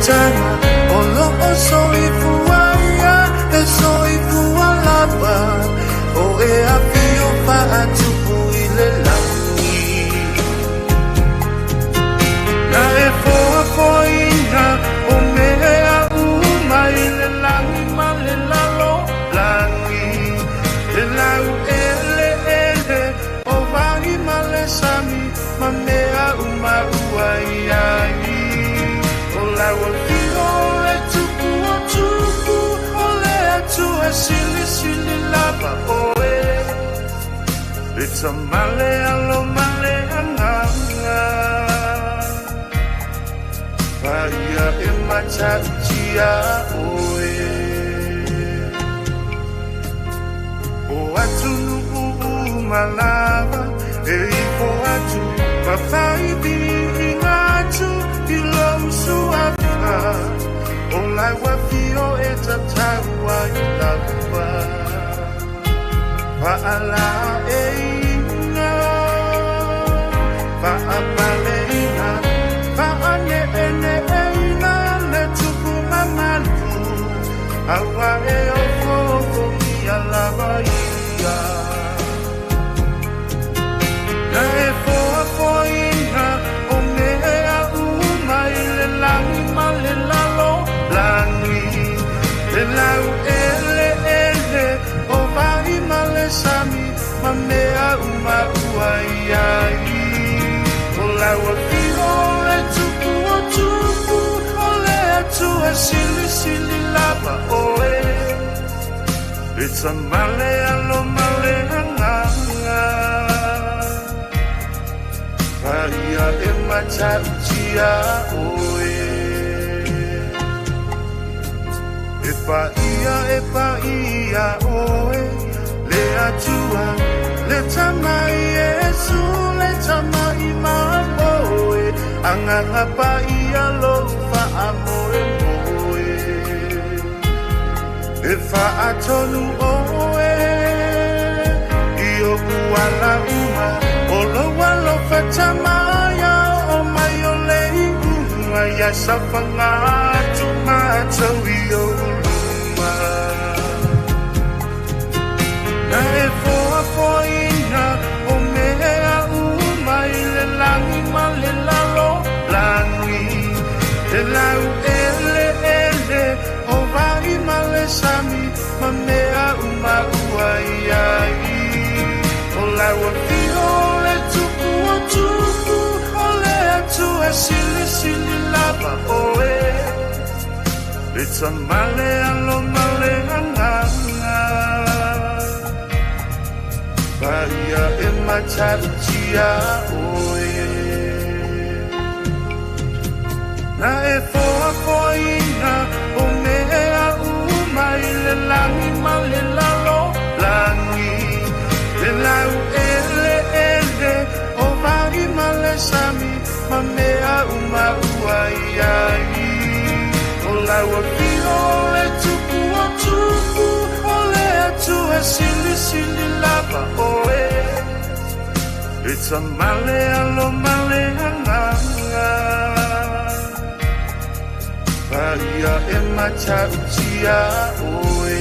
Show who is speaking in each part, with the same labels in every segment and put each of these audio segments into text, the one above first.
Speaker 1: amataga o loo soifua ia e soifua lava o e afio faatupu i le lagi. Na e foafoaina o mea uma i le lagi ma le lalolagi, le laueleele o vai ma le sami ma mea uma ua i ai. O lau afio le tupu o tupu, o le Atua silisili lava oe. E tamale alo male agaga, paia e matautia oe. O atunuu uma lava e ifo atu ma faiviiga atu i lou suafa, o lau afio e tatau ai lava. Faalaeiga, faapaleina, faaneeneeina le tupu mamalu, aua e ofoofogia lava ia. Na e foafoaina o mea uma i le lagi ma le lalolagi, le laueleele o vai ma le sami ma mea uma ua i ai. O lau afio le tupu o tupu, o le Atua silisili lava oe. E tamale alo male agaga, paia e matautia oe. E paia e paia oe, le Atua, le tamai Iesu, le tamai mamoe, agaga paia lou faamoemoe. E faatonu oe i oʻu ala uma, o lou alofa tamaia o mai o le iuga ia safaga atu matou i ou luma. Na e foafoaina o mea uma i le lagi ma le lalolagi, le laueleele o vai ma le sami ma mea uma ua i ai. O lau afio le tupu o tupu, o le Atua silisili lava oe. E tamale alo male agaga, paia e matautia oe. Na e foafoaina o mea uma i le lagi ma le lalolagi, le laueleele o vai ma le sami ma mea uma ua i ai. O lau afio le tupu o tupu, o le Atua silisili lava oe. E tamale alo male agaga, paia e matautia oe.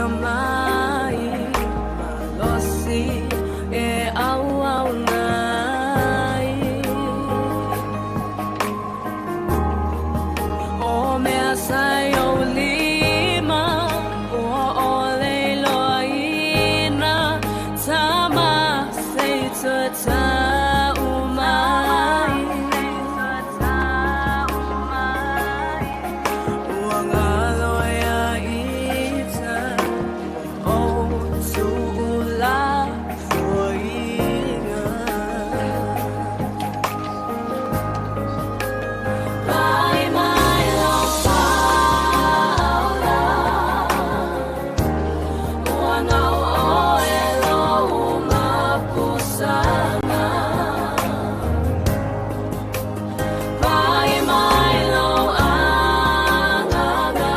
Speaker 1: Akamai malosi e auauna ai. O mea sa i ou lima ua ʻole loa ina tama se i toe tau mai. Ua galo ia ita ua ou tuulafoaiina. Pai mai lou faaola, ua gau ʻoe lou mapusaga. Pai mai lou agaga,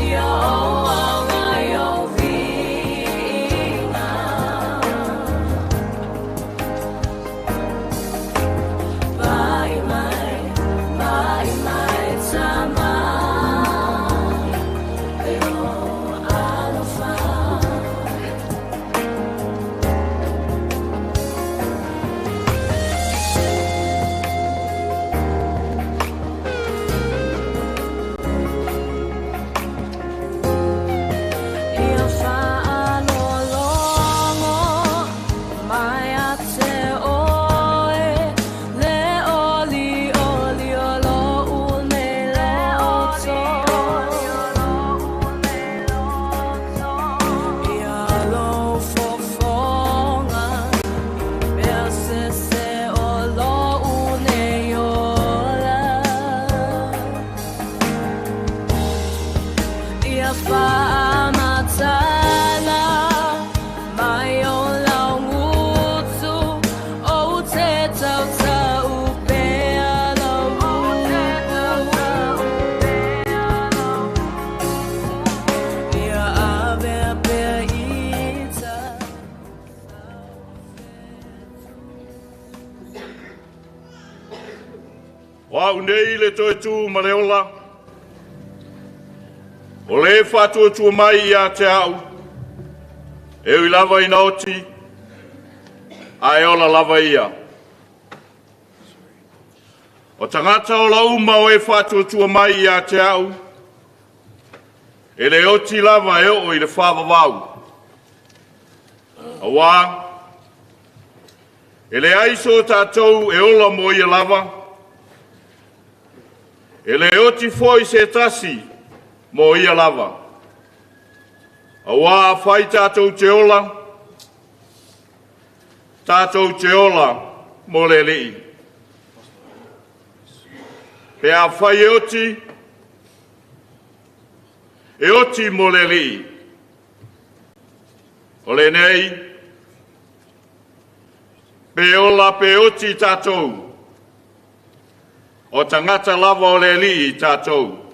Speaker 1: ia ou aga i ou viiga. Pai mai, pai mai tama i lou alofa. Ia faalogologo mai ia te ʻoe le ʻoliʻoli o loʻu nei loto. Ia lou fofoga i mea sese o loʻu nei ola. Ia faamatala mai o laugutu ou te tautau pea lau upu. Ia avea pea ita
Speaker 2: O au nei le toe tu ma le ola, o le faatuatua mai ia te au, e ui lava ina oti, ae ola lava ia. O tagata ola uma o e faatuatua mai ia te au, e le oti lava e oo i le faavavau. Auā, e leai so tatou e ola mo ia lava, e le oti foi se tasi mo ia lava. Auā afai tatou te ola, tatou te ola mo le Alii. Pe afai e oti, e oti mo le Alii. O lenei, pe ola pe oti tatou, o tagata lava o le Alii tatou.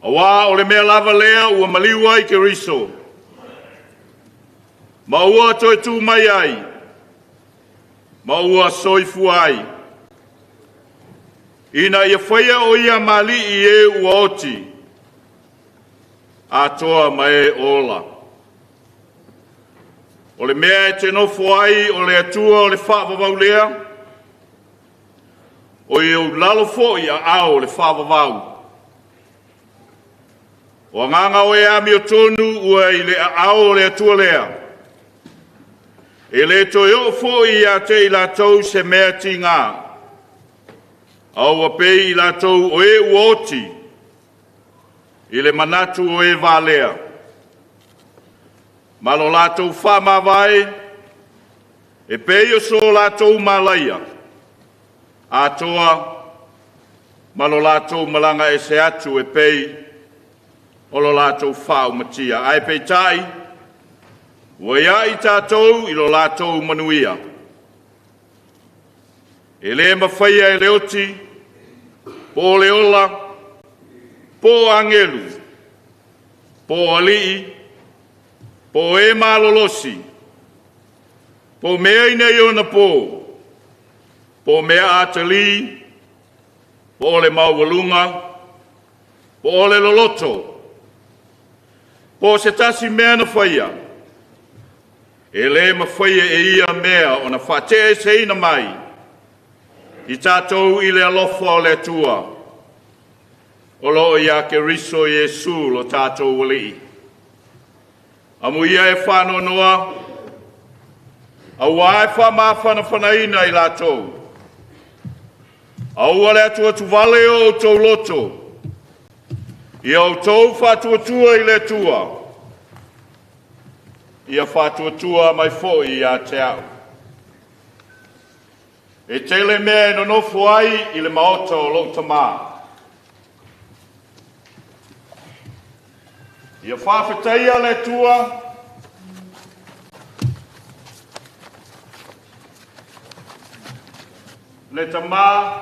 Speaker 2: Auā o le mea lava lea ua maliu ai Keriso, ma ua toe tu mai ai, ma ua soifua ai, ina ia faia o ia ma alii i e ua oti, atoa ma e ola. O le mea e te nofo ai o le Atua o le faavavau lea, o i ou lalo foi aao o le faavavau. O agaga o e amiotonu ua i le aao o le Atua lea, e le toe oo foi ia te i latou se mea tiga, a ua pei i latou o e ua oti i le manatu o e valea. Ma lo latou faamavae, e pei o so latou malaia, atoa ma lo latou malaga ese atu e pei o lo latou faaumatia. Ae peitai, ua ia i tatou i lo latou manuia. E le mafaia e le oti, po o le ola, po o agelu, po o alii, po o e malolosi, po o mea i nei ona po, po o mea atalii, po o le maualuga, Po o le loloto, po o se tasi mea na faia, e lē mafaia e ia mea ona faateʻeseina mai i tatou i le alofa o le Atua o lo o iā Keriso Iesu lo tatou Alii. Amuia e faanoanoa, auā e faamafanafanaina i latou. Aua le atuatuvale o outou loto, ia outou faatuatua i le Atua, ia faatuatua mai foi ia te au. E tele mea e nonofo ai i le maota o lou Tamā. Ia faafetaia le Atua le Tamā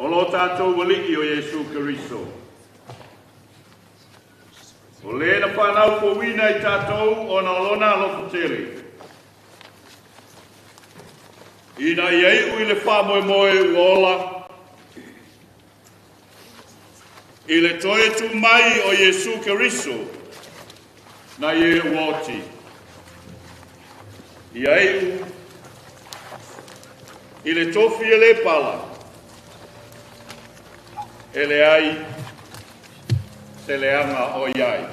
Speaker 2: o lo tatou Alii o Iesu Keriso. O le na whanau fouina i tātou o na o lona alofa tele. Ina ia iu i le faamoemoe ua ola, i le toe tu mai o Iesu Keriso, na e ua oti. Ia iu i le tofi e le pala, e leai se leaga o i ai.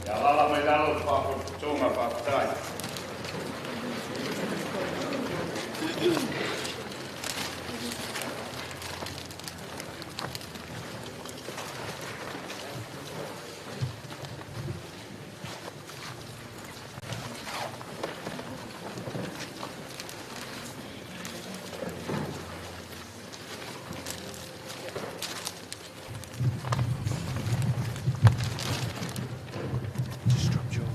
Speaker 2: Ia alala mai lalo le faapotopotoga faafetai.
Speaker 3: Just dropped your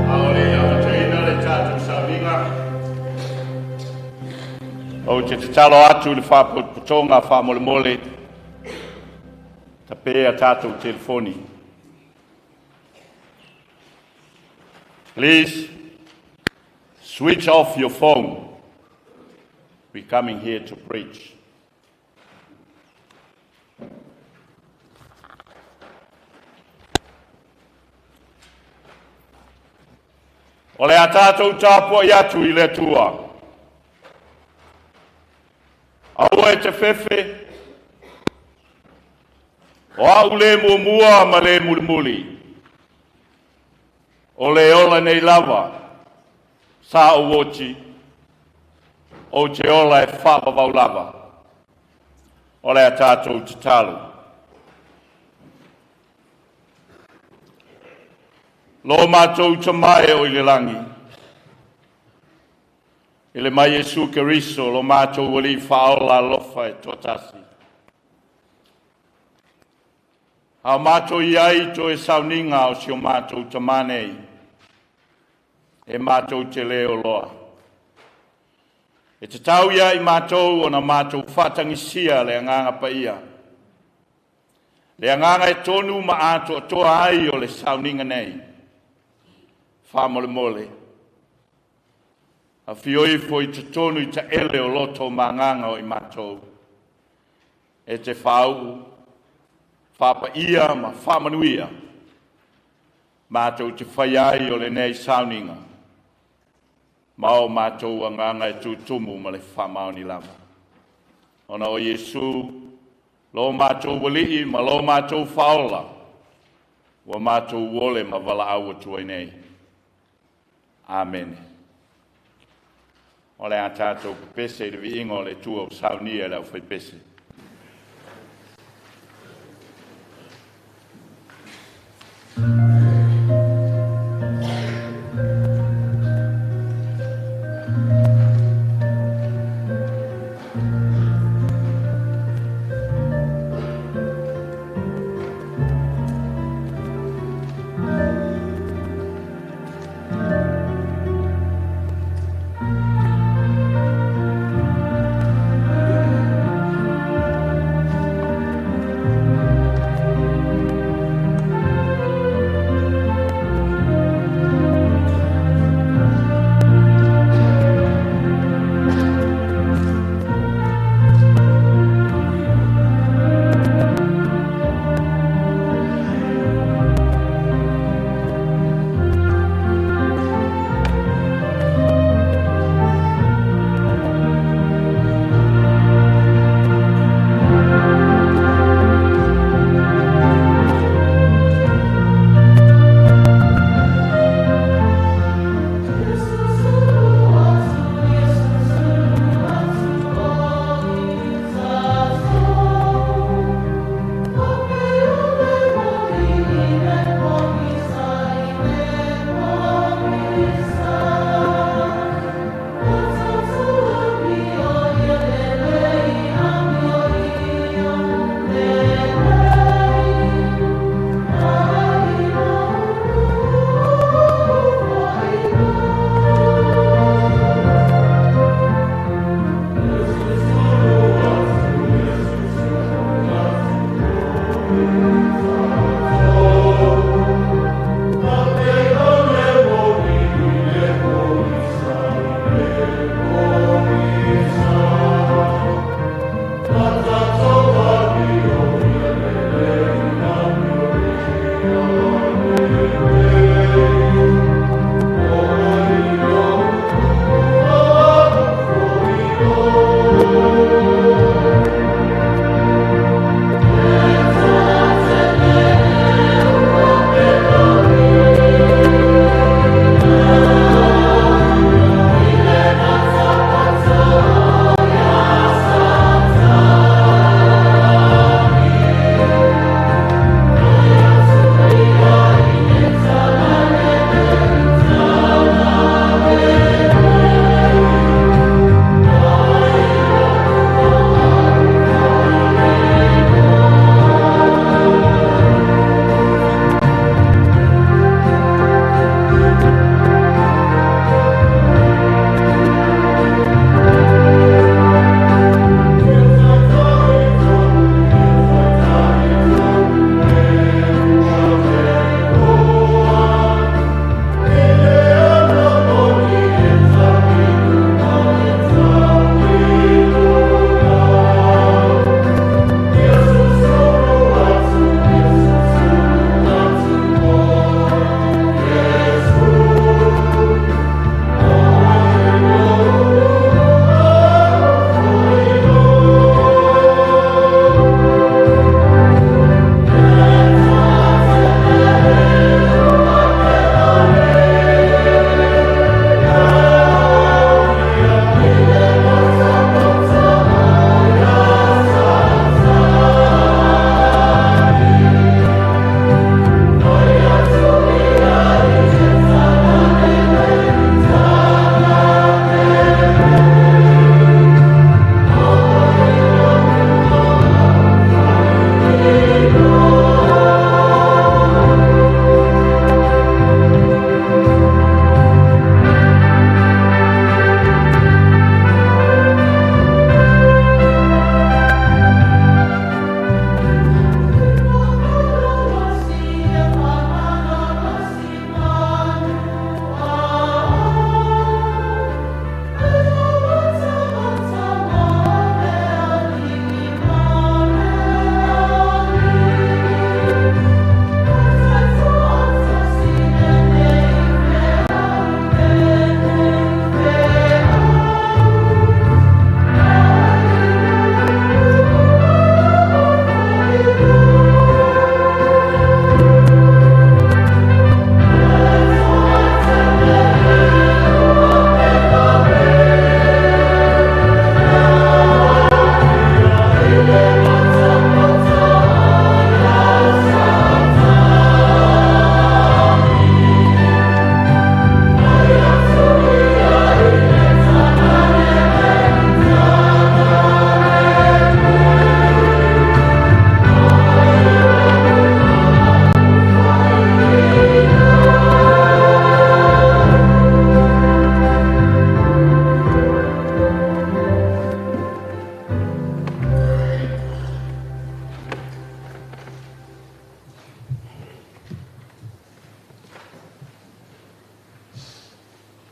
Speaker 2: A o le i amataina le tatou sauniga, ou te tatalo atu i le faapotopotoga faamolemole, tape a tatou telefoni. Please Switch off your phone. We're coming here to preach. O le a tātou tapuai atu i le Atua. Aua e te fefe, o au le muamua ma le mulimuli. O le ola nei lava, sa ou oti, ou te ola e faavavau lava. O le a tātou tatalo. Lo mātou Tama e o i le lagi, i le mai Iesu Keriso, lo mātou Alii faaola alofa e toatasi. A o mātou i ai toe sauniga o si o mātou Tama nei, e mātou te le oloa. E tatau ia i mātou ona mātou faatagisia le agaga paia. Le agaga e tonu ma atoatoa ai o le sauniga nei. Faamolemole. Afio ifo i totonu i taele o loto ma agaga o i mātou. E te faauu, faapaia ma faamanuia. Mātou te fai ai o lenei sauniga. Ma o mātou agaga e tutumu ma le faamaoni lava. Ona o Iesu, lo mātou Alii ma lo mātou faaola, ua mātou ole ma valaau atu ai nei. Amene. O le a tātou pepese i le viiga o le Atua o saunia e le aufaipese.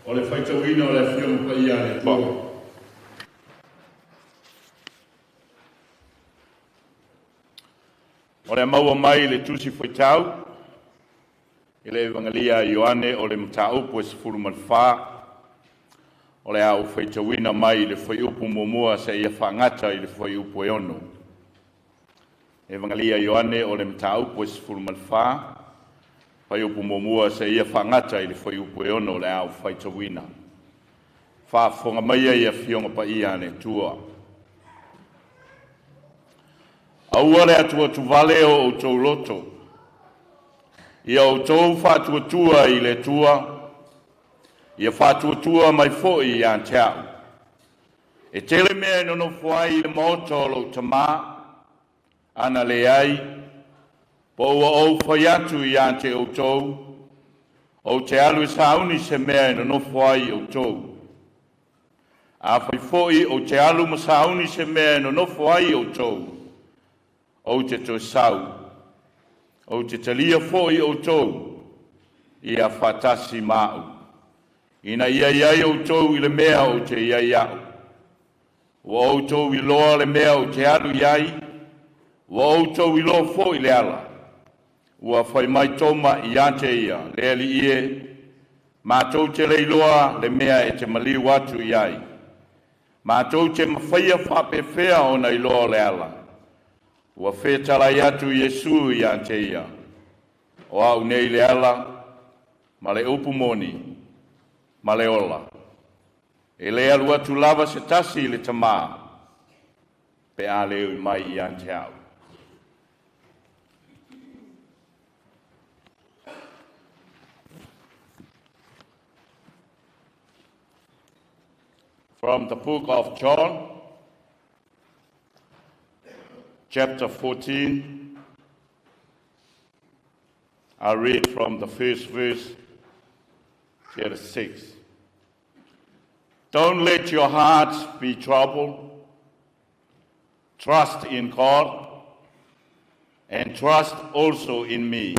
Speaker 2: O le faitauina o le Afioga Paia a le Atua. O le a maua mai le tusi faitau i le Evagelia a Ioane o le mataupu e 14. O le a ou faitauina mai le fuaiupu 1 seia faagata i le fuaiupu e 6. Evagelia Ioane o le mataupu e 14, fuaiupu 1 seia faagata i le fuaiupu e 6 o le a ou faitauina. Faafofoga maia i Afioga Paia a le Atua. Aua le atuatuvale o outou loto, ia outou faatuatua i le Atua, ia faatuatua mai foi ia te au. E tele mea e nonofo ai i le maota o lou tamā, ana leai, po ua ou fai atu ia te outou, ou te alu e sauni se mea e nonofo ai outou. Afai foi ou te alu ma sauni se mea e nonofo ai outou, ou te toe sau, ou te talia foi outou, ia faatasi ma au. Ina ia iai outou i le mea ou te iai au. Ua outou iloa le mea ou te alu i ai, ua outou iloa foi le ala. Ua fai mai Toma ia te ia, le Alii e, matou te le iloa le mea e te maliu atu i ai. Matou te mafaia faapefea ona iloa le ala. Ua fetalai atu Iesu ia te ia, o au nei le ala, ma le upu moni, ma le ola. E le alu atu lava se tasi i le tamā, pe a le ui mai ia te au. From the book of John, chapter 14, I read from the first verse to the sixth. Don't let your hearts be troubled. Trust in God and trust also in me.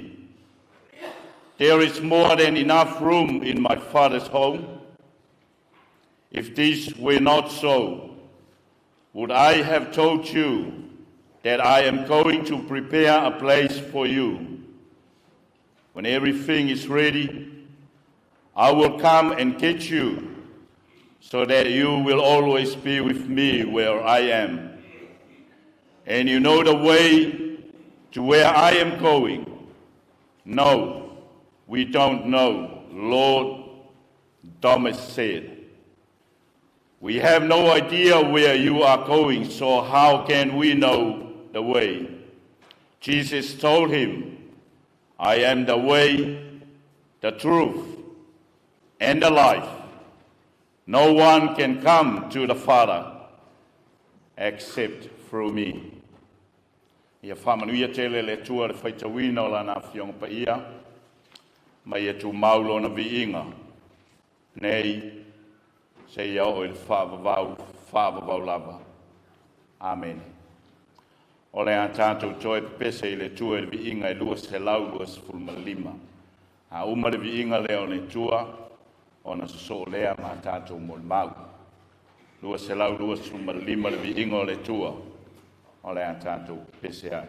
Speaker 2: There is more than enough room in my Father's home. If this were not so, would I have told you that I am going to prepare a place for you? When everything is ready, I will come and get you, so that you will always be with me where I am. And you know the way to where I am going. No, we don't know, Lord, Thomas said. We have no idea where you are going, so how can we know the way? Jesus told him, I am the way, the truth, and the life. No one can come to the Father except through me. Ia faamanuia tele le Atua le faitauina o lana afioga paia, ma ia tumau lona viiga, nei seia oo i le faavavau, faavavau lava. Amene. O le a tatou toe pepese i le Atua i le viiga e 225. A uma le viiga lea o le Atua, ona sosoo lea ma tatou molimau. 225 le viiga o le Atua, o le a tatou pepese ai.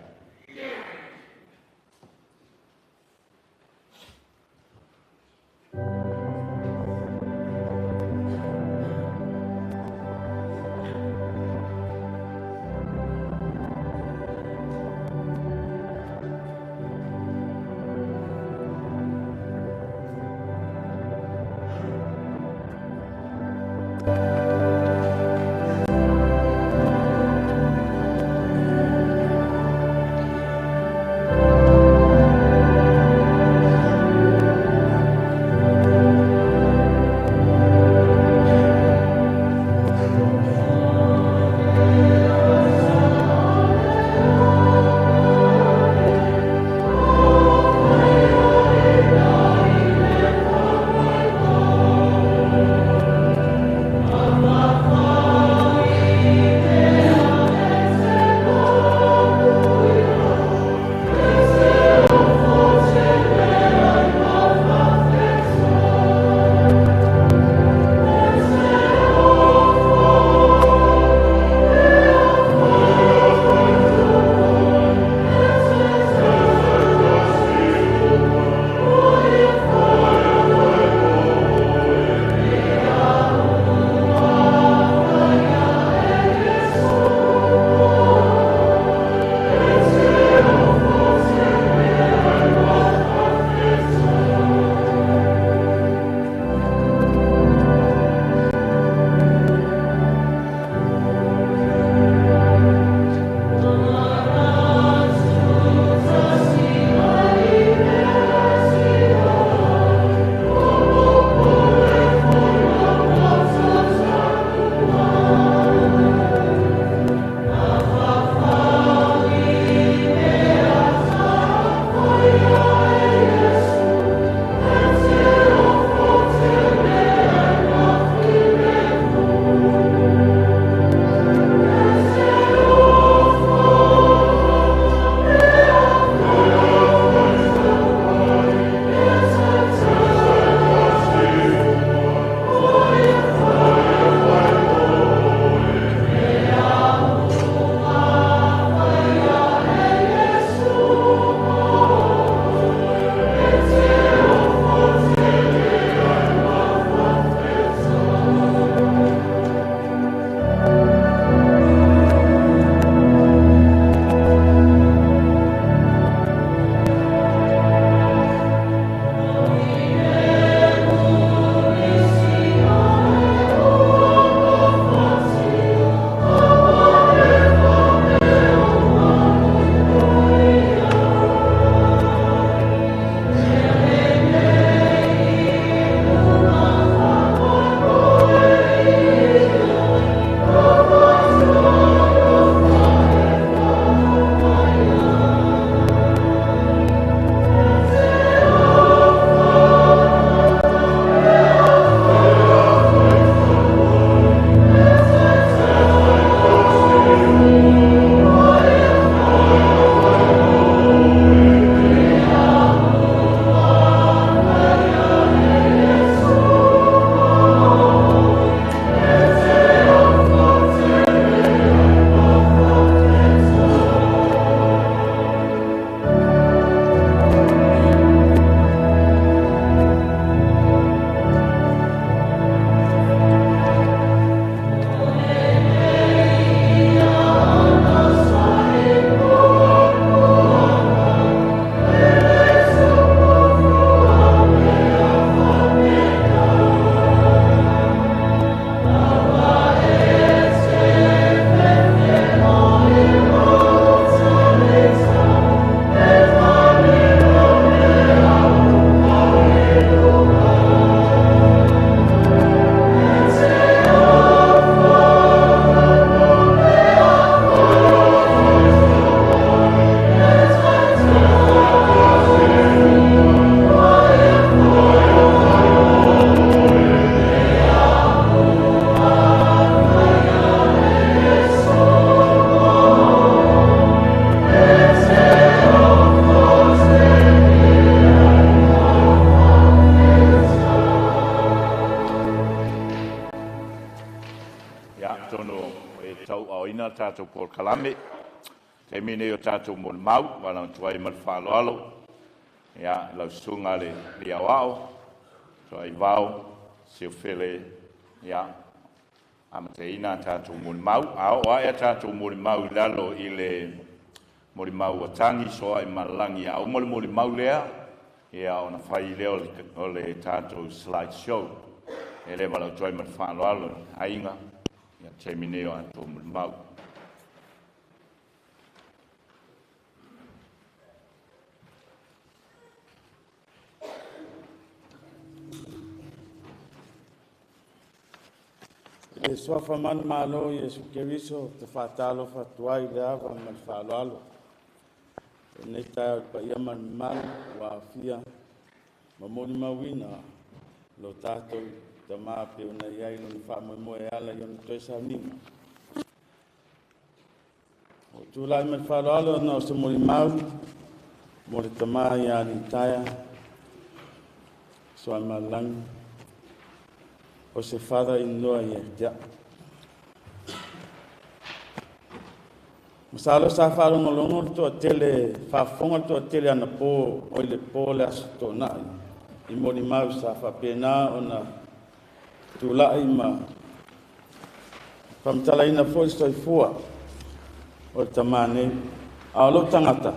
Speaker 2: tatou polokalame. Taimi nei o tatou molimau, valaau atu ai ma le faaaloalo, ia, lau susuga le Alii Aoao, Toaivao Siofele, ia, amataina a tatou molimau. A oo ae a tatou molimau i lalo i le molimau ua tagi Sooaemalelagi, a uma le molimau lea, ia ona fai lea o le tatou slide show. E le valaau atu ai ma le faaaloalo i aiga, ia taimi nei o tatou molimau.
Speaker 3: I le suafa manumalo o Iesu Keriso ou te faatalofa atu ai i le ava ma le faaaloalo. I lenei taeao i le paia ma le mamalu ua aofia ma molimauina lo tatou tama pei ona i ai lona faamoemoe e ala i ona toe sauniga. Ua ou tulai ma le faaaloalo ona o se molimau mo le tama ia Litaea Sooaemalelagi, o se father-in-law ia te au. Masalo sa faalogologo le toatele, faafofoga le toatele anapo o i le po le Aso Toonai i molimau sa faapena ona tulai ma faamatalaina foi le soifua o le tama nei. A o lou tagata,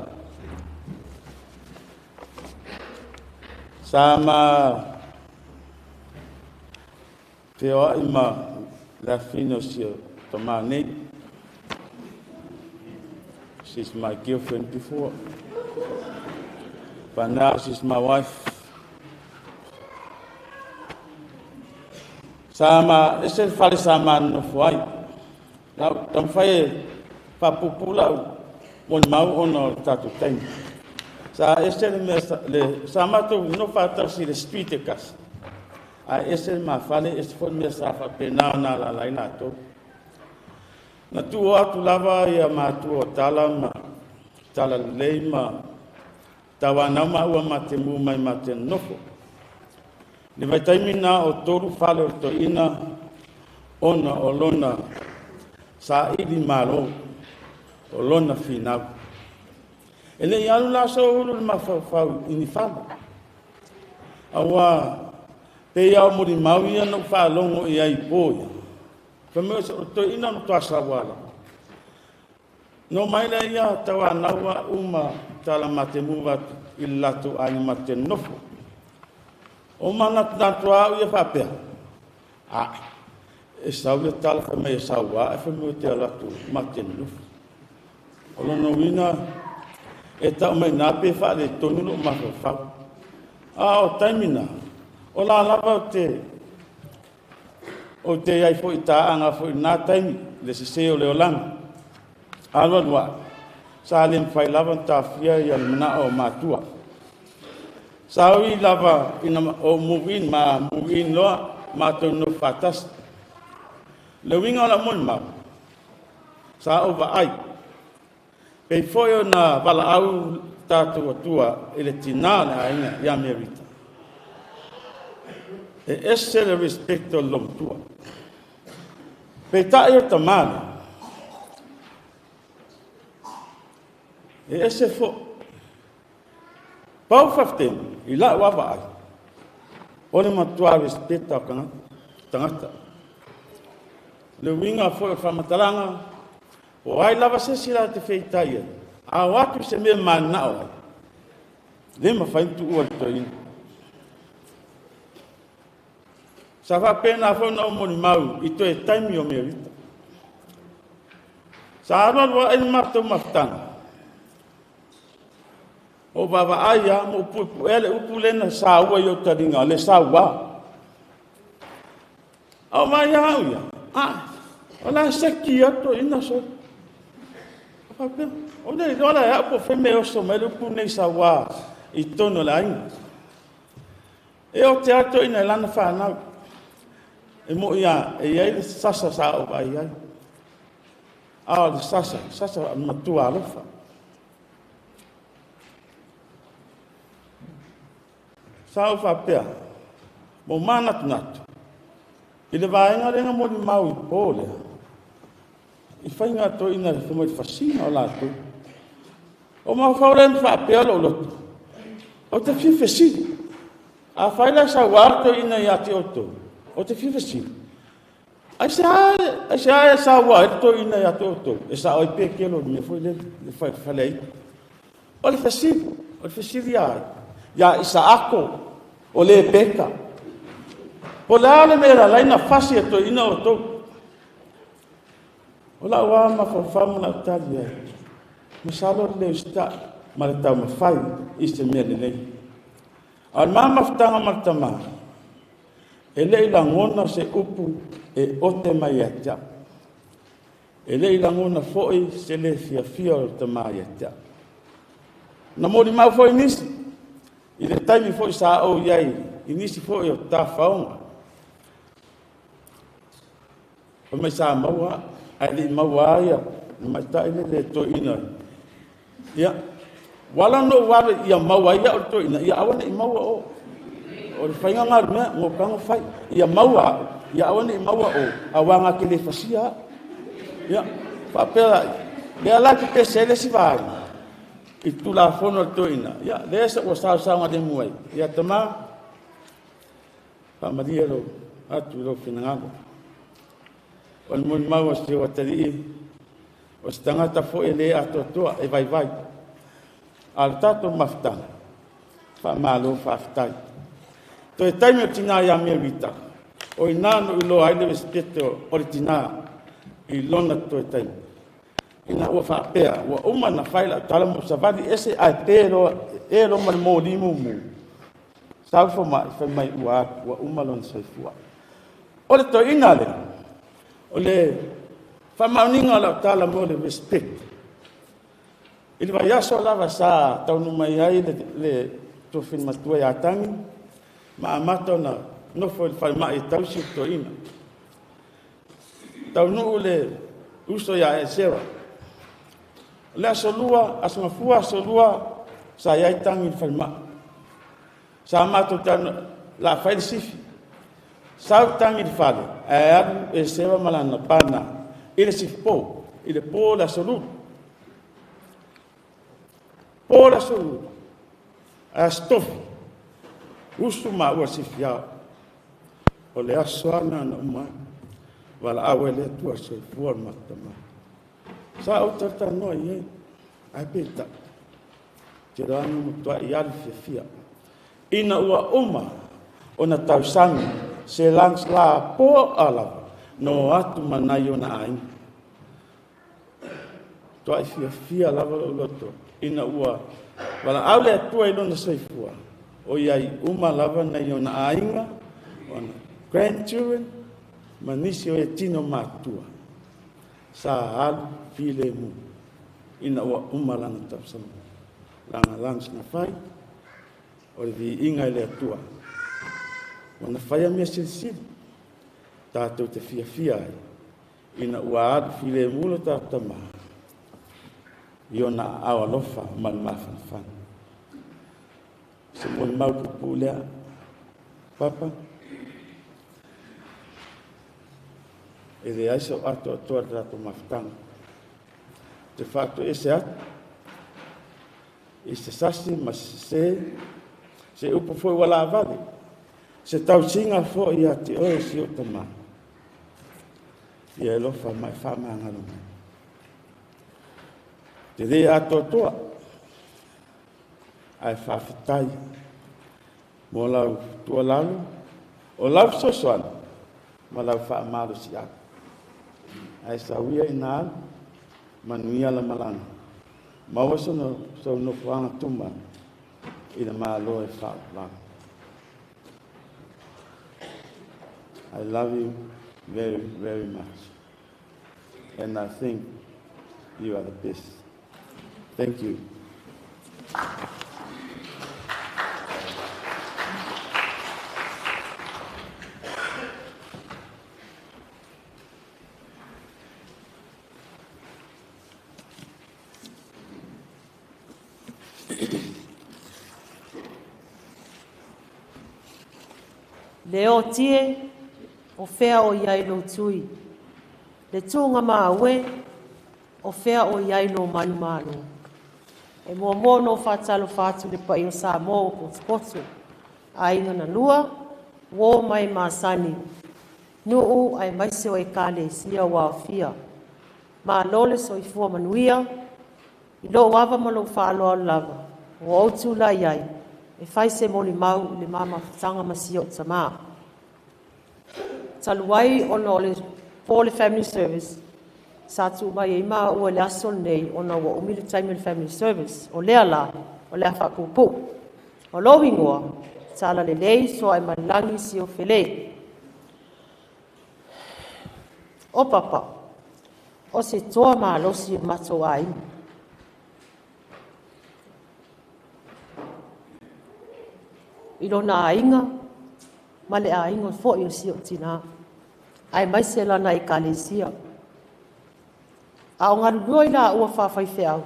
Speaker 3: sa ma feoai ma le afafine o si tama nei. She's my girlfriend before, but now she's my wife. Sa ma ese le fale sa ma nofo ai. Lau taumafai e faapuupuu lau molimau ona o le tatou taimi. Sa ese le mea le, sa matou nofo faatasi i le street e tasi. Ae ese le ma fale, ese foi le mea sa faapena ona alaala ai latou. Na tuu atu lava ia matua o tala ma tala lelei ma tauanau maua ma te mu mai ma te nofo. Le vaitaimi na o tolu fale o le toeaina ona o lona saili malo, o lona finau. E le i alu la soulu le mafaufau i ni fale. Aua pei lava o molimau ia na ou faalogo i ai i po ia. Fai mai o le toeaina na matua sauala. Na omai lea ia tauanau au ma tala matemu atu i le latou aiga ma te nofo. O manatunatu lava au ia faapea, ae, e sau le tala fai mai e sau ae fai mai ou te alu atu ma te nofo. O lona uiga, e tau mai i ina pe faaletonu lou mafaufau. A o taimi na, o la lava ou te i ai foi i taaga foi i lena taimi, le sese o le olaga. Alualu ae, sa le mafai lava ona taofia ia le manao o matua. Sa ui lava ina ou move in ma move in loa matou nofo faatasi. Le uiga o lau molimau, sa ou vaai, pei foi ona valaau tatou Atua i le tina o le aiga ia Merita. E ese le respect o le loomatua. Peitai o le tama lea, e ese foi. Pau faafetemu i lau lava vaai, o le matua respect o tagata. Le uiga foi o le faamatalaga, o ai lava se isi la te feitai ai, a o atu se mea mananao ai, le mafai ona tuua le toeaina. Sa faapena foi ona ou molimau i toe taimi o Merita. Sa alualu ae le matou mafutaga, o vaavaai lava ma ou puepuea le upu lea na saua i ou taliga, le saua. A o vaai lava au ia, o la e seki atu toeaina so. Faapea, o le iloa la e au po o fea mea e oso mai le upu nei saua i totonu o le aiga. E o te lava toeaina i lana fanau. E moi lava, e i ai le sasa sa ou vaai ai. A o le sasa, sasa matua alofa. Sa ou faapea, mo manatunatu, i le vaega lea na molimau i po lea, i faiga a toeaiina i le fasiga o latou. O mafaufau lea ma faapea lou loto, ou te fia fesili. Afai la e sauā le toeaina ia te outou, ou te fia fesili. Aisea e saua ai le toeaina ia te outou? E sao ai pe kelo i le mea foi lele, le faleaitu. O le fesili, o le fesili ia ai? Ia Isaako, o Lepeka. Po o le a le mea e ala ai ona fasi e toeaina outou? O lau lava mafaufau ma lau tali i ai, masalo le le usitai ma le taumafai i se mea lelei. A o le ma mafutaga ma le tama, e le i lagona se upu e ote mai ia te au. E le i lagona foi se le fiafia o le tama ia te au. Na molimau foi nisi, i le taimi foi sa ou i ai i nisi foi o tafaoga. Fai mai sa maua, ae le i maua ai le tamaitai le le toeaina. Ia, ua ala ona ou alo ia maua ai au le toeaina, ia aua ne i maua o. O le faiga lena o le mea, gotago fai. Ia maua au, ia aua ne i maua o, aua na te le fasia au. Ia, faapea la, lea la e pepese ai le isi vaega i le Tulafono a le toeaina, ia, lea ua saosaogalemu ai. Ia, tama, faamalie lou atu i lou finagalo. O le molimau a si ou atalii, o se tagata foi e le atoatoa, e vaivai. A o le tatou mafutaga, faamalo faafetai. Toe taimi o le tina ia Merita, o i ina na ou iloa ai le resikete o le tina i lona toe taimi. Ina ua faapea, ua uma ona fai lau tala ma ou savali ese ae pe loa, e loa ma le moli mumu. Sau fomai, fai mai ua alu, ua uma lona soifua. O le toeaina lea, o le faamaoniga o lau tala mo le respect. I le vaiaso lava sa taunuu mai ai le tofina matua ia Tagi, ma amata ona nofo i le falemai e tausi le toeaina. Taunuu le uso ia Esera. O le aso lua, aso Gafua, aso lua, sa i ai Tagi i le falemai. Sa matou talanoa, la fai le sifi. Sau Tagi i le fale, ae alu Esera ma lana pana i le sifi po, i le po le aso lulu. Po le aso lulu, ae aso tofi, usu maua sifi ao. O le aso ana na uma ai. Valaau ai le Atua soifua le matou. Sa ou talatalanoa i ai, ae peitai, te loa na matuai alu fiafia. Ina ua uma ona tausami se lancelā po'a lava no atu ma nai ona aiga. Tuai fiafia lava lou loto ina ua valaau le Atua i lona soifua, o iai uma lava nai ona aiga, ona grandchildren, ma nisi o e tino matua. Sa alu filemu ina ua uma lana tausami. Lana lunch na fai, o le viiga i le Atua. Ua na faia mea silisili, tatou te fiafia ai, ina ua alu filemu lo tatou tama, i ona aao alofa ma le mafanafana. Se molimau puupuu lea, Papa, e leai sau atoatoa i le tatou mafutaga. Te faatoese atu i se sasi ma se sese, se upu foi ua laavale, se tausiga foi ia te oe si ou tama. Ia e alofa ma e faamagalo mai. Te le atoatoa, ae faafetai mo lau tuualalo, o lau fesoasoani ma lau faamalosiau. Ae sauia ina alu, manuia la malaga. Maua sou nofoaga tuma i le Malo e faalavelave. I love you very, very much. And I think you are the best. Thank you.
Speaker 4: Le otie o fea o iai lo tui. Le tūnga maue O fea o i ai lō manumalo? E muamua ona ou faatalofa atu i le paia o Samoa ua potopoto, aiga na lua, uo ma e masani, nuu aemaise o Ekalesia ua aofia. Malo le soifua manuia. I lou ava ma lou faaaloalo lava ua ou tulai ai e fai se molimau i le ma mafutaga ma si ou tamā. Talu ai ona o le po le family service, sa tuu mai ai maua i le aso lenei ona ua umi le taimi o le family service. O lea la, o le a faapuupuu. O lou igoa, Talalelei Soaemanoalagi Siofele. O Papa, o se toa malosi o le matou aiga. I lona aiga ma le aiga foi o si ou tinā, aemaise lana Ekalesia. A o galulue i laua faafaifeau,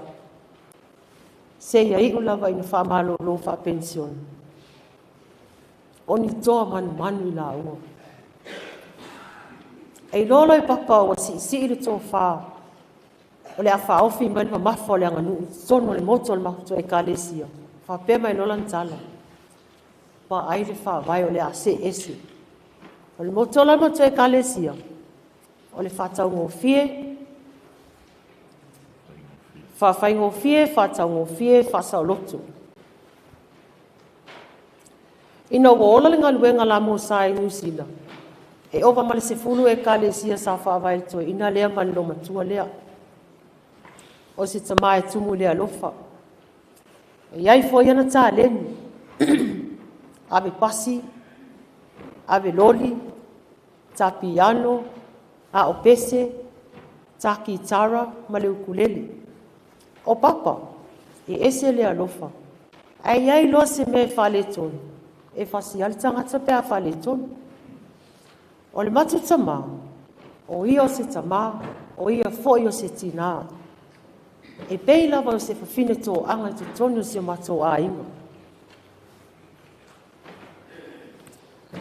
Speaker 4: seia iu lava ina faamalolo faapenisione, o ni toa manumanu i laua. E iloa loa e Papa ua siisii le tofa o le a faaofi mai le mamafa o le aganuu i totonu o le moto o le matou Ekalesia, faapea mai loa lana tala, vaai le faavae o le a see ese. O le moto la o le matou Ekalesia, o le faataugofie, faafaigofie, faataugofie, faasaoloto. Ina ua ola le galuega a la Mosa i Niu Sila, e ova ma le 10 Ekalesia sa faavae i le toeaina lea ma le olomatua lea. O se tamā e tumu i le alofa. E i ai foi ana taleni, ave pasi, ave loli, ta piano, ao pese, ta kitara ma le ukulele. O Papa, e ese le alofa, ae i ai loa se mea e faaletonu, e fasi lava le tagata pe a faaletonu. O le matou tamā, o ia o se tamā, o ia foi o se tinā. E pei lava o se fafine toaga i totonu o si o matou aiga.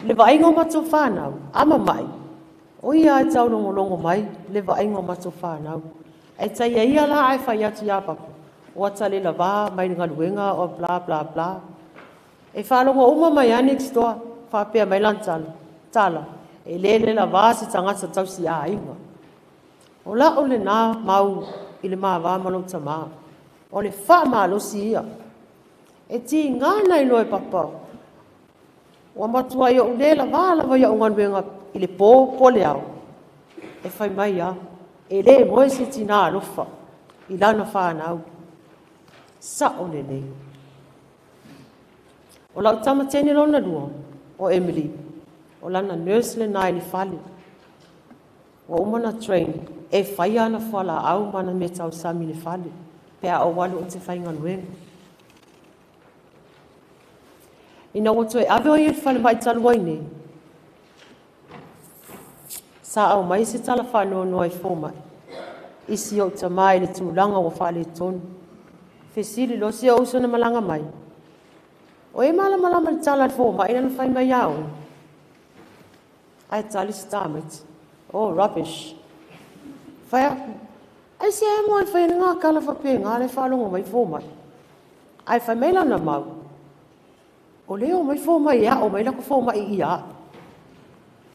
Speaker 4: I le vaaiga o matou fanau, a mamai, o ia lava e taulogologo mai le vaaiga o matou fanau. Ae taia ia la ae fai atu ia Papa, ua ta le lavā mai le galuega o bla bla bla. E faalogo uma mai lava next door, faapea mai lana tala, tala, e le le lavā se tagata tausi aiga. O lau lenā mau i le ma va ma lou tamā, o le faamalosi ia. E tiga ona iloa e Papa, ua matuai ou le lavā lava i au galuega i le pō po o le ao. E fai mai lava, e le moe se tinā alofa i lana fanau. Sao lelei. O lau tama teine lona lua, o Emily, o lana nurse lenā i le fale. Ua uma ona train e faia ana fualaau ma ana meatausami i le fale pe a ou alu ou te faigaluega. Ina ua toe ave o ia i le falemai talu ai nei, sa aumai se tala faanoanoa e fomai i si ou tamā i le tulaga ua faaletonu. Fesili loa si ou uso na malaga mai, o e malamalama i le tala a le fomai lea na fai mai ia oe? Ae tali si tamaiti, oh rubbish. Fai atu, ai se emo e fai ai ngā kala whapenga le whaalongo mai fomai. Ae fai mai lana mau, o le o mai fomai e ao mai lako fomai i ia.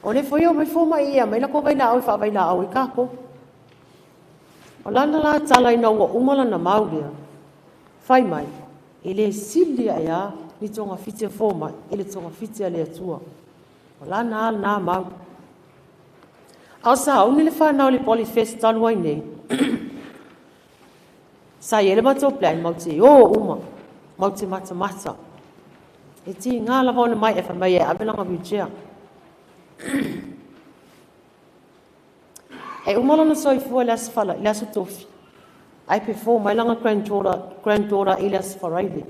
Speaker 4: O le foi o mai fomai ia mai lako vailaau e faavailaau ai kākou. O lana la tala ina ua uma lana mau lea, fai mai, e le sili ae a ni togafiti a fomai i le togafiti a le Atua. O lana a lena mau. A o sauni le fanau i le Polyfest talu ai nei, sa i ai le matou plan matou te o uma, matou te matamata. E tiga lava ona mai e fai mai e ave lana wheelchair. E uma lona soifua i le aso Fala, i le aso Tofi, ae perform mai lana granddaughter i le aso Faraile.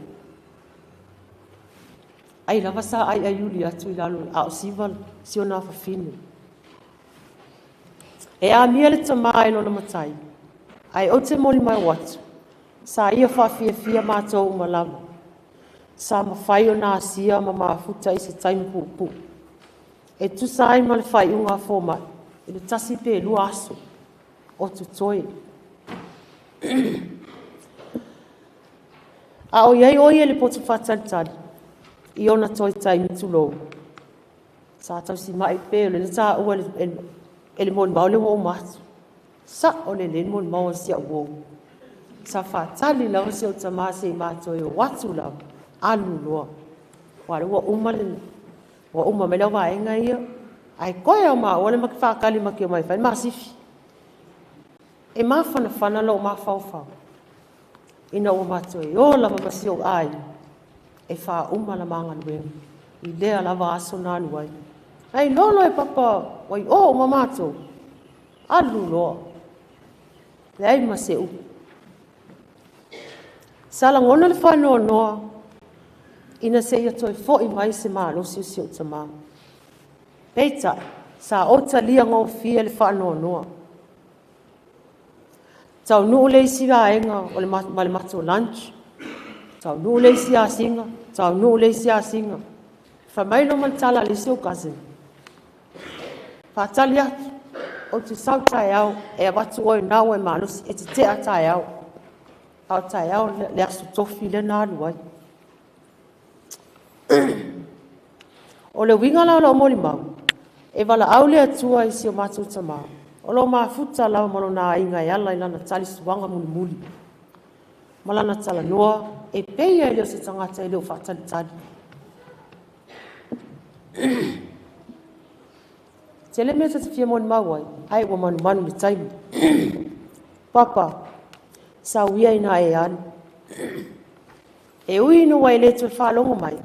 Speaker 4: Ai lava sa aiaiuli atu i lalo a o siva si ona afafine. E amia le tamā i lona matai, ae ou te molimau atu, sa ia faafiafia matou uma lava. Sa mafai ona asia ma mafuta i se taimi puupuu. E tusa ai ma le faaiuga a fomai i le 1 pe 2 aso o totoe. A o i ai o ia i le poto faatalitali i ona toe taimi tulou, sa tausima'i pei o le na taua e le molimau lea ua uma atu. Sa'o lelei le molimau a si au uo. Sa faatali lava si ou tamā se i ma toe o atu lava, alu loa. Aua o lea ua uma le ua uma mai le au vaega ia, ae toe lava o maua le faatali ma te omai e fai le ma sifi. E mafanafana lou mafaufau ina ua ma toe o lava ma si ou aiga e faauma la ma galuega i lea lava aso na alu ai. Ae iloa loa e Papa ua i o uma matou, alu loa, leai ma se upu. Sa lagona le faanoanoa ina seia toe fo'i mai se malosi o si ou tamā. Peitai, sa ou talia gofie le faanoanoa. Taunuu le isi vaega o le ma le matou lunch, taunuu le isi asiga, taunuu le isi asiga. Fai mai loa ma le tala a le isi ou cousin, faatali atu, ou te sau taeao e avatu oe o lena ua e malosi, e te tea taeao. A o taeao le aso tofi lea na alu ai. O le uiga la o lau molimau, e valaau le Atua i si o matou tamā, o lo o mafuta lava ma lona aiga e ala i lana talisuaga mulimuli ma lana talanoa e pei lava e le o se tagata e le o faatalitali. Tele mea ta te fia molimau ai, ae ua manumanu i le taimi. Papa, sau ia ina e alu. E ui ina ua e le toe faalogo mai,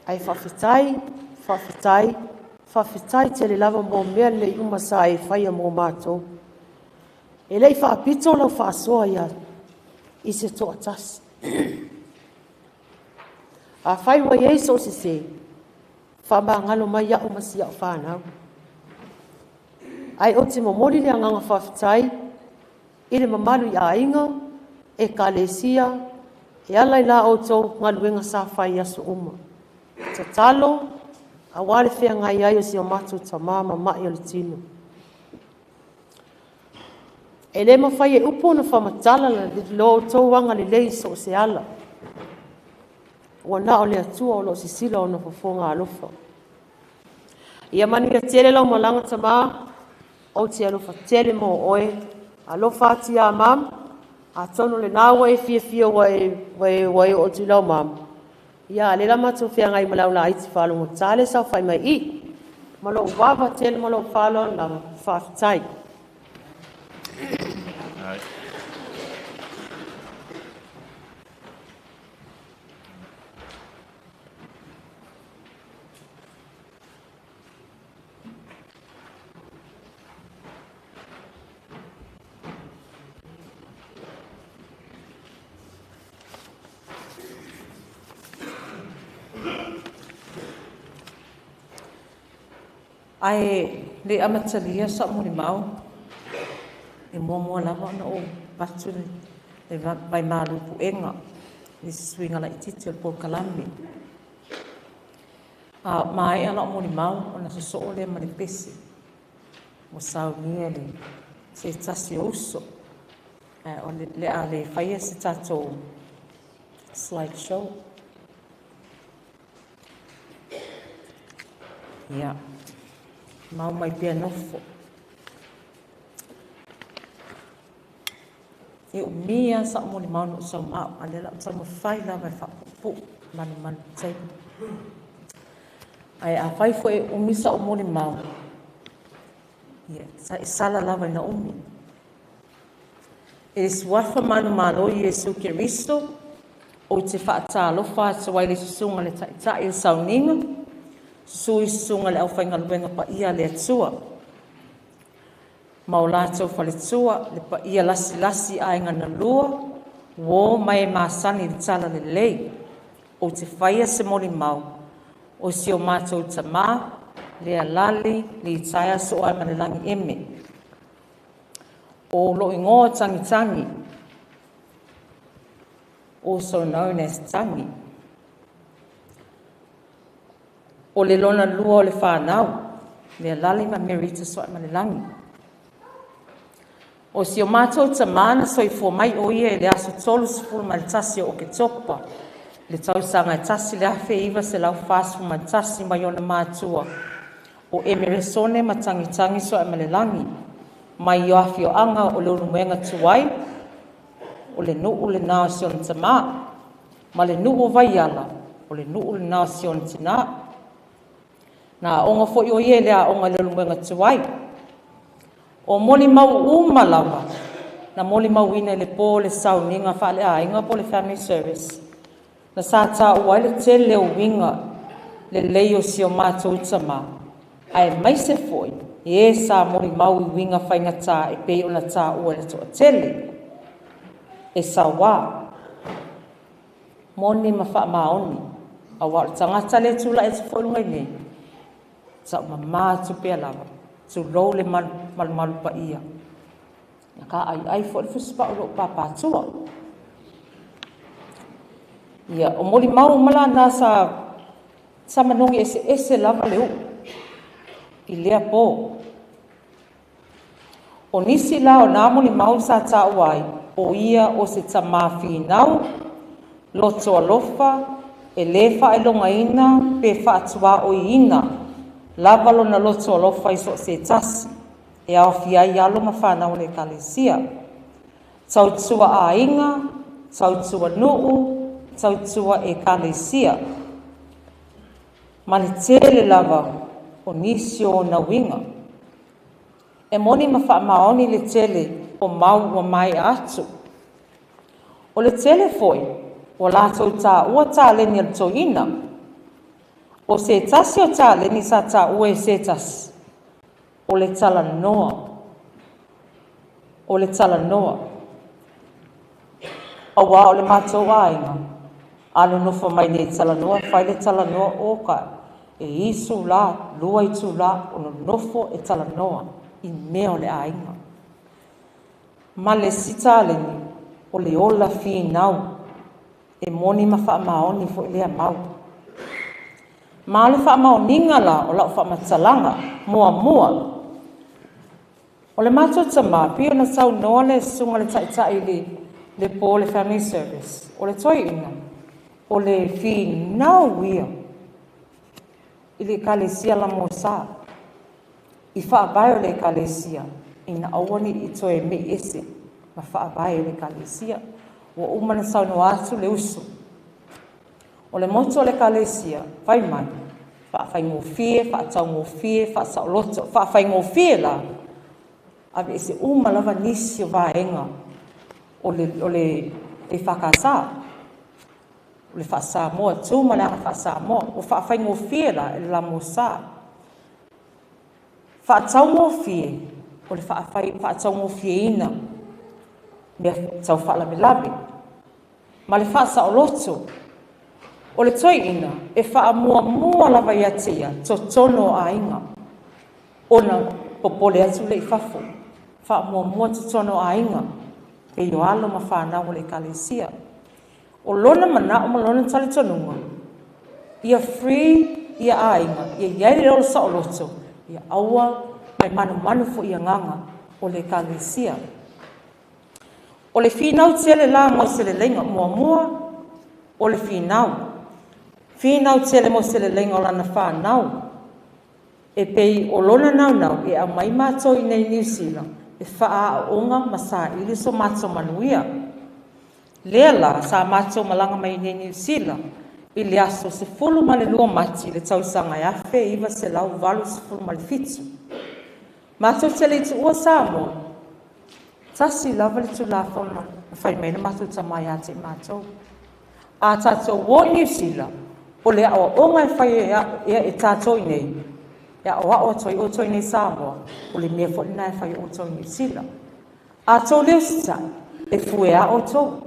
Speaker 4: ae faafetai, faafetai, faafetai tele lava mo mea lelei uma sa e faia mo matou. E le i faapito lau faasoa ia i se toatasi. Afai ua i ai sou sese, faamagalo mai au ma si au fanau. Ae ou te momoli le agaga faafetai i le mamalu i aiga, ekalesia, e ala i la outou galuega sa fai i aso uma. Tatalo, aua le feagai ai o si o matou tamā ma ma'i o le tino. E le mafai e upu ona faamatala lo outou agalelei i so o se ala. Ua na o le Atua o lo o sisila ona fofoga alofa. Ia manuia tele lau malaga tamā, ou te alofa tele mo oe. Alofa atu iā Mama, atonu o lena ua e fiafia ua e ua e oo atu i lau mama. Ia, a o lea o le a matou feagai ma le aulaiti faalogotata lea e saofai mai i i. Ma lou ava tele ma lou faaaloalo lava, faafetai.
Speaker 5: Ae le i amatalia sau molimau, e muamua lava ona ou avatu le vaimalu puega i se suiga laitiiti o le polokalame. A maea lau molimau ona sosoo lea ma le pese ua saunia e le se tasi o uso. Ae o le a le faia se tatou slide show. Ia, mau mai pea nofo. E umi lava sa'u molimau na ou sau ma a'u, a o lea o le a ou taumafai lava e faapuupuu manumanu i le taimi. Ae afai foi e umi sa'u molimau, ia, e sala lava ina umi. I le Suafa manumalo o Iesu Keriso, ou te faatalofa atu ai i le susuga i le Taitai o le Sauniga, susu i susuga i le aufaigaluega paia a le Atua ma o latou faletua, le paia lasilasi i aiga na lua, uo ma e masani i le talalelei. Ou te faia se molimau o si o matou tamā, Lealali Litaea Sooaemalelagi Eme. O lou igoa o Tagitagi, also known as Tagi. O le lona lua o le fanau, Lealali ma Merita Sooaemalelagi. O si o matou tamā na soifua mai o ia i le aso 31 o Oketopa le tausaga e 1941 mai ona matua o Emeresone ma Tagitagi Soaemalelagi mai o afioaga o Leulumoega tuai, o le nuu lena o si ona tamā, ma le nuu o Vaiala, o le nuu lena o si ona tinā. Na aoga foi o ia i le aoga i Leulumoega tuai. O molimau uma lava na molimauina i le po o le sauniga faaleaiga po o le family service, na sa taua ai le tele o uiga lelei o si o matou tamā, aemaise foi e sa molimau i uiga faigata e pei ona taua e le toatele e sauā, moni ma faamaoni, auā o le tagata lea e tulai atu foi i luga i nei, taumama atu pea lava, tulou le malumalu paia, na ka aiai foi le fusipau i lou papatua. Ia, o molimau uma la na sa manogi eseese lava le uu i lea po. O nisi la o nā molimau sa taua ai, o ia o se tamā finau, loto alofa, e lē faailogaina pe faatuaoiina lava lona loto alofa i so o se tasi, e aofia ai alo ma fanau o le ekalesia. Tautua aiga, tautua nuu, tautua ekalesia. Ma le tele lava o nisi o ona uiga. E moni ma faamaoni le tele o mau ua maea atu. O le tele foi ua latou taua taleni a le toeaina. O se tasi o taleni sa taua e se tasi, o le talanoa. O le talanoa. Auā o le matou aiga, a nonofo mai nei e talanoa, fai le talanoa o ka e isu la, lua itulā o nonofo e talanoa i mea o le aiga. Ma le isi taleni, o le ola finau, e moni ma faamaoni foi lea mau. Ma o le faamaoniga la o lau faamatalaga muamua, o le matou tamā, pei ona saunoa le susuga i le taitai i le po o le family service, o le toeaina, o le finau ia i le ekalesia LMS, i faavae o le ekalesia, ina aua ne i toe mei ese ma faavae o le ekalesia. Ua uma ona saunoa atu le uso. O le moto o le ekalesia, fai mai, faafaigofie, faataugofie, faasaoloto. Faafaigofie la, aveese uma lava nisi o vaega o le EFKS, o le faa-Samoa, tu ma le aga faa-Samoa. Ua faafaigofie la e le LMS. Faataugofie, o le faataugofieina mea tau faalavelave. Ma le faasaoloto, o le toeaina e faamuamua lava ia te ia totonu o aiga, ona popole atu lea i fafo. Faamuamua totonu o aiga, pei o alo ma fanau o le ekalesia. O lona manao ma lona talitonuga, ia free ia aiga, ia iai le ola saoloto, ia aua mai manumanu foi agaga o le ekalesia. O le finau tele la mo se leleiga muamua, o le finau. Finau tele mo se leleiga o lana fanau. E pei o lona naunau e aumai matou i nei Niu Sila e faaaooga ma saili so matou manuia. Lea la sa matou malaga mai nei Niu Sila i le aso 12 Mati le tausaga e 1987. Matou te le i tuua Samoa, tasi lava le Tulafono na fai mai le matou tamā ia te i matou. A tatou o i Niu Sila, o le aoaoga e fai e tatou i nei, e aoao atu ai outou i nei Samoa, o le mea foi lena e fai e outou i Niu Sila. A tou le usitai, e fueā outou.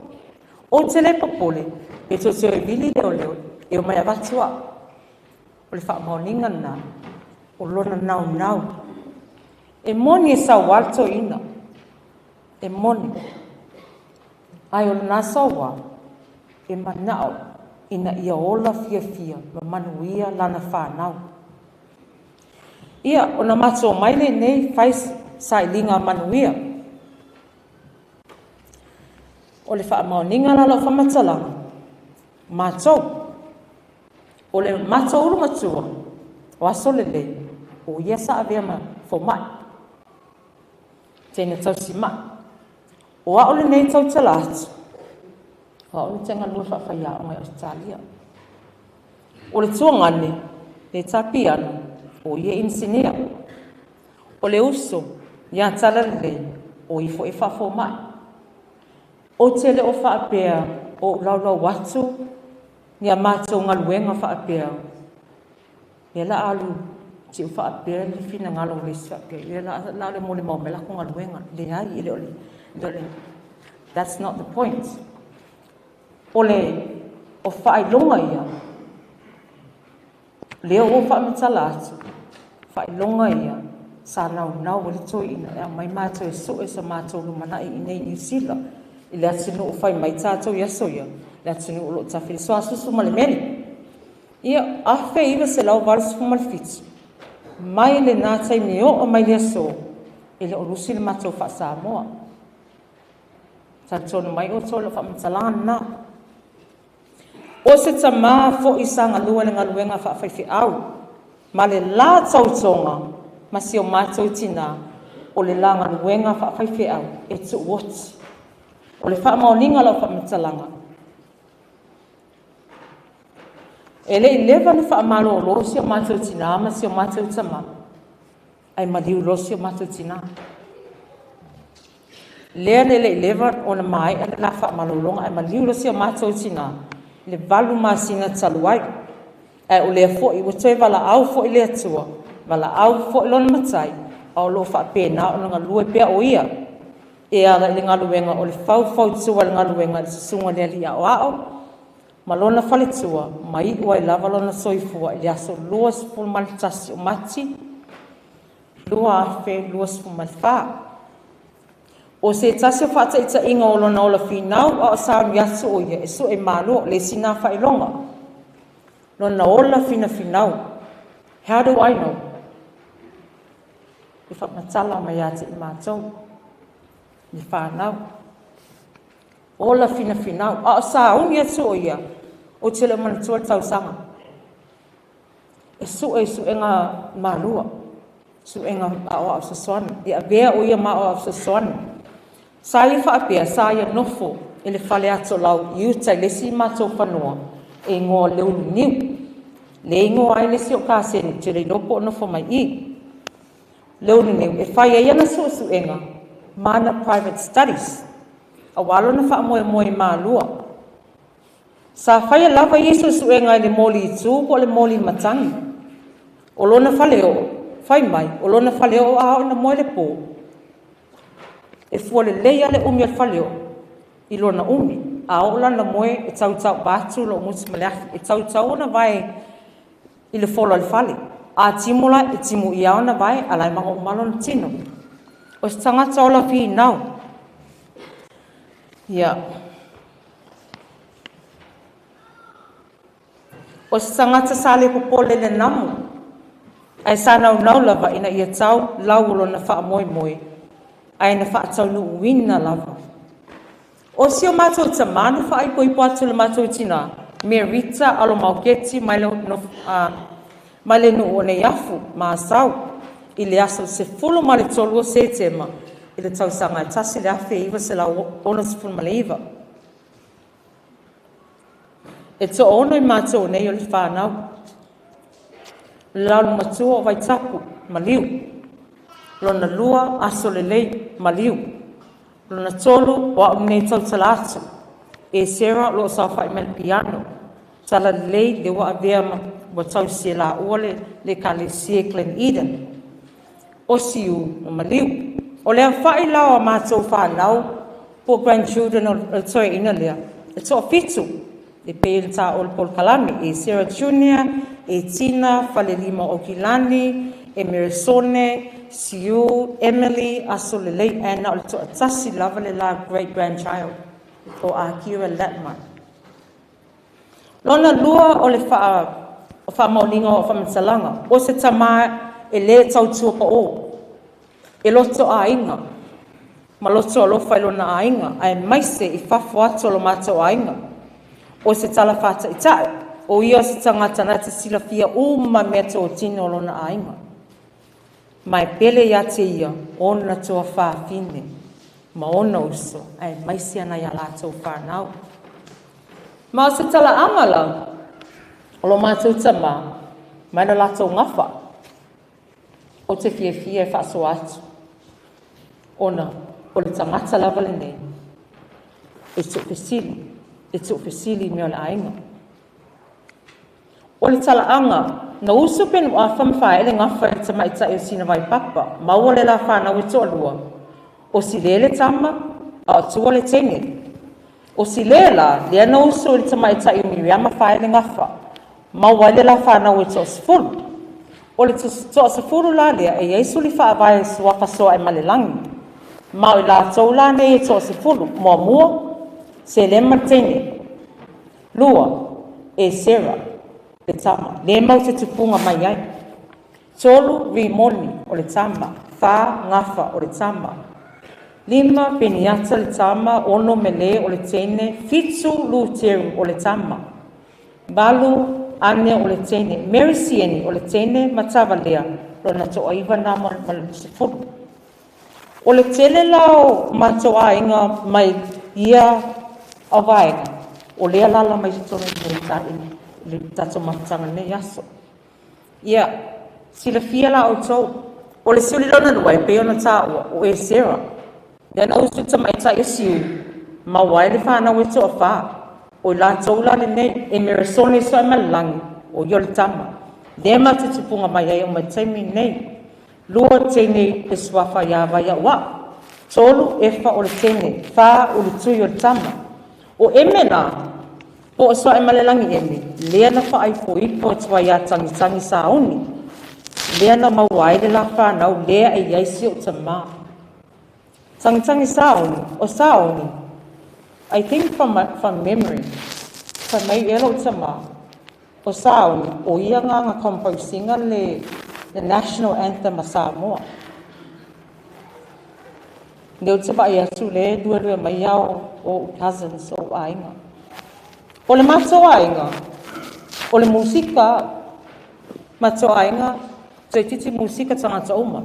Speaker 5: Ou te le popole, pe tou te o e vili leoleo, e omai avatu au. O le faamaoniga lena, o lona naunau. E moni e sauā le toeaina, e moni. Ae o lena sauā, e manao ina ia ola fiafia ma manuia lana fanau. Ia, ona matou omai lenei fai sailiga manuia. O le faamaoniga la o lau faamatalaga, matou, o le matou ulu matua, o aso lelei, o ia sa avea ma fomai, teine tausimai. O au lenei tautala atu, o au le te galue faafaiaoga i Ausetalia. O le tuagane, le tapiano, o ia inisinia. O le uso, ia tala lelei, o ia foi e faafomai. Ou te le o faapea o ou laulau atu ni a matou galuega faapea. Ia la alu tiu faapea le finagalo o le isi faapea. Ia la le molimau mai lako galuega. Leai, e le o le, that's not the point. O le o faailoga ia, lea ua faamatala atu, faailoga ia, sa naunau ai le toeaina e aumai matou e sue so matou lumanai i inei i Niu Sila, i le atunuu fai mai tatou i aso ia, le atunuu o lo o tafe le suasusu ma le meli. Ia, 1987, mai lena taimi oo mai le aso, e le o lusi le matou faa-Samoa. Talitonu mai outou i lau faamatalaga lena. O se tamā foi sa galue le galuega faafaifeau, ma le la tautoga ma si o matou tinā, o le la galuega faafaifeau e tuuoti. O le faamaoniga o lau faamatalaga, e le i leva ona faamalolo si o matou tinā ma si o matou tamā, ae maliu loa si o matou tinā. Lea le le i leva ona maea le la faamalologa, ae maliu loa si o matou tinā, le 8 masina talu ai. Ae o lea foi ua toe valaau foi le Atua, valaau foi lona matai, a o loo faapena ona galue pea o ia, e ala i le galuega o le faufautua i le galuega i le susuga i le alii aoao, ma lona faletua, ma iu ai lava lona soifua i le aso 21 o Mati 2024. O se tasi o faataitaiga o lona ola finau a o sauni atu o ia e sue malo le isi nā faailoga. Lona ola finafinau. How do I know? E faamatala mai ia te i matou, le whanau. Ola finafinau. A o sauni atu o ia, o te le o manatua le tausaga. E sue i suega malua, suega aoao fesoasoani. E avea o ia ma aoao fesoasoani. Sa ia faapea, sa ia nofo e le fale atolau i uta i le isi matou fanua, e igoa le Uluniu. Le igoa ai le isi o kaseni, te le iloa po o nofo mai i. Le Uluniu, e fai ai ana suesuega ma ana private studies. Auā lona faamoemoe malua. Sa faia lava ia suesuega i le moli i tu po o le moli matagi. O lona faleoo, fai mai, o lona faleoo a oo ina moe le pō. E fua lelei lava le umi o le faleoo i lona umi. A oo la ina moe e tautau vaeatu lou gutu ma le afi. E tautau ona vae i le fola o le fale. A timu la, e timu ia ona vae, a la e magooma lona tino. O se tagata ola finau. Ia. O se tagata sa le popole i le namu, ae sa naunau lava ina ia tau lau o lona faamoemoe, ae na faataunuuina lava. O si o matou tamā na faaipoipo atu i le matou tinā, Merita Alomaoketi mai le mai le nuu o Neiafu, ma Asau, i le aso 13 o Setema i le tausaga e 1969. E toaono i matou nei o le whanau. Le laulu matua o Vaitapu, maliu. Lona lua, aso lelei, maliu. Lona tolu, o au nei tautala atu. E Sarah o loo saofai mai le piano. Tala lelei le ua avea ma ua tausia laua le ekalesia i Glen Eden. O Siu ma maliu. O le aofai la o a matou whanau po grandchildren o le toeaina lea, e toafitu e pei ona taua i le polokalame, e Sarah Junior, e Tina, Falelima o Aukilani, e Meresone, Siu, Emily, Aso Lelei, ae na o le toatasi lava le la great grandchild o Akira Latmai. Lona lua o le faamaoniga o faamatalaga, o se tamā e le tautua paō, e loto aiga. Ma loto alofa i lona aiga, aemaise i fafo atu o lo matou aiga. O se tala faataitai, o ia o se tagata na te silafia uma meatotino o lona aiga. Ma e pele ia te ia ona tuafafine ma ona uso, aemaise ana ia latou fanau. Ma o se talaaga la o lo matou tamā mai le latou gafa, ou te fiafia e faasoa atu, ona o le tagata lava lenei e tuufesili, e tuufesili i mea o le aiga. O le talaaga, na usu Penuafa ma Faaele gafa i le tamaitai o Sinavai Papa, maua le la fanau e toalua, o Sile le tama, a o Tua le teine. O Sile la, lea na usu i le tamaitai o Miriama Faaele gafa, maua ai le la fanau e toasefulu. O le toasefulu la lea e i ai suli faavae suafa Sooaemalelagi. Ma o i latou la nei e toasefulu: muamua, Selema le teine; lua, Esera le tama, le mau te tupuga mai ai; tolu, Rimoni o le tama; fa, Gafa o le tama; lima, Peniata le tama; 6, Mele o le teine; 7, Luteru o le tama; 8, Ane o le teine, Mary Sieni o le teine ma Tavalea lona toaiva na ma le 10. O le tele la o matou aiga mai ia vaega, o lea lala mai totonu i le tatou mafutaga nei aso. Ia, silafia la outou, o le siuli lona lua e pei ona taua, o Esera. Lea na usu tamaitai o Siu, maua ai le fanau e toafa. O i latou la lenei, e Meresone Sooaemalelagi, o ia o le tama. Lea ma te tupuga mai ai o mai taimi nei. Lua teine le suafa ia Vaiauau. Tolu, Efa o le teine. Fa, Ulutui o le tama. O Eme la, po o Sooaemalelagi Eme, lea na faaipoipo atu ai ia Tagitagi Sauni. Lea na maua ai le la fanau lea e i ai si o tamā. Tagitagi Sauni, o Sauni, I think from memory, fai mai ea lou tamā, o Sauni, o ia nga composinga le National Anthem a Samoa. Lea ou te vaai atu le luelue mai ao o cousins o aiga. O le matou aiga, o le musika, matou aiga, toeitiiti musika tagata uma.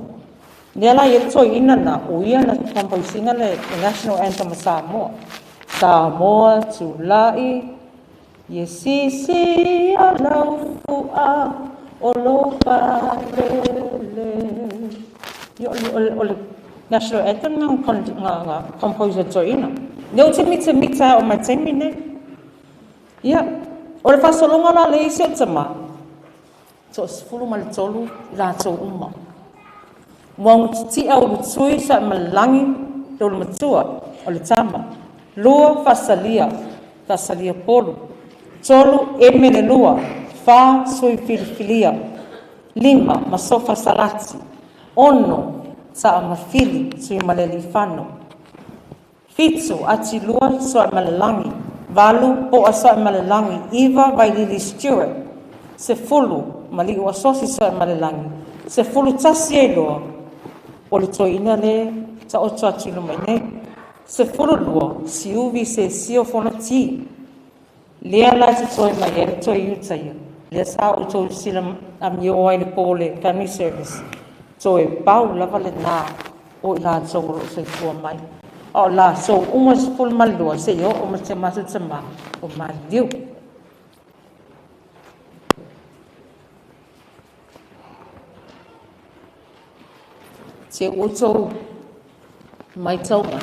Speaker 5: Lea la i ai le toeaina na, o ia na composinga le National Anthem a Samoa. Samoa tulai, ye sisi a lau fua o lo palele. O le National Anthem nga composer toeaina. Lea ou te mitamita o mai taimi nei. Ia, o le faasologa la le isi o tamā, 13 i latou uma. Ua ugatitia Ulutui Sooaemalelagi le ulumatua o le tama. Lua, Fasalia, Fasalia Polu. Tolu, Eme le lua. Fa, Sui Filifilia. Lima, Masofa Salati. 6, Saamafili, Sui Malelifano. 7, Atilua Sooaemalelagi. 8, Poa Sooaemalelagi. 9, Vailili Stewart. 10, Maliu Asosi Sooaemalelagi. 11 ai loa, o le toeaina le taoto atu i luma i nei. 12, Siuvi se sio fonoti. Lea la te toe mai ai le toe iuta ia. Lea sa outou sila amio ai le po le family service. Toe pau lava le nā o i latou o loo soifua mai. A o latou uma 12 se i oo ma te matou tamā o maliliu. Se outou mai tau mai.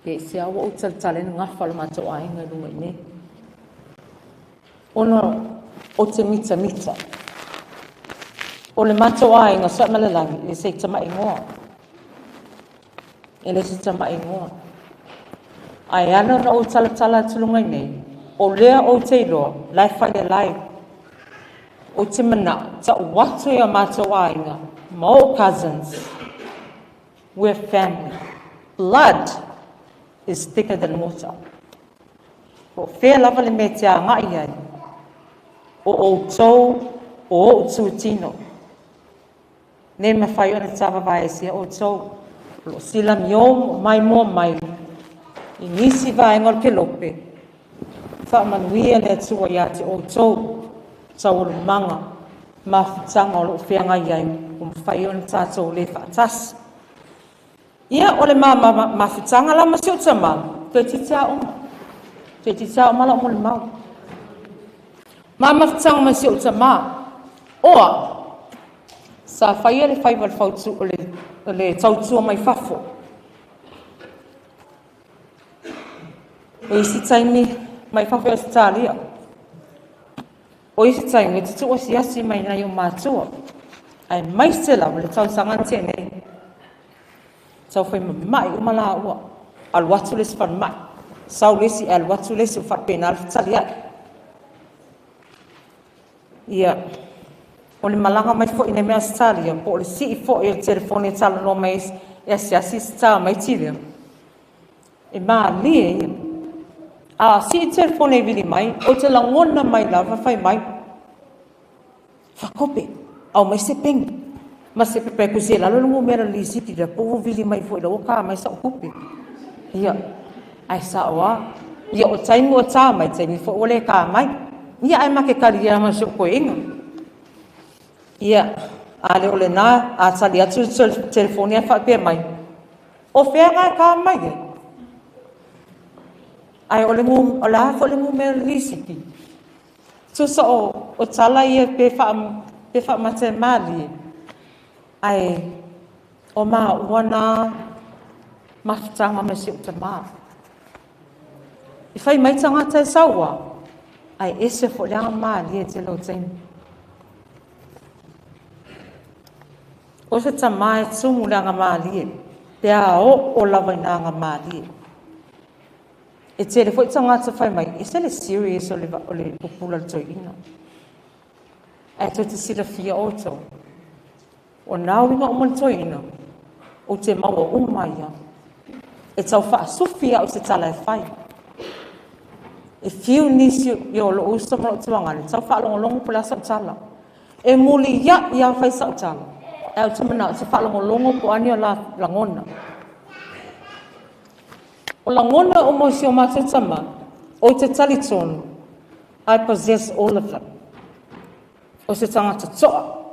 Speaker 5: Pe se au ou taletale le gafa o le matou aiga i luga i nei. Ona o te mitamita. O le matou aiga Sooaemalelagi le se tamaigoa. E le se tamaigoa. Ae ala ona ou talatala atu luga i nei, o lea ou te iloa, la e fai le lae. Ou te manao, ta'u atu i a matou aiga, ma ou cousins. We're family. Blood is thicker than water. Po fea lava le mea te agai ai, o outou, o ou tutino. Le mafai ona tavavaesia outou. O loo silamio maimoa mai i nisi vaega o le kelope. Faamanuia le Atua ia te outou taualumaga mafutaga o loo feagai ai ua mafai ona tatou le faatasi. Ia o le mafutaga la ma si ou tamā, toeitiiti aoga. Toeitiiti aoga lau molimau. Ma mafutaga ma si ou tamā, oa, sa faia le faiva le fautu, o le tautua mai fafo. O isi taimi mai fafo i Ausetalia. O isi taimi e tutu asiasi mai nai o matua. Ae mai se lava le tausaga na tea nei. Tau fai mamai uma la ua. Alu atu le isi falemai. Sau le isi, alu atu le isi, o faapena le fetali ai. Ia, o le malaga mai foi nei mea Ausetalia, po o le sii foi o le telefoni e talanoa mai e asiasi se tā mai lea. E malie ia. A sii telefoni e vili mai, o te lagona mai lava fai mai. Fakope, au mai se peni. Ma se pepe kusi e lalo le ngumera lisiti la po vili mai foi la o ka mai sa kupe. Ia, ai sa oa. Ia o taimi o tā mai, taimi foi o le ka mai. Ia ai ma ke kari ia ma se koinga. Ia, a le ole na, a tali atu telefoni a whaapea mai. O whea ngā ka mai e. Ai o le ngu, o la fo le ngu mea lisiti. Tusa o tala ia pe wha mate mali. Ai o ma wana mafutanga me si o te mā. I whai mai tangata e saua. Ai ese fo le anga mali e te lau taimi. O se tamā e tumu le anga mali e. Pe a o lava ina anga mali e. E tele foi tangata whai mai, e se le serious o le pupula le toina. Ai tō te sila fia o tau. O nā winga o mo le toina, o te maua uma ia. E tau whaasufia o se tala e whai. E fiu nisi i o lo uso ma lo tuanga, le tau whaalongolongo po le asa o tala. E muli ia ia whai sa o tala. E o te mana o te whaalongolongo po ani o la langona. O langona o mo si o mātou tama, o te tali tonu, I possess all of them. O se tangata toa.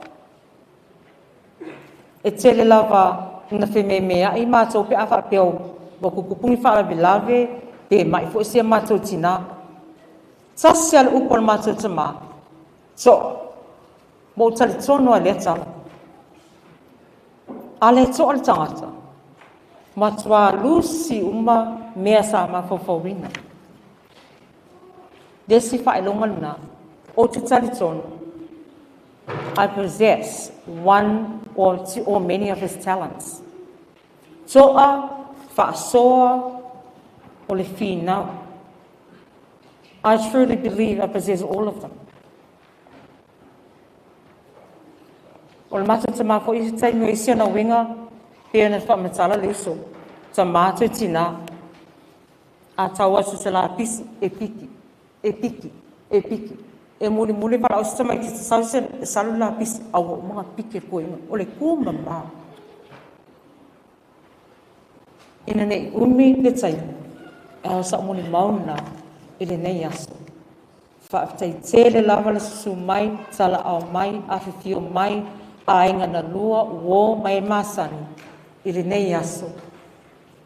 Speaker 5: E tele lava na whememea i mātou pe a whaapeo wa kukupungi whaalavelave, pe mai fo sia mātou tina. Tasi ale upo le mātou tama, toa. Mo tali tonu a lea tala. A le toa le tangata. Matua lusi uma mea sa mafofowina. Desi whaelonga luna, o te tali tonu, I possess one or two or many of his talents. Toa, whaasoa, o le whinau. I truly believe I possess all of them. O le mātou te mafo i te taimi o isi ana winga, pe ana whamatala le uso. Ta mātou tina, a tau atu te la pisi, e piki, e piki, e piki. E muli muli wala o se mai ki te sau se salu la pisi, au o mga pike koe, o le kūma mā. Ina nei umi le taimi, e au sa muli mauna i le nei aso. Whaaftai tele lava le susu mai, tala au mai, awhiwhio mai, a inga na lua, uo mai masani i le nei aso.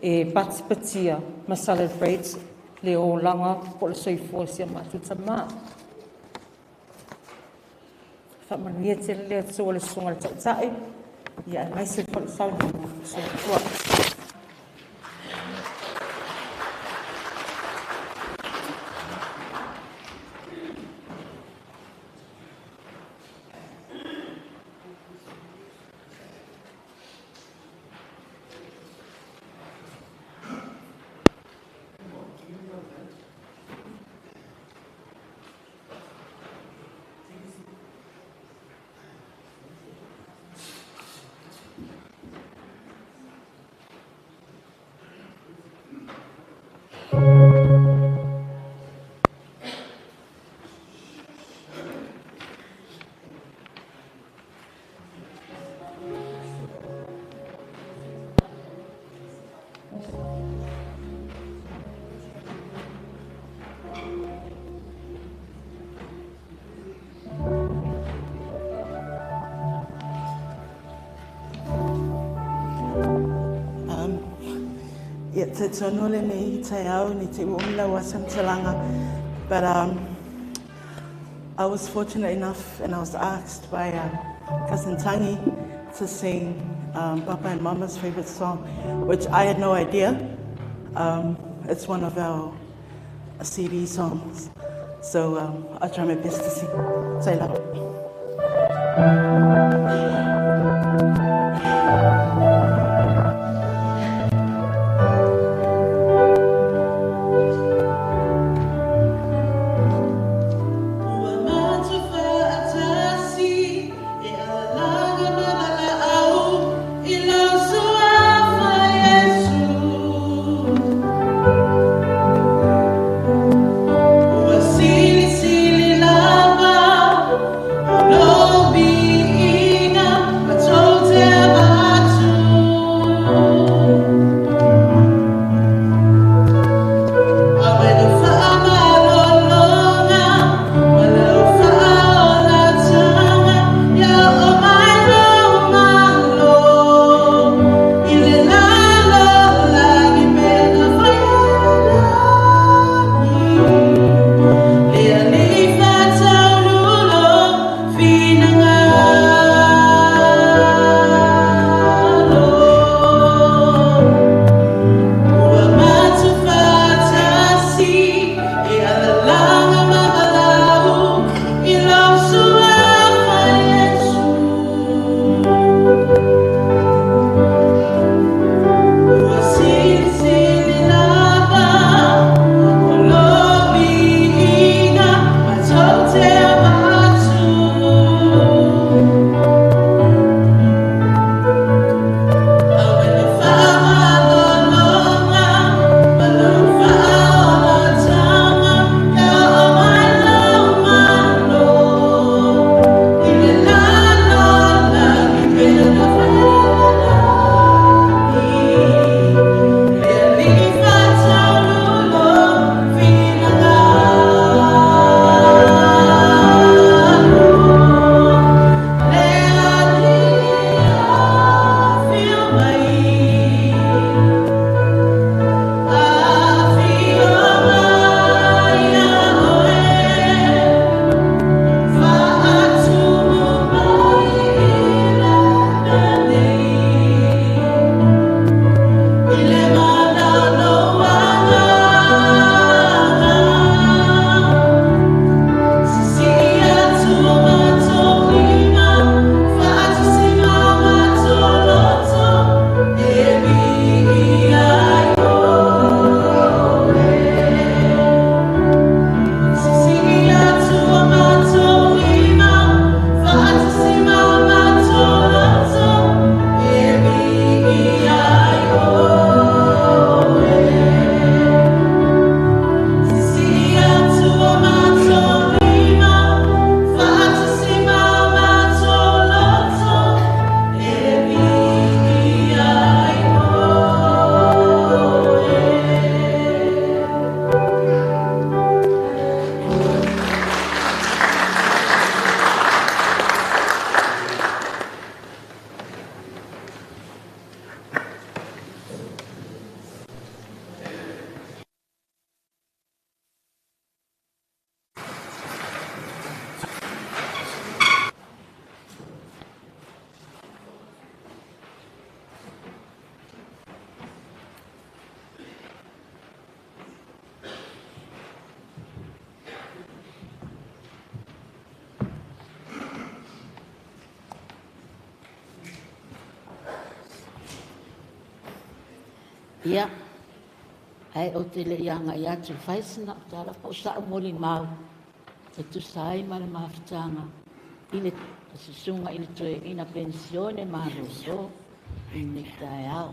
Speaker 5: E patipatia ma celebrate le o langa po le soifua sia matuta mā. Whaamanuia tele le atua le susuga le taitai, ia e mai se fo le saunoaga soifua.
Speaker 6: Te tonu le nei taeao ni te ua lau asamtalaga. But I was fortunate enough and I was asked by Cousin Tangi to sing Papa and Mama's favorite song, which I had no idea. It's one of our CD songs. So I'll try my best to sing. Say love.
Speaker 7: Ia, ae ou te le i agai atu e fai sina tala po o sa'u molimau e tusa ai ma le mafutaga i le susuga i le toeaina penisione malōlō i lenei taeao.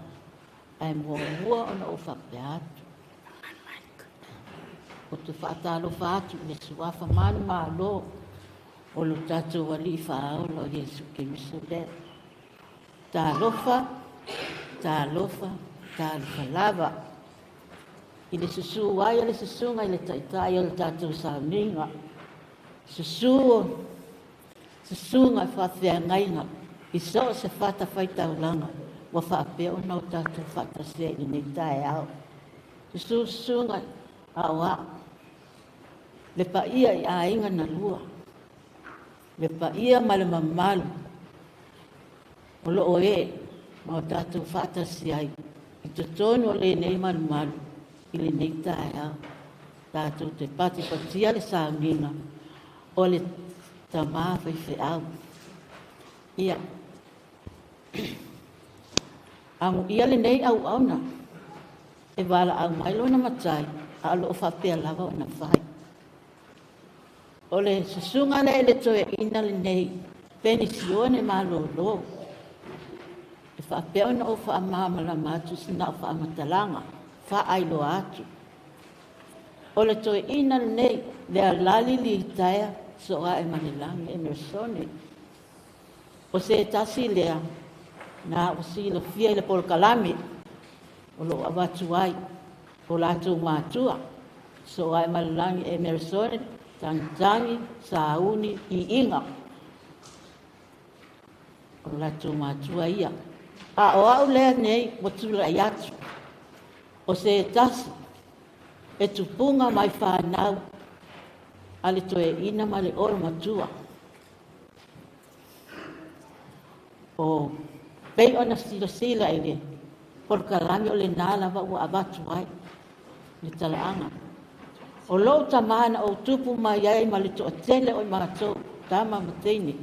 Speaker 7: Ae muamua ona ou faapea atu, ou te faatalofa atu i le suafa manumālō o lo tatou alii faaola o Iesu Keriso lea. Talofa, talofa, talofa lava. I le susū ai o le susuga i le taitai o le tatou sauniga, susū susuga e faafeagaiga i so o se fatafaitaulaga ua faapea ona o tatou faatasi ai i lenei taeao. Sususuga aoao le paia i aiga na lua, le paia ma le mamalu o loo e ma o tatou faatasi ai i totonu o lenei malumalu i lenei taeao. Tatou te patipatia le sauniga o le tamā faifeau. Ia, amuia lenei auauna e valaau mai lona matai, a o loo faapea lava ona fai. O le susuga lea i le toeaina lenei, penisione malolo, e faapea ona ou faamalamalama atu sina au faamatalaga, faailoa atu. O le toeaina lenei, le alali litaea soae ma le lagi Emeresone. O se tasi lea, na ua silafia i le polokalame o loo avatu ai o latou matua, soae ma le lagi Emeresone, tagitagi, sauni, iiga. O latou matua ia. A o au lea nei ua tulai atu, o se tasi e tupuga mai whanau a le toeaina ma le olo matua. O pei ona silasila i le polokalame o le nā lava ua avatu ai le talaaga. O lou tamā na ou tupu mai ai ma le toatele o i matou, tama ma teine.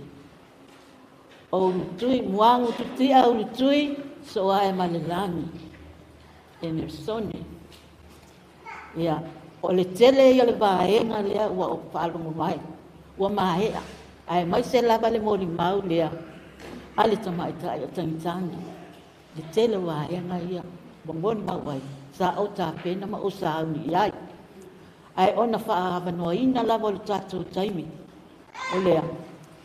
Speaker 7: O ulutui, muagu tutia ulutui, soae ma le lagi, Emeresone. Ia, o le tele ia le vaega lea ua ou faalogo mai, ua maea, ae mai se lava le molimau lea a le tamaitai o Tagitagi. Le tele o vaega ia ua molimau ai, sa ou tapena ma ou sauni i ai. Ae ona faaavanoaina lava o le tatou taimi, o lea,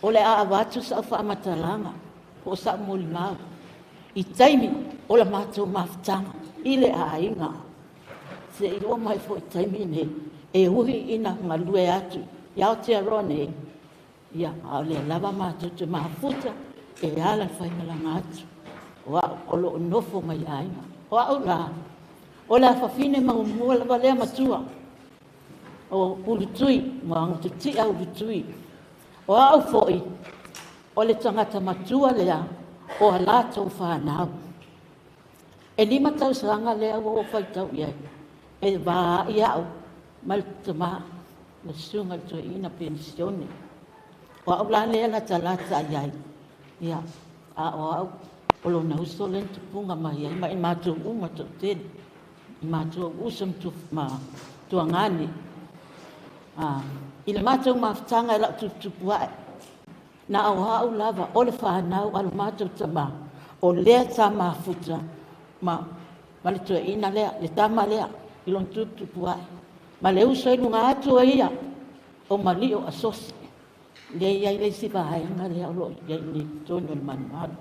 Speaker 7: o le a avatu sau faamatalaga po o sau molimau i taimi o la matou mafutaga i le aiga. Se i oo mai foi taimi nei, e ui ina galue atu i Aotearoa nei, ia, a o lea lava matou te mafuta e ala le faimalaga atu. O au o loo nofo mai le aiga. O au la, o le afafine magumua lava lea matua. O ulutui, muagututia ulutui. O au foi, o le tagata matua lea, o a latou whanau. E 5 tausaga lea ua ou faitau i ai, e vaai au ma le tamā, le susuga i le toeaina penisione. O au la lea latalata i ai, ia, a o au, o lona uso lea na tupuga mai ai, ma i matou uma toatele, i matou uso ma tuagane. I le matou mafutaga e lau tuputupu ae, na o au lava o le whanau a le matou tamā, o lea sa mafuta ma le toeaina lea, le tama lea, i lona tuputupu ae. Ma le uso i luga atu o ia, o Malio Asosi. Lea i ai le isi vaega lea o loo i ai nei totonu o le malumalu.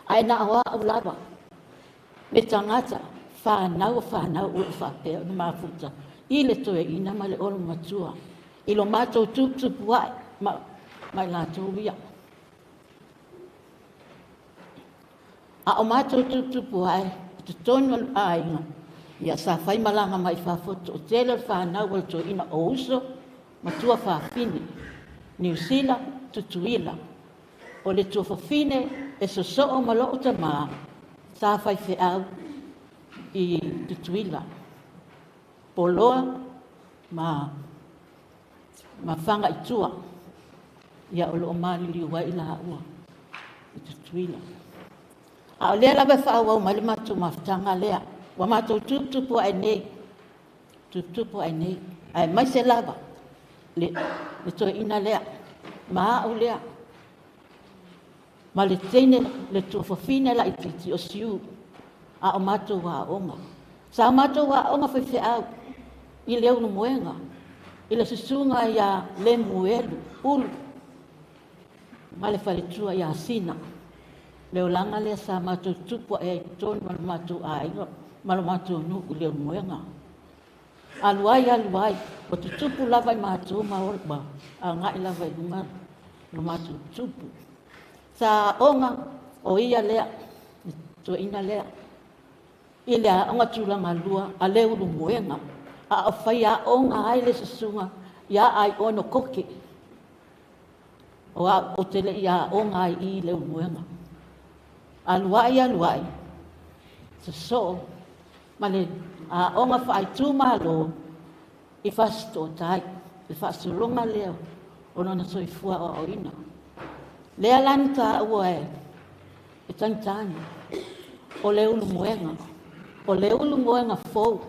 Speaker 7: Ae na o au lava, le tagata, whanau o whanau o faapea o mafuta, i le toeaina ma le olo matua, i lo matou tuputupu ae, ma i latou ia. A o matou tuputupu ae, i totonu o le aiga, ia sa fai malaga mai fafo toatele o le whanau o le toeaina o uso, matua fafine, Niu Sila, Tutuila. O le tuafafine e sosoo ma lou tamā, sa fai feau i Tutuila. Poloa ma Fagaitua, ia o loo maliliu ai laua i Tutuila. A o lea lava e faaauau mai le matou mafutaga lea, ua matou tuputupu ae nei, tuputupu ae nei, ae mai se lava le toeaina lea, ma au lea, ma le teine, le tuafafine laitiiti o Siu, a o matou aoga. Sa matou aoga faifeau i le Ulumoega, i le susuga ia Lemuelu Ulu, ma le faletua ia Sina. Le olaga lea sa matou tupu ae ai totonu o le matou aiga ma le matou nuu i le Ulumoega. Alu ai, alu ai, ua tutupu lava i matou ma agai lava i luga le matou tupu. Sa aoga o ia lea, le toeaina lea. I le aoga tulagalua a Leulumoega, a o faiaoga ai le susuga ia Aiono Koke. O au ou te le i aoga ai i Leulumoega. Alu ai, alu ai, sosoo ma le aoga faaitumalo i Fasitootai, le faasologa lea o lona soifua aoaoina. Lea la na taua e Tagitagi, o Leulumoega, o Leulumoega fou.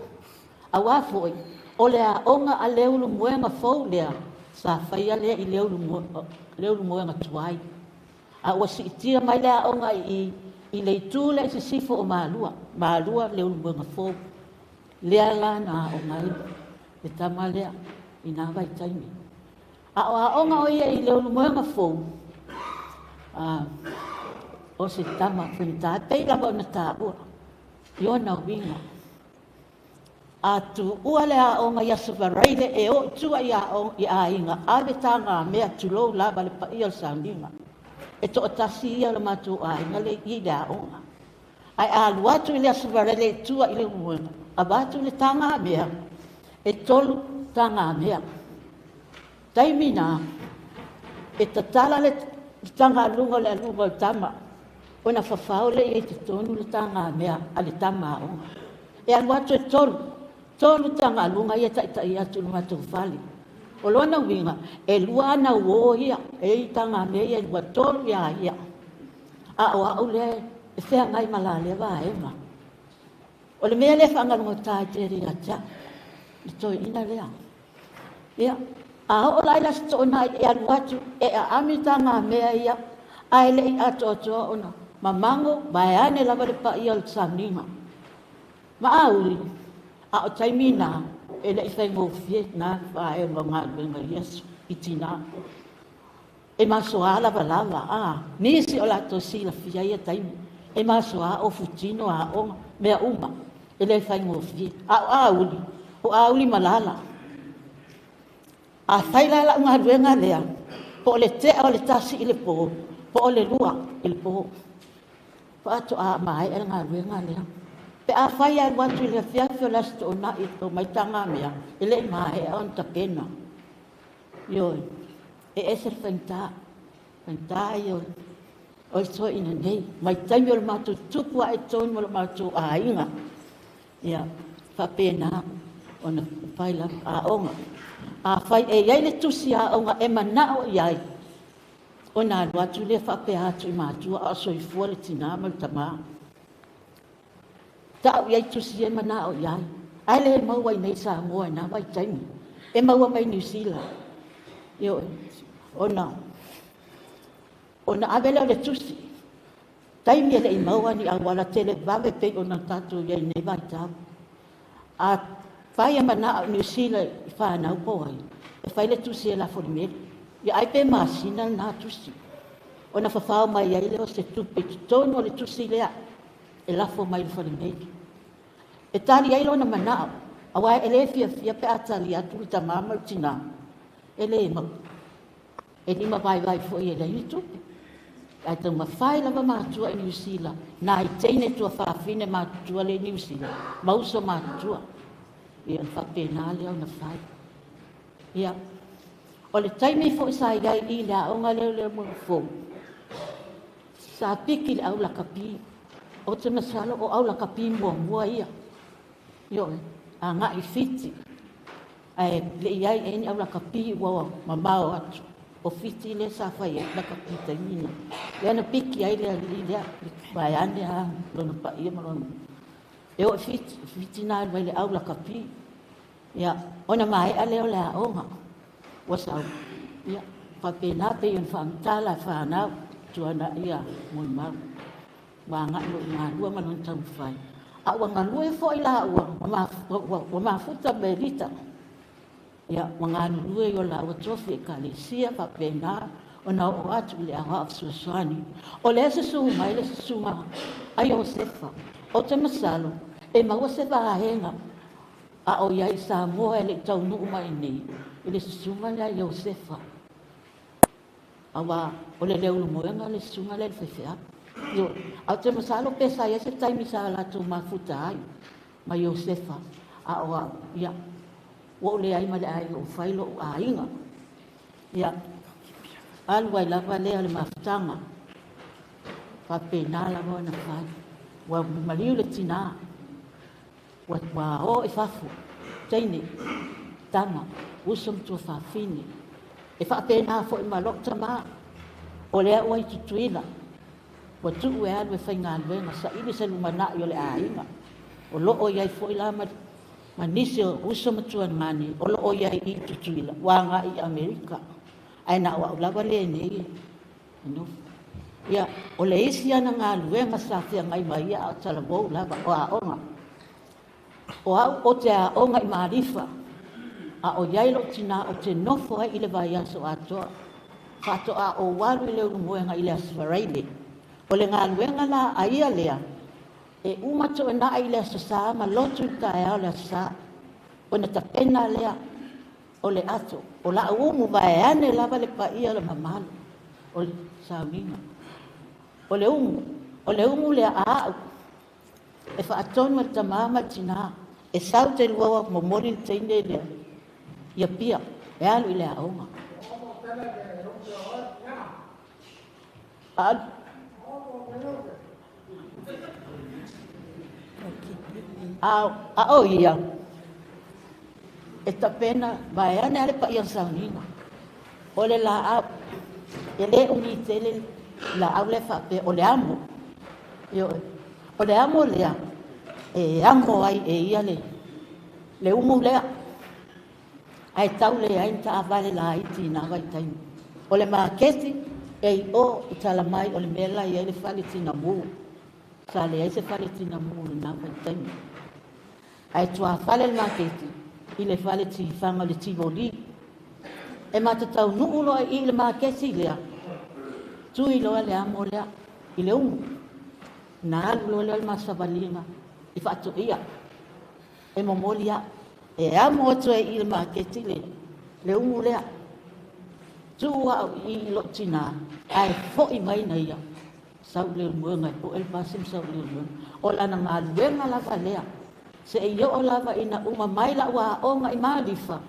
Speaker 7: Auā foi, o le aoga a Leulumoega fou lea sa faia lea i Leulumoega tuai. A ua siitia mai le aoga i le itu lea i sisifo o Malua, Malua Leulumoega fou. Lea la na aoga ai le tama lea i na vaitaimi. A o aoga o ia i Leulumoega fou, o se tama faigata, pei lava ona taua i ona uiga. A tuua le aoga i Aso Faraile e oo i tua i aiga, ave tagamea tulou lava le paia o le sauniga. E toatasi ia o le matou aiga le i le aoga. Ae a alu atu i le Aso Faraile i tua i Leulumoega, avatu le tagamea, e 3 tagamea. Taimi na, e tatala le tagaluga o le aluga o le tama, ona fafao le i totonu le tagamea a le tama aoga. E alu atu e 3 tagaluga ia taitai atu i le matou fale. O lona uiga, e 2 ana uo ia, e i tagamea ia e 2, 3 ia ia. A o au lea e feagai ma la lea vaega. O le mea lea whangalungata i te ria tia, i toi ina lea. Ia, a o lai la tona e alu atu, e a ami tanga mea ia, a ele i ato atoa ona, mamango, vaeane lava le paia o le sauniga. Ma auli, a o taimi nā, e le i whaingofie nā whaenga ngā luenga Yesu, i tina. E masoa lava lava, a, nisi o lato sila fia ia taimi, e masoa o futino a onga, mea uma, e le whaingofie. A o auli, o auli malala. A whaila la unga luenga lea, po o le tea o le tasi i le pō, po o le lua i le pō. Pa ato a mai e ngā luenga lea. Pe a whai alu atu i le fiafi o lasto o nai o maitanga mea, e le mai e on tapena. Ioi, e ese whainta, whainta ioi, o so ina nei, mai taimi o le mātou tupu a e tonu o le mātou āinga. Ia, whapena, o na whaila a onga. A whai e iai le tusi a onga e manao iai. O nā alu atu le whapea atu i mātua a soifua le tina ma le tamā. Tau iai tusi e manao iai. Ai le maua i nei Samoa i nā vai taimi. E maua mai New Zealand. Ioi, ona avele o le tusi. Taimi e le i maua ni awala tele vave pei o nā tātou iai nei vai tau. A whai a manao New Zealand i whanau po ai. E whai le tusi e la folimeli. Ia ai pe masina nā tusi. O na whawhao mai ai leo se tupe tonu o le tusi lea. E lafo mai le folimeli. E tali ai lona manao. A wai e le fia fia pe a tali atu i tamama o tina. E le mau. E lima vai vai foi e le i tupe. Ai tau mawhai lava mātua i New Zealand. Nā i teine tua whawhine mātua le New Zealand. Mauso mātua. Ia na whapena leo na whai. Ia. O le taimi fo sa iai i le aonga leo leo mo fou. Sa piki le au lakapi. O te masalo o au lakapi mua mua ia. Io, a ngā i whiti. Ai le iai e ni au lakapi ua mamao atu. O whiti le sa whai e lakapi taimina. Lea na piki ai lea li lea. Vai ane a lona pa ia ma lona. E o whiti, whiti nā mai le au lakapi. Ia, ona mai a leo le aonga. Wasau, ia, whapena pe yon whamtala whanau, tuana ia, moi mau. Wā ngā no ngā lua manon tau whai. A ua ngā lua e fo i la ua, ua mafuta me rita. Ia, ua ngā lua i o la ua tofi e kalesia, whapena, o na o atu le awa afsuasuani. O le se su mai le se sunga, ai o sefa, o te masalo, e maua se vahenga, a o ia i Samoa e le tau nuu mai nei, i le susunga lea Iosefa. Aua o le Leulumoega le susunga lea le faifeau. Ioe, ae ou te masalo pe sa i ai se taimi sa latou mafuta ai ma Iosefa, a o au, ia, ua ou leai ma le aiga ua fai lo'u aiga. Ia, alu ai lava lea o le mafutaga, faapena lava ona fai. Ua maliu le tinā, ua o i fafo, teine, tama, uso ma tuafafine. E faapena foi ma lou tamā, o lea ua i Tutuila, ua tuu e alu e faigaluega, saili se lumanai o le aiga. O lo o i ai foi la ma nisi o uso ma tuagane o lo o i ai i Tutuila, ua agai i Amerika, ae na o au lava lenei e nofo. Ia, o le isi ana galuega sa feagai ma ia a o talavou lava, o aoga. O au ou te aoga i Malifa, a o i ai lou tinā ou te nofo ai i le vaiaso atoa. Faatoa ou alu i Leulumoega i le Aso Faraile. O le galuega la a ia lea, e uma toenai i le Aso Sa ma lotu i le taeao o le Aso Sa. Ona tapena lea o le ato, o lau umu vaeane lava le paia o le mamalu o le sauniga. O le umu, o le umu lea a au, e faatonu e le tamā ma le tinā, e sau te lua momoli le teine lea, ia pia, e alu i le aoga. A o ia, e tapena, vaeane lava le paia o le sauniga. O le laau, e le umi tele le laau lea faapea, o le amo. Ioe. O le amo lea, e amo ai e ia le umu lea. Ae tau leai ni taavale laiti i na vaitaimi. O le maketi, e i o i tala mai o le mea la e i ai le fale tinamu. Sa leai se fale tinamu i lena vaitaimi. Ae tuafale le maketi i le fale tifaga o le Tivoli. E matataunuu loa i i le maketi lea, tui loa le amo lea i le umu. Na alu loa lea o le masavaliga i faatoia. E momoli au. E amo atu ai i le maketi le umu lea. Tuu au i i lou tinā, ae foi mai na ia. Sau i Leulumoega e poe le pasi ma sau i Leulumoega. O lana galuega lava lea. Seia oo lava ina uma mai lau aoga i Malifa,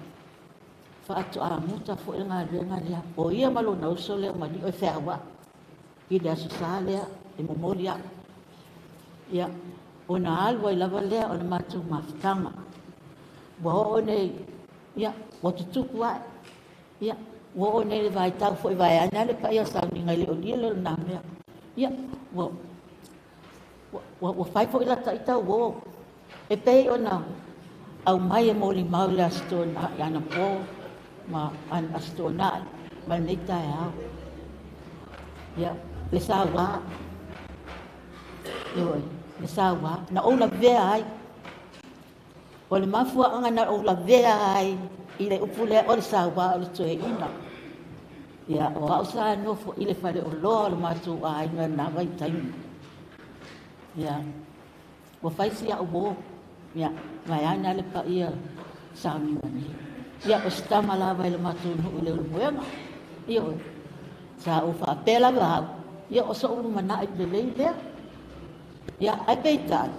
Speaker 7: faatoa muta foi le galuega lea. O ia ma lona uso lea o Malio e feauai i le Aso Sa lea e momoli au. Ia, ona alu ai lava lea o le matou mafutaga. Ua oo nei, ia, ua tutupu ae. Ia, ua oo nei le vaitau foi vaeane lava le paia o sauniga e le o lia le o lena mea. Ia, ua, ua, ua fai foi lata ita uo. E pei ona aumai e molimau i le Aso Toonai anapo ma Aso Toonai ma lenei taeao. Ia, le sauā. Ioe, le sauā. Na ou lavea ai. O le mafuaaga na ou lavea ai i le upu lea o le sauā o le toeaina. Ia, o au sa nofo i le faleoloa o le matou aiga i lena vaitaimi. Ia, ua fai si au uo. Ia, vaeane le paia sauniga nei. Ia, o se tama lava i le matou nuu i Leulumoega. Ioe, sa ou faapea lava au, ia o so'u lumanai lelei lea. Ia, ae peitai,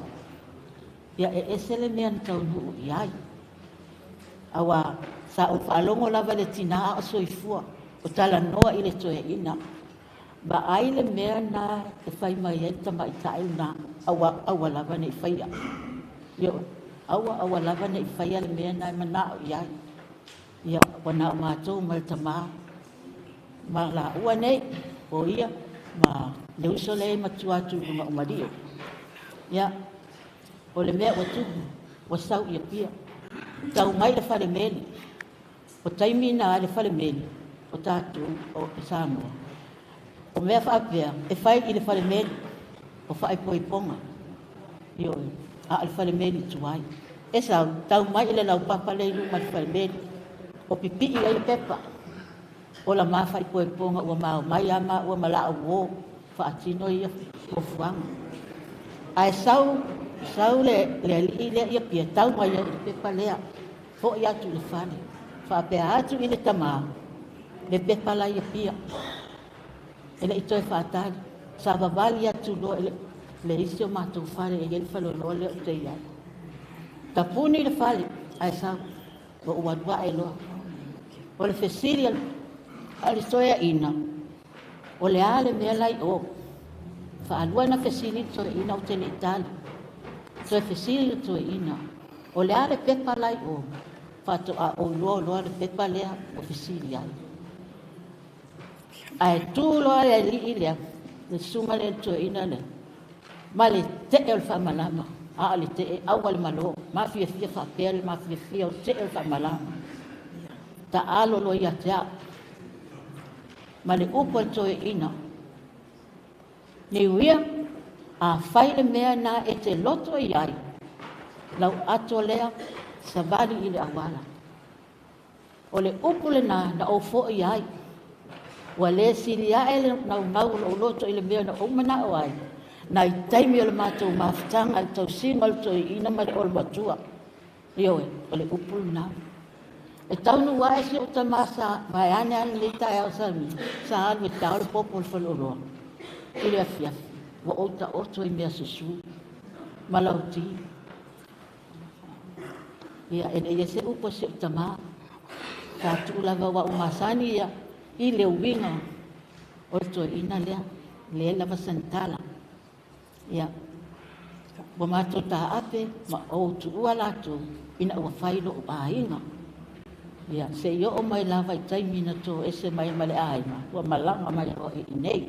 Speaker 7: ia e ese le mea na taunuu i ai. Aua sa ou faalogo lava i le tinā a o soifua, o talanoa i le toeaina. Vaai le mea na e fai mai ai le tamaitai lena, aua aua lava ne i faia. Ioe, aua aua lava ne i faia le mea na e manao i ai. Ia, ua na o matou ma le tamā ma laua nei, o ia ma le uso lea e matua atu i luga o Malio. Ia, o le mea ua tupu, ua sau i Apia. Tau mai le falemeli. O taimi na le falemeli, o tatou o Samoa. O mea faapea, e fai i le falemeli, o faaipoipoga. Ioe, a o le falemeli tuai. E sau, tau mai i le laupapa lea i luma i le falemeli. O pipii ai le pepa. O la ma faaipoipoga ua mao mai a maua ma lau uo faatino ia fuafuaga. Ae sau, sau le alii lea i Apia, tau mai ai i le pepa lea. Foi atu i le fale. Faapea atu i le tamā, le pepa la i Apia. E le i toe faatali. Savavali atu loa i le isi o matou fale e i ai le faleoloa lea ou te i ai. Tapuni le fale, ae sau, ua ou alu ae loa. O le fesili a le toeaina, o le a le mea la i o? Faalua ona fesili le toeaina ou te le i tali. Toe fesili le toeaina, o le a le pepa la i o? Faatoa ou iloa loa le pepa lea ua fesili ai. Ae tu loa le alii lea, le susuga lea le toeaina lea, ma le tee o le faamalama, a o le tee aua le malo, mafiafia faapea le mafiafia o le tee o le faamalama. Taalo loa ia te au, ma le upu a le toeaina, Niuia, a fai le mea na e te loto i ai, lau ato lea savali i le auala. O le upu lena na ou foi ai. Ua le sili ae le naunau o lou loto i le mea na ou manao ai, nai taimi o le matou mafutaga i le tausiga o le toeaina ma le olomatua. Ioe, o le upu lena. E taunuu ae si ou tama sa vaeane lava lenei taeao sa alu e tao le popo o le faleoloa i le afiafi. Ua ou taoto i mea susu ma lauti. Ia, e leai se upu a si ou tama. Sa tuu lava ua ou masani ia i le uiga o le toeaina lea, leai lava sana tala. Ia, ua matou taape ma ou tuua latou ina ua fai lou aiga. Ia, se i oo mai lava i taimi na toese mai ma le aiga, ua malaga mai loa i inei.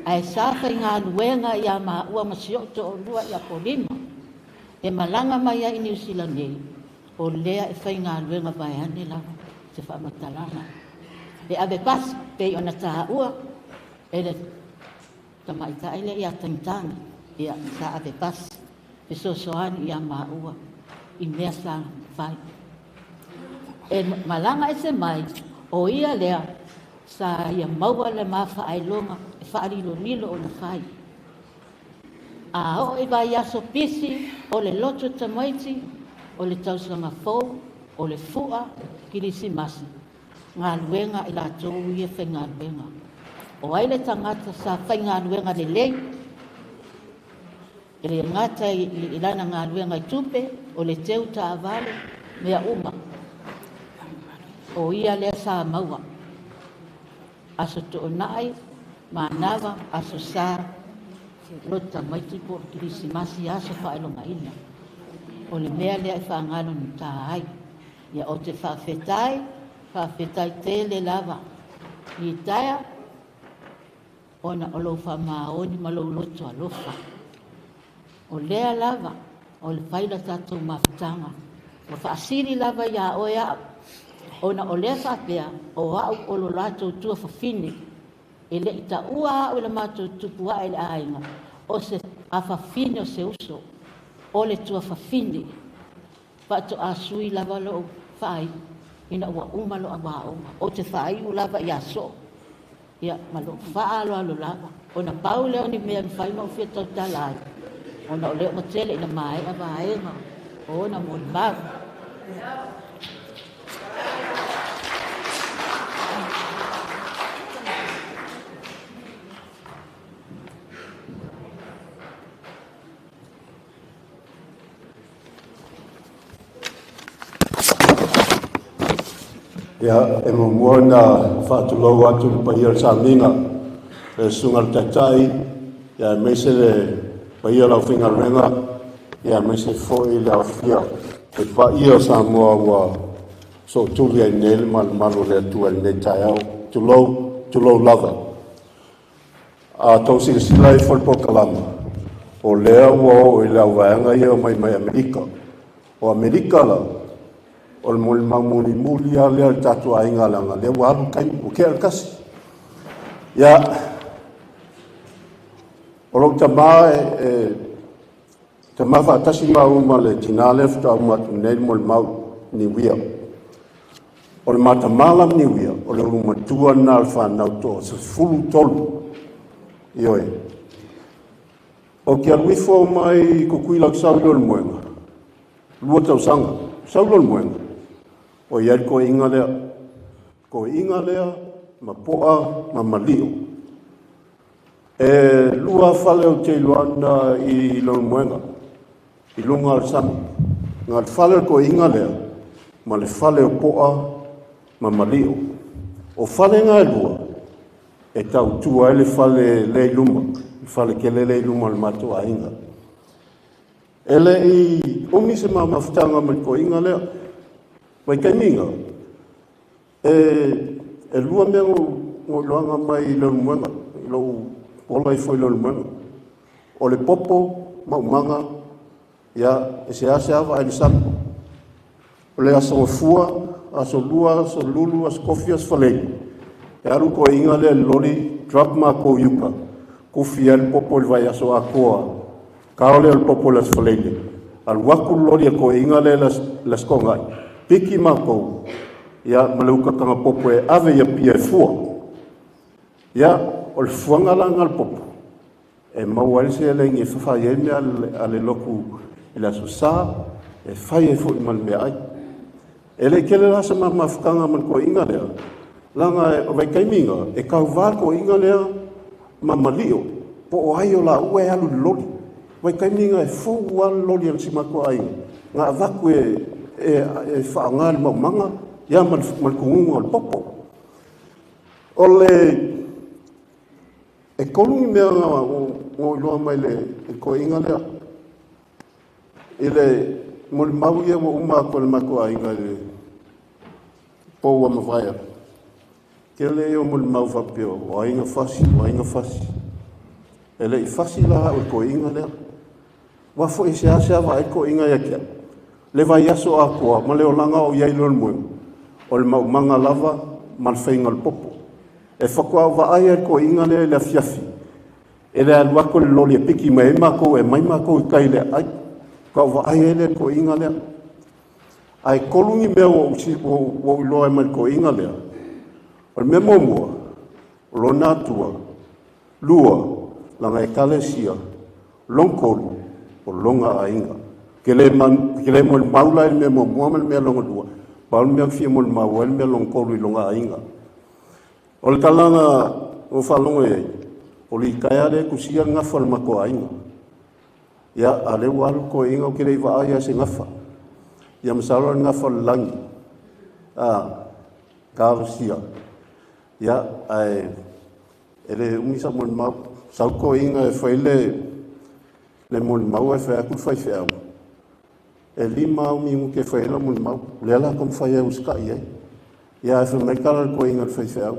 Speaker 7: Ae sa faigaluega ia maua ma si ou toalua ia Apolima, e malaga mai ai i Niu Sila nei, o lea e faigaluega vaeane lava se faamatalaga. E ave pasi, pei ona taua e le tamaitai lea ia Tagitagi, ia sa ave pasi, fesoasoani ia maua i mea sa fai. E malaga ese mai, o ia lea sa ia maua le mafaailoga e faalilolilo ona fai. A oo i vaiaso pisi, o le loto tamaiti, o le tausaga fou, o le fua, kilisimasi, galuega i latou ia faigaluega. O ai le tagata sa faigaluega lelei, e le gata i lana galuega i tupe, o le teu taavale, mea uma. O ia lea sa maua. Aso toonai, manava, aso sa, loto tamaiti po o le kilisimasi, aso faailogaina. O le mea lea e faagalo gata ai. Ia o te faafetai, faafetai tele lava. I taea, ona o lou faamaoni ma lou loto alofa. O lea lava, o le fai la tatou mafutaga. Ua faasili lava ia oe au. Ona o lea faapea, o au o lo latou tuafafine. E le i taua au i le matou tupu ae i le aiga, o se afafine o se uso, o le tuafafine. Faatoa sui lava lou faaiu, ina ua uma lou aoga. Ou te faaiu lava ia soo. Ia, ma lou faaaloalo lava. Ona pau lea o ni mea e mafai ona ou fia tautala ai, ona o lea ua tele ina maea vaega o ona molimau.
Speaker 8: Ia, e muamua ona faatulou atu i le paia o le sauniga, le susuga i le Taitai, ia aemaise le paia o le aufaigaluega, ia aemaise foi le aofia o le paia o Samoa ua sootuli ai nei le malumalu o le Atua i lenei taeao. Tulou, tulou lava. A tou silasila ifo i le polokalama, o lea ua oo i le auvaega ia omai mai Amerika. O Amerika la, o le molimau mulimuli lava lea o le tatou aiga leaga o lea ua alu le taimi, ua tea le 1. Ia, o lou tama e tama faatasi maua ma le tina lea faatoa uma atu nei le molimau Niuia. O le matamala ma Niuia, o le ulumatua lena o le fanau toa 13. Ioe. O te alu ifo mai Tutuila ou te sau i le moega, 2 tausaga, sau loa le moega, o i ai le toeaiina lea. Toeaiina lea, ma Poa ma Malio. E lua fale o te iloana i Leulumoega, i luga o le sami. Nga le fale o toeaiina lea, ma le fale o Poa ma Malio. O fale nga e lua, e tautua ai le fale lea i luma, le fale tele lea i luma o le matou aiga. E le i umi se ma mafutaga ma le toeaina lea. Vaitaimi e lua mea no iloaga mai i Leulumoega, i lou ola ifo i Leulumoega. O le popo, maumaga, ia, e se ase ava ai le sami. O le aso gafua, aso lua, aso lulu, aso kofi, aso faleina. E alu toeaiina lea i le loli, drop matou i uka, kufi ai le popo i le vaiaso atoa. Kao lea o le popo i le aso Faraile. Alu atu le loli a toeaiina lea i le Aso Toonai, piki matou, ia, ma le ukataga popo e ave i Apia e fua. Ia, o le fuaga la lena o le popo, e maua ai le seleni e fai ai mea a le lotu i le Aso Sa, e fai ai foi ma le meaai. E le i tele la se mafutaga ma le toeaina lea, leaga o vaitaimi na, e tauvā le toeaina lea ma Malio, po o ai o laua e alu i le loli. Vaitaimi na e fou lava le loli a le si matou aiga, na avatu e faaaoga le maumaga, ia ma le tunuga o le popo. O le e tolu ni mea na ou iloa mai le toeaina lea. I le molimau ia ua uma atu e le matou aiga i le pou ua mavae atu. Tele ia o molimau faapea o aiga fasi, o aiga fasi. E le i fasi la au i le toeaina lea. Ua foi se ase vaai le toeaina ia te au. Le vaiaso atoa ma le olaga o i ai Leulumoega, o le maumaga lava ma le faiga o le popo. E faatoa ou vaai ai i le toeaina lea i le afiafi, e le alu atu le loli e piki mai ai matou e aumai matou i tai i le aai. Faatoa ou vaai ai lea i le toeaina lea. Ae tolu ni mea ua ou iloa ai mai le toeaina lea. O le mea muamua, o lona atua. Lua, lana ekalesia. Lona tolu, o lona aiga. Ke le molimau la i le mea muamua ma le mea lona lua, pau le mea fia molimau ai le mea lona tolu i lona aiga. O le talaga o faalogo i ai, o le itaea lea tusia le gafa o le matou aiga. Ia, a lea ua alu le toeaina ou te le i vaai lava i se gafa. Ia masalo le gafa o le lagi. Talosia. Ia, ae e le umi sa molimau. Sau toeaina e fai le molimau ae fai atu le faifeau. E 5 au minute e fai ai la molimau. O lea la taumafai ai usitai ai. Ia, ae fai mai tala le toeaina i le faifeau.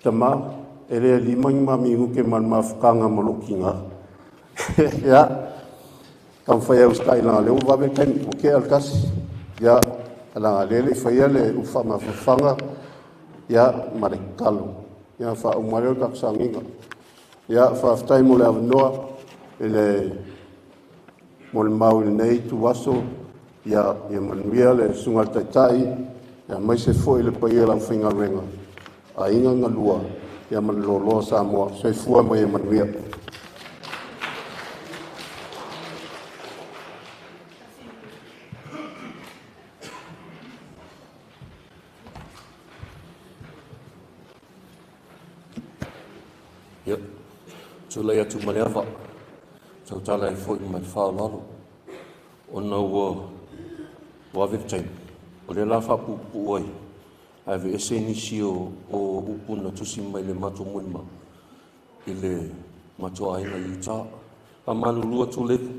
Speaker 8: Tama, e le 5 ni ma minute ma le mafutaga ma lou tina. Ia, taumafai ai usitai langa lea ua vave le taimi, ua tea le tasi. Ia, langa lea le i faia le ufaamafafaga, ia, ma le tatalo. Ia, faauma lea o le tatou sauniga. Ia, faafetai mo le avanoa i le molimau i lenei ituaso. Ia, ia manuia le susuga i le Taitai, ia aemaise foi le paia o le aufaigaluega, aiga na lua, ia ma le loaloa Samoa. Soifua ma ia manuia.
Speaker 9: Ia, tulai atu ma le ava, tautala ai foi ma le faaaloalo, ona ua ave le taimi, o lea la faapuupuu ai, ae aveese nisi o upu na tusi mai le matou molimau i le matou aiga i Utah. Faamalulu atu Levu,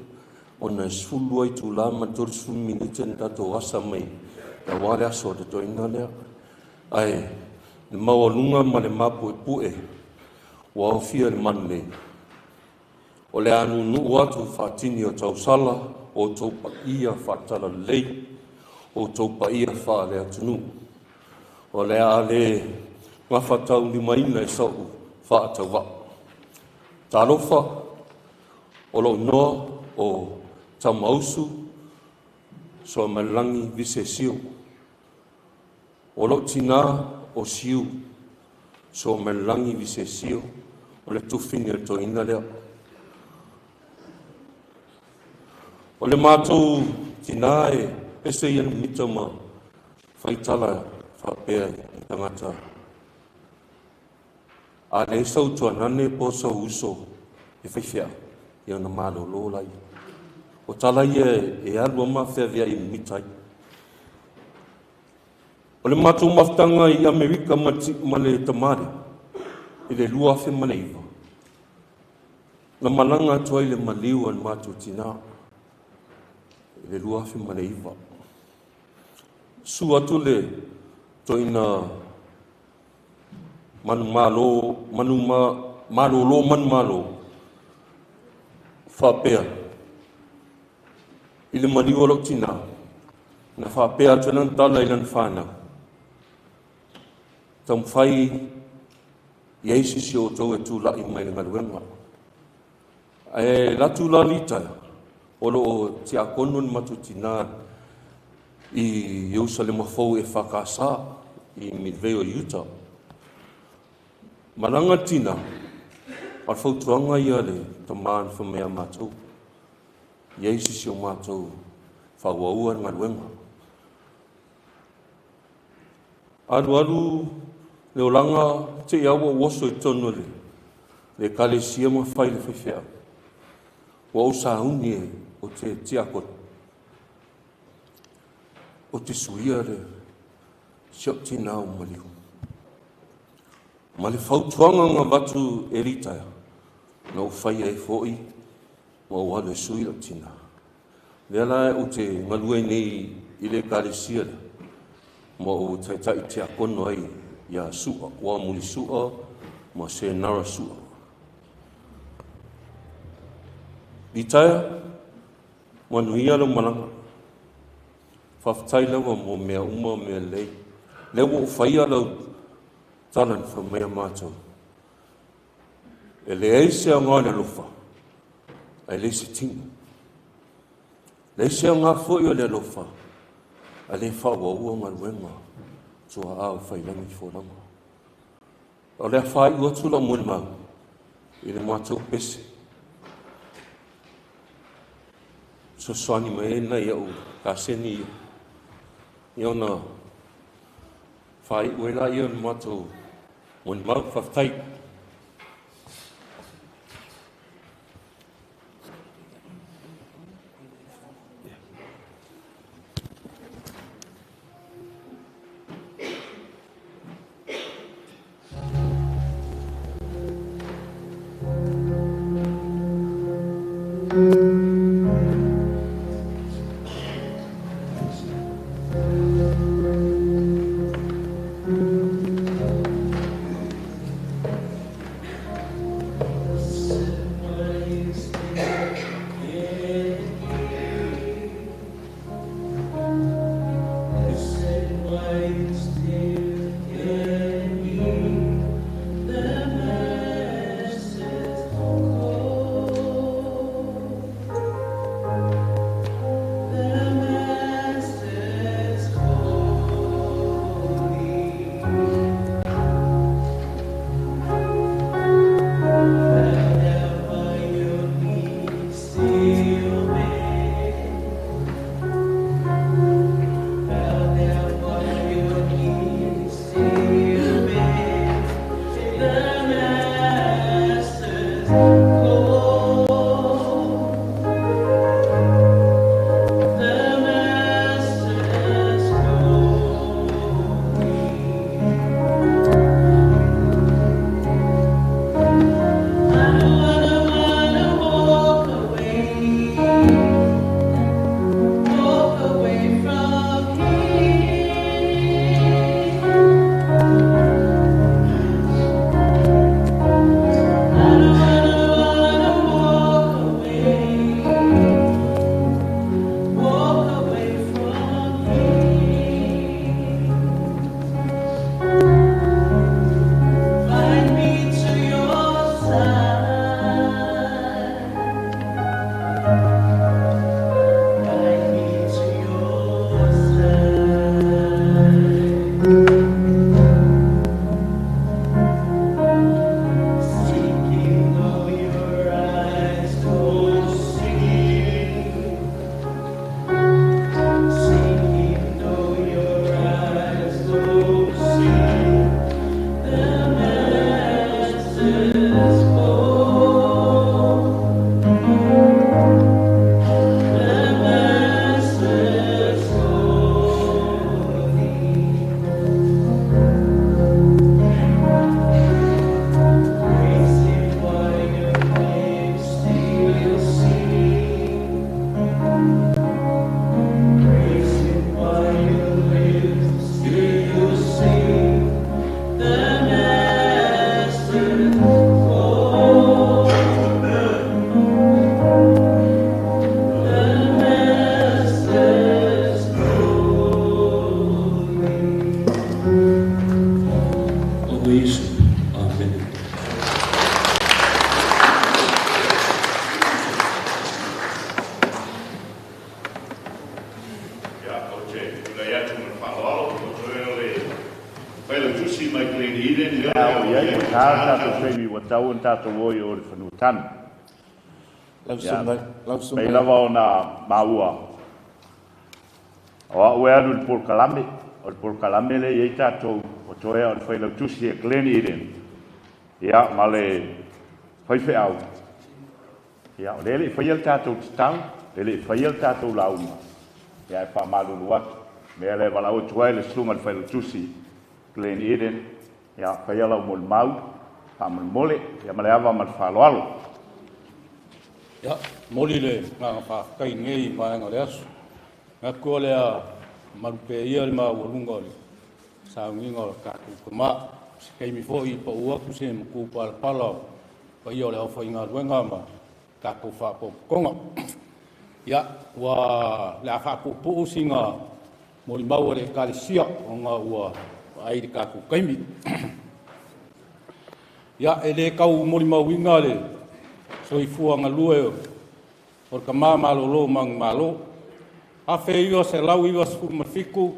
Speaker 9: ona e 12 itula ma le 30 minute na tatou asa mai aua le aso o le toeaina lea. Ae le maualuga ma le mapuepue ua aofia i le manu nei, o le a nunuu atu faatini o tausala o outou paia faatalalelei, o outou paia faaleatunuu. O le a le gafataulimaina e sou faatauvaa. Talofa, o lou igoa o Tamausu Soamelagi Visesio. O lou tina o Siu Soamelagi Visesio, o le tufini o le toeaina lea. O le matou tina e ese ia le mita ma faitala faapea i tagata. A leai sau tuanane po o sou uso e faifeau, ia ona malolo laia. O tala ia e alu lava ma feaveai mimita ai. O le matou mafutaga i Amerika ma le tama lea i le 2009, na malaga atu ai i le maliu a le matou tina i le 2009. Susu atu le toeaina manumalo, malolo manumalo, faapea, i le maliu o lou tina, na faapea atu ai lana tala i lana fanau, taumafai i ai se isi o outou e tulai mai i le galuega. Ae alu atu la litaea, o lo o tiakono le matou tina i Ierusalema fou EFKS i Midvale o Utah. Malaga le tina, o le fautuaga ia a le tama na fai mai ia matou, i ai se isi o matou faaauaua le galuega. Alu alu le olaga te i lava ua ou oso i totonu o le ekalesia ma fai le faifeau, ua ou sauni ou te tiakono, ou te suia le si ou tina ua maliu. Ma le fautuaga na avatu e litaea, na ou faia ai foi ma ou alu e sui lou tina. Lea la ou te galue nei i le ekalesia lea, ma ou taitai tiakono ai ia Sua, ua muli Sua ma Senara Sua. Litaea, manuia lau malaga. Faafetai lava mo mea uma mea lelei. Lea ua ou faia lau tala na fai mai a matou. E leai se aoga o le alofa, ae leai se tino. Leai se aoga foi o le alofa, ae le faaauaua galuega tua'a o faiilagi le folauga. O le a faaiu atu lau molimau i le matou pese. Fesoasoani mai ai nai au kaseni ia. Ia ona faaiu ai laia o le matou molimau. Faafetai.
Speaker 2: tatau ona tatou o i o i le fanua tanu. Ia, pei lava ona maua, o au e alu i le polokalame, o le polokalame lea e i ai tatou, o toe o le failautusi e Glen Eden, ia, ma le faifeau, ia, o lea e le i faia le tatou tatalo, e le i faia le tatou lauga, ia, e faamalulu atu. Mea lea e valaau atu ai le susuga i le failautusi Glen Eden, ia, faia lau molimau, faamolemole, ia ma le ava ma le faaaloalo.
Speaker 10: Ia, momoli le agaga faafetai i lenei vaega o le aso. Manatu o le a malu pea ia le maualuga o le sauniga o le tatou tama. Se taimi foi pau atu se matupalapala o paia o le aufaigaluega ma tatou faapotopotoga. Ia, ua le a faapuupuu sina molimau a le Ekalesia ona ua vaai i le tatou taimi. Ia, e le tau molimauina le soifua galue o le tama malolo manumalo. 1997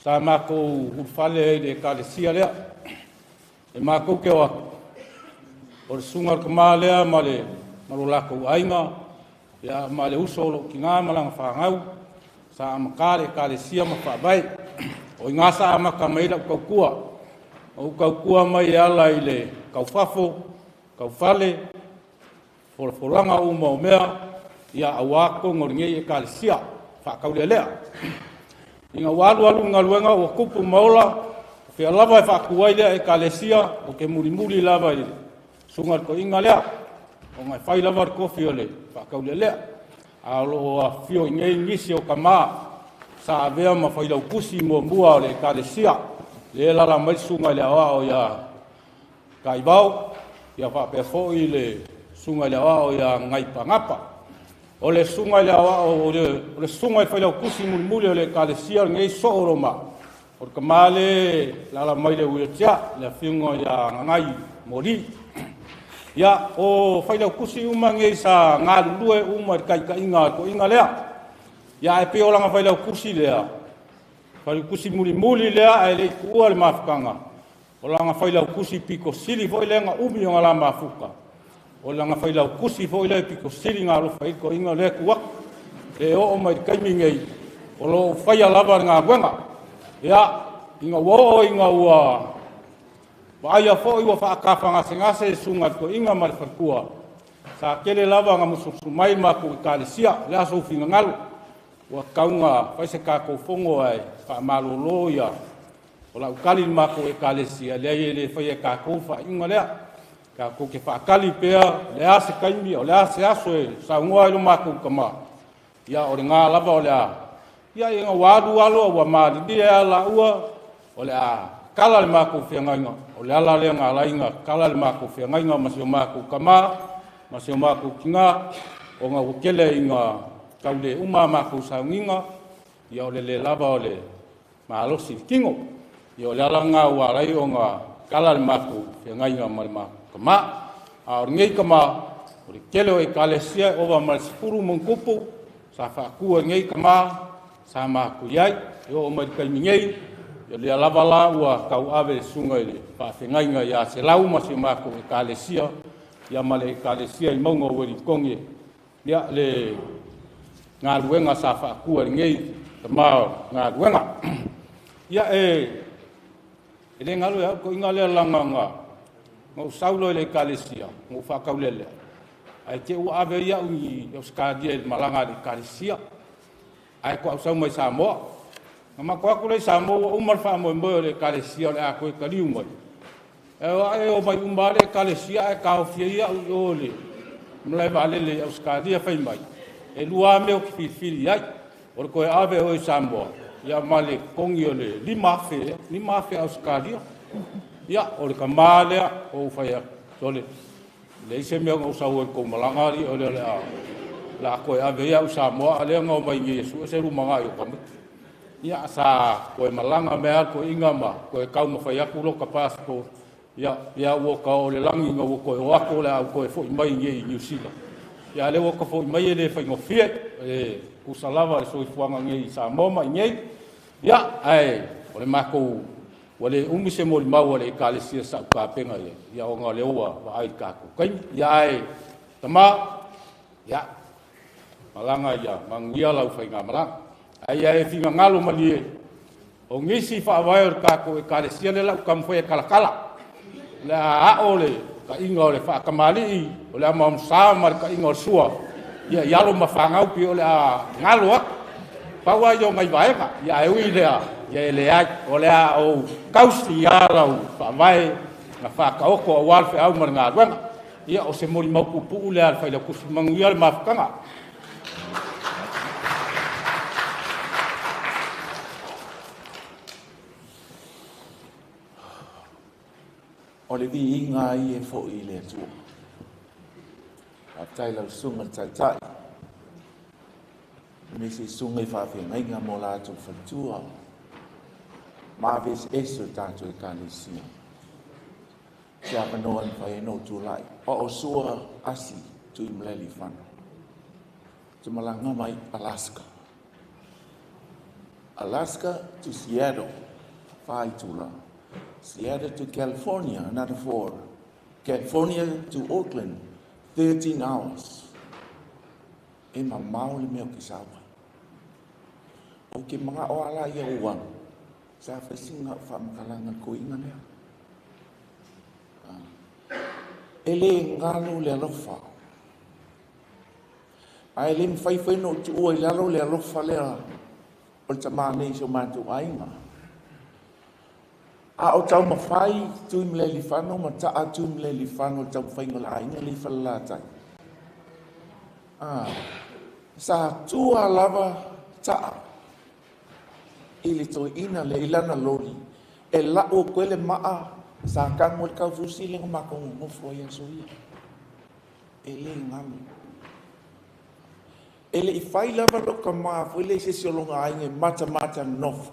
Speaker 10: sa matou ulufale ai i le Ekalesia lea. E matou te o atu, o le susuga i le tama lea ma lo latou aiga, ia, ma le uso o lou tina ma lana fanau, sa amata le Ekalesia ma faavae. O i ina sa amata mai ai lau tautua. Ou tautua mai e ala i le taufafo, taufale, folafolaga uma o mea, ia aua totonu o lenei Ekalesia faataulealea. Ina ua alu alu le galuega ua tupu ma ola, fea lava e faatu ai lea Ekalesia, ou te mulimuli lava i le susuga i le toeaina lea, ona e fai lava le tofi o le faataulealea. A o lo o afifio i nei nisi o tama sa avea ma failautusi muamua o le Ekalesia, lea e alaala mai le susuga i le aoao ia Taivao, ia faapea foi le susuga i le aoao ia Gaipanapa. O le susuga i le aoao, o le susuga i le failautusi mulimuli o le Ekalesia lenei soo o Roma, o le tama le alaala mai le wheelchair, le afioga ia Gagai Moli. Ia, o failautusi uma nei sa galulue uma i le taitaiga a le toeaina lea. Ia, ae pei o lana failautusi lea, failautusi mulimuli lea ae le i tuua le mafutaga, o lana failautusi pito sili foi lea na umi ona la mafuta, o lana failautusi foi lea pito sili na alofa i le toeaina lea tu atu. E oo mai le taimi nei, o lo o faia lava le galuega. Ia, ina ua oo ina ua vaaia foi ua faatafagasegase le susuga i le toeaina ma le faletua, sa tele lava na musumusu mai matou Ekalesia, o le a sou finagalo, ua tatau ona fai se tatou fono ae faamalolo ia o lau tali i le matou Ekalesia, leai e le faia e tatou faaiuga lea. Tatou te faatali pea, o le a se taimi, o le a se aso e saunoa ai lo matou tama, ia o lena lava o le a, ia ina ua alu alo ua malilie lava laua, o le a kala le matou feagaiga, o le ala lea na ala ai na kala le matou feagaiga ma si o matou tama, ma si o matou tina, ona ua tele ina tau le uma a matou sauniga, ia o le le lava o le malosi i le tino. Ia o le ala lena ua ala ai ona kala le matou feagaiga ma le matou tama. A o lenei tama, o le tele o Ekalesia e ova ma le 10 mantupu, sa faatua i lenei tama, sa matou i ai. E oo mai le taimi nei, ia lea lava la ua tauave le susuga i le faafeagaiga ia Selau ma si o matou Ekalesia, ia ma le Ekalesia i Mauga o Ueligitone, ia le galuega sa faatua i lenei tama o galuega. Ia e le galo ia au toeaina lea laga na ou sau loa i le Ekalesia, na ou faataulelea, ae te i ua ave ai au i Ausetalia i le malaga a le Ekalesia, ae toau sau mai Samoa. Na matou atu lea i Samoa ua uma le faamoemoe o le Ekalesia o le a toe taliu mai. E o ae o mai uma lava le Ekalesia ae taofia ai au i o le malae vaalele i Ausetalia fai mai, e lua lava mea ou te filifili ai, o le toe ave oe i Samoa, ia ma le totogi o le 5,000, 5,000 Ausetalia. Ia, o le tama lea, ou fai atu, sole, leai se mea na ou sau ai i le tou malaga alii, o lea o le a toe ave ai au i Samoa, a lea na omai nei e sue se lumanai o tamaiti. Ia, sa toe malaga mai lava le toeaina ma toe taumafai atu lota passport, ia, ia ua ta oo i le lagi ina ua toe o atu o le a ou toe foi mai nei i Niu Sila. Ia, a lea ua ta foi mai e le faigofie, e tusa lava le soifuaga nei i Samoa ma i nei. Ia, ae o le matou Ua le umi se molimau a le Ekalesia sa ou tapena i ai, ia ona o lea ua vaai i le tatou taimi. Ia ae tama, ia, malaga ia manuia lau faigamalaga. Ae ia e finagalo malie, o nisi faavae o le tatou Ekalesia lea o le a ou taumafai e talatala. O le a ao le taiga o le faatamalii, o le amaamasa ma le taiga o le sua, ia i alo ma fanau pei o le a galo atu. Pau lava ia o nai vaega, ia ae ui i lea, ia e leai, o le a ou tausi lava lau faavae na faataoto aua le feau ma le galuega. Ia o se molimau puupuu lea a le Failautusi, manuia le mafutaga.
Speaker 11: O le viiga lava ia e foi i le Atua. Faafetai i lau Susuga i le Taitai, aemaise susuga i faafeagaiga ma o latou faletua, ma ave eseese o le tatou Ekalesia. Se avanoa e mafai ai ona ou tulai. O au o Sua Asi Tuimalealiifano. Ou te malaga mai Alaska. Alaska to Seattle, 4 itula. Seattle to California, another 4. California to Auckland, 13 hours. E mamao le mea ou te sau ai. Ou te manao lava la ia ou alu, sa fai sina au faamatalaga i le toeaina lea. E le galo le alofa. Ae le mafai foi ona ou tuua i lalo le alofa lea o le tama nei i si o matou aiga. A o taumafai Tuimalealiifano ma taa Tuimalealiifano i le taumafaiga o le aiga lea i Falelatai, sa tua lava taa i le toeaina lea i lana loli e lau atu ai le maa sa tanu ai le taufusi lea na matou nonofo ai i aso ia. E le galo. E le i fai lava lou tama foi lea i se isi o lona aiga e matamata nonofo.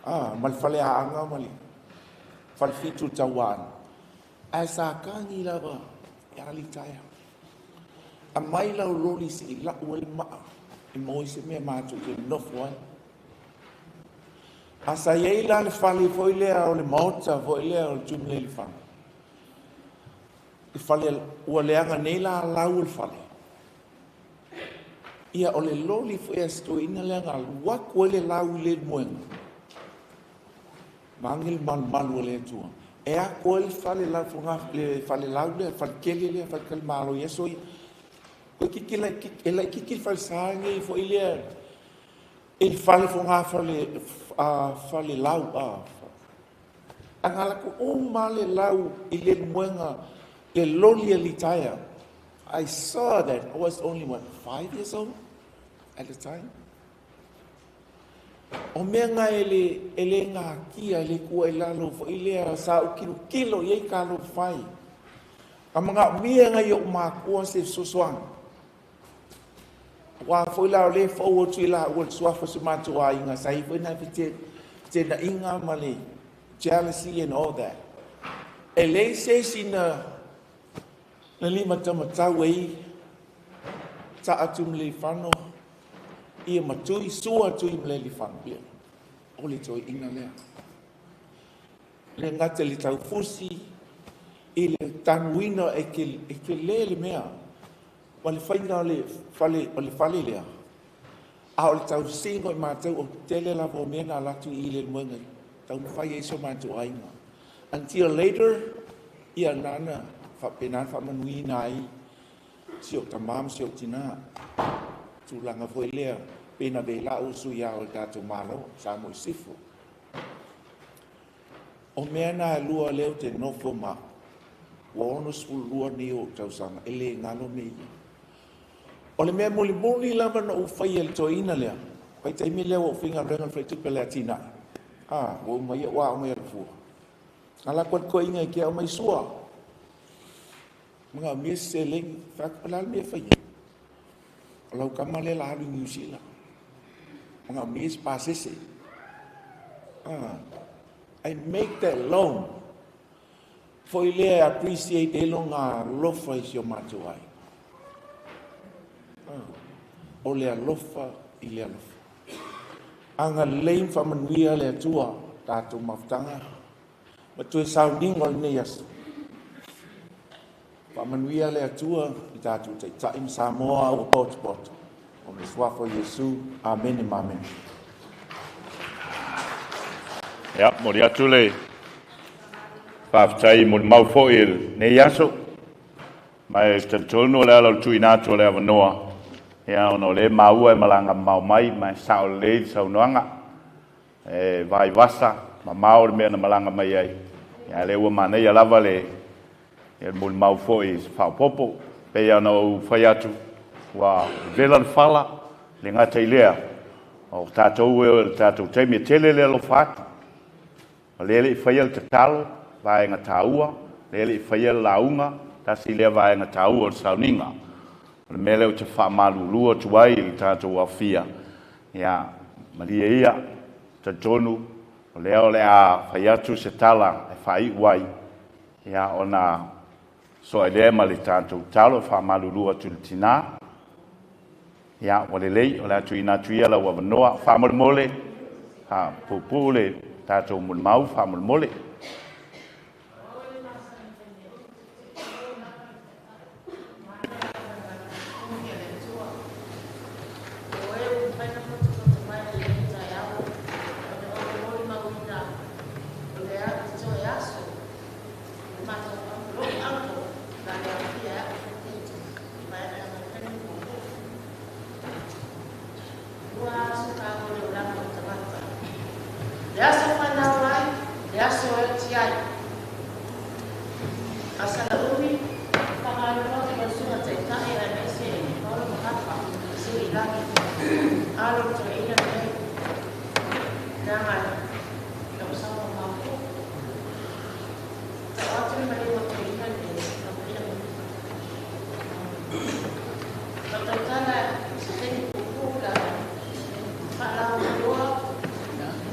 Speaker 11: Ma le faleaaga ma le falefitu i le tauaana. Ae sa tagi lava e alitaea. Aumai lau loli se i lau ai le maa e maua ai se mea matou te nonofo ai. A sa i ai la le fale foi lea o le maota foi lea o le Tuimalealiifano, le fale ua leaga nei la lau o le fale. Ia o le loli foi a si toeaina lea na alu atu ai le lau i le moega. Maangi le malumalu o le Atua. E ato ai le fale lau foga, le fale lau lea, fale tele lea, fale talimalo i aso ia. Toeitiiti e laitiiti le falesa nei foi lea i le fale foga fale, fale lau. A na alu atu uma le lau i le moega, le loli e litaea. I saw that. I was only, what, 5 years old at the time? O mea na e le natia, e le tua i lalo foi lea, sa ou tilotilo i ai talofa e. A manaomia nai ou matua se fesoasoani. Aua foi la o lea e fou atu i la ua le suafa o si matou aiga, sa i ai foi nai feteenaiga ma le jealousy and all that. E leai se isi na limatamatau ai taa Tuimalealiifano ia ma Tui, Sua Tuimalealiifano. Ia, o le toeaina lea. Le gata i le taufusi, i le tanuina e tele le mea, ma le faiga o le fale lea, a o le tausiga o i matou o tele lava o mea na alu atu i le moega taumafai ai so matou aiga. Until later, ia nana faapena faamanuiina ai si o tamā ma si o tina. Tulaga foi lea, pe na vela o sui ao le tatou Malo, sa mo i sifo. O mea na e lua lea o te nofo ma ua 62 nei o tausaga, e le galo me ia. O le mea mulimuli lava na ou faia i le toeaina lea, vaitaimi lea ua ou faigaluega i le faletupe o le atinae. Ua uma ia ua ao mai Alafua. Ala atu le toeaina i ke au mai sua. Mga mea se seleni, fai atu, o le a le mea e fai ai? O lau tama lea la alu i Niu Sila. Mga mea se pasese. I make that loan. Foi lea appreciate e longa alofa i si o matou ai. O le alofa i le alofa. Agalelei ma faamanuia le Atua Tatou mafutaga ma toe sauniga o lenei aso. Faamanuia le Atua i tatou taitai ma Samoa ua potopoto. O le suafa o Iesu. Amene ma amene.
Speaker 2: Ia, momoli atu le faafetai molimau foi i lenei aso. Ma e talitonu o le ala o le tuuina atu o le avanoa, ia, ona o lea e maua e malaga mamao mai, ma e sao lelei le saunoaga. E vaivasa, mamao le mea na malaga mai ai, ia lea ua manaia lava le molimau foi i se faaopoopo. Pei ona ou fai atu, ua vela le fala, le gata i lea, o tatou e o le tatou taimi e tele le alofa atu. O lea le i faia le tatalo, vaega taua, lea le i faia le lauga, tasi lea vaega taua o le sauniga. O le mea lea ou te faamalulu atu ai i le tatou aofia, ia, malie ia, talitonu, o lea o le a fai atu se tala e faaiu ai, ia, ona soa lea ma le tatou tatalo e faamalulu atu i le tinā. Ia, ua lelei, o le a tuuina atu ia lau avanoa. Faamolemole, puupuu le tatou molimau, faamolemole.
Speaker 7: Le aso whanau ai, le aso e ti ai. Asala umi, whangarua ki masunga taitai a mese e paolo mahapa, se i lagi. Alo te ina nei, nanga na usawa mako. Ta o atu mai o te ina nei, na pina mo. Na tautala se teni pupula, whalau loa,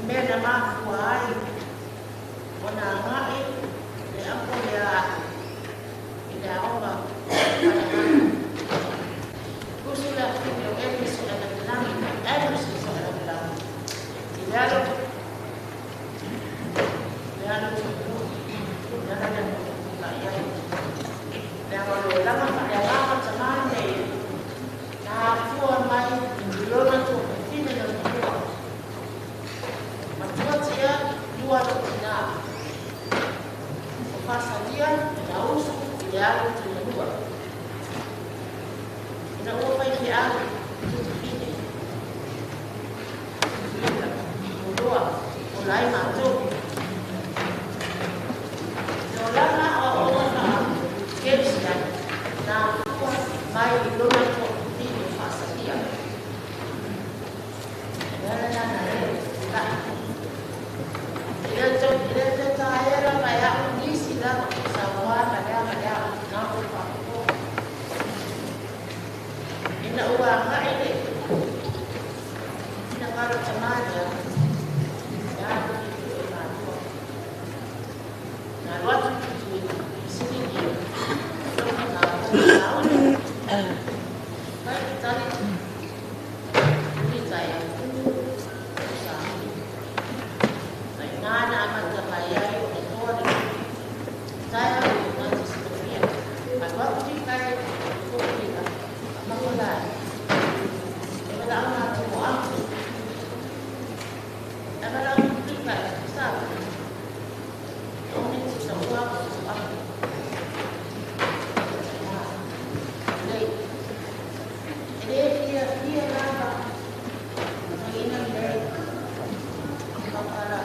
Speaker 7: mea na mafua ai, o nā ngai, le apo le a, i le aoga, Kusu le afini o Eli so e langi, Eli so e langi. I le alo, tu, le alo le ka iai. Le alo lo langa pa le langa tamane, na afua mai, i lona tu, fine le matua. Matua tia, lua lo tina. O fasalia, na usu, i le alo tu le lua. Ina ua fai ke alo, tu te fine. O loa, o lai mātou. No langa o o na keusia, na afua mai i lona tu fine o fasalia. Na na na e, la. Ile te taera mai au nisi la sa wa ma lea ma lea na o pa ko. Ina ua ngai le. Ina ngaro tamania. Ya ki tu e ma tu. Na loa tu tu i sini ni. Na na o. Mai tali. Ni tai. Sa. Nana amata mai ai o te toa le tai au i ngā te sitofia. A tua kuti kai kōpira, a makolai. E wala au ngā tō aku. E wala au kuti kai sa. O ne te sa ua ko tō aku. Lei. E le fia fia lava. Ma ina lei. Papara.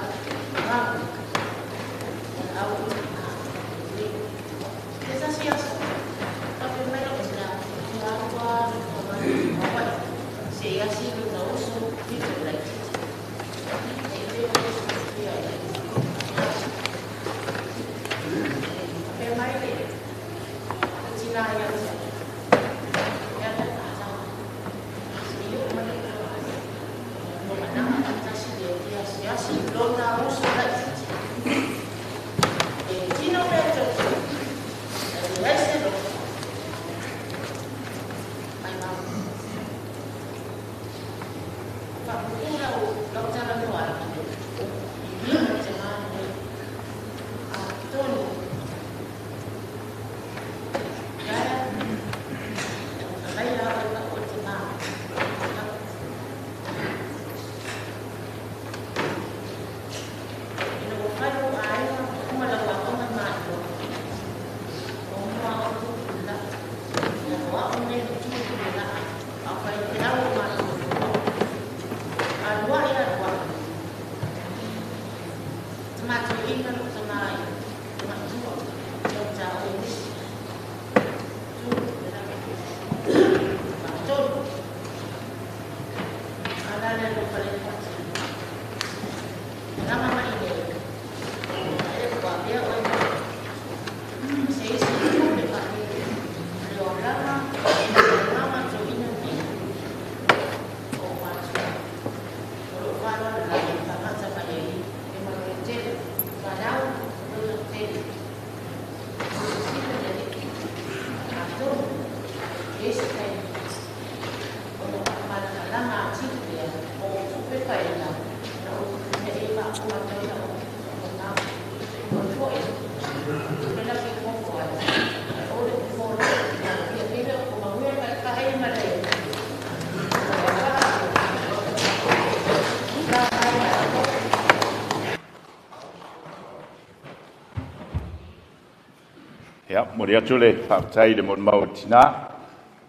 Speaker 2: Momoli atu le faafetai i le molimau a le tinā.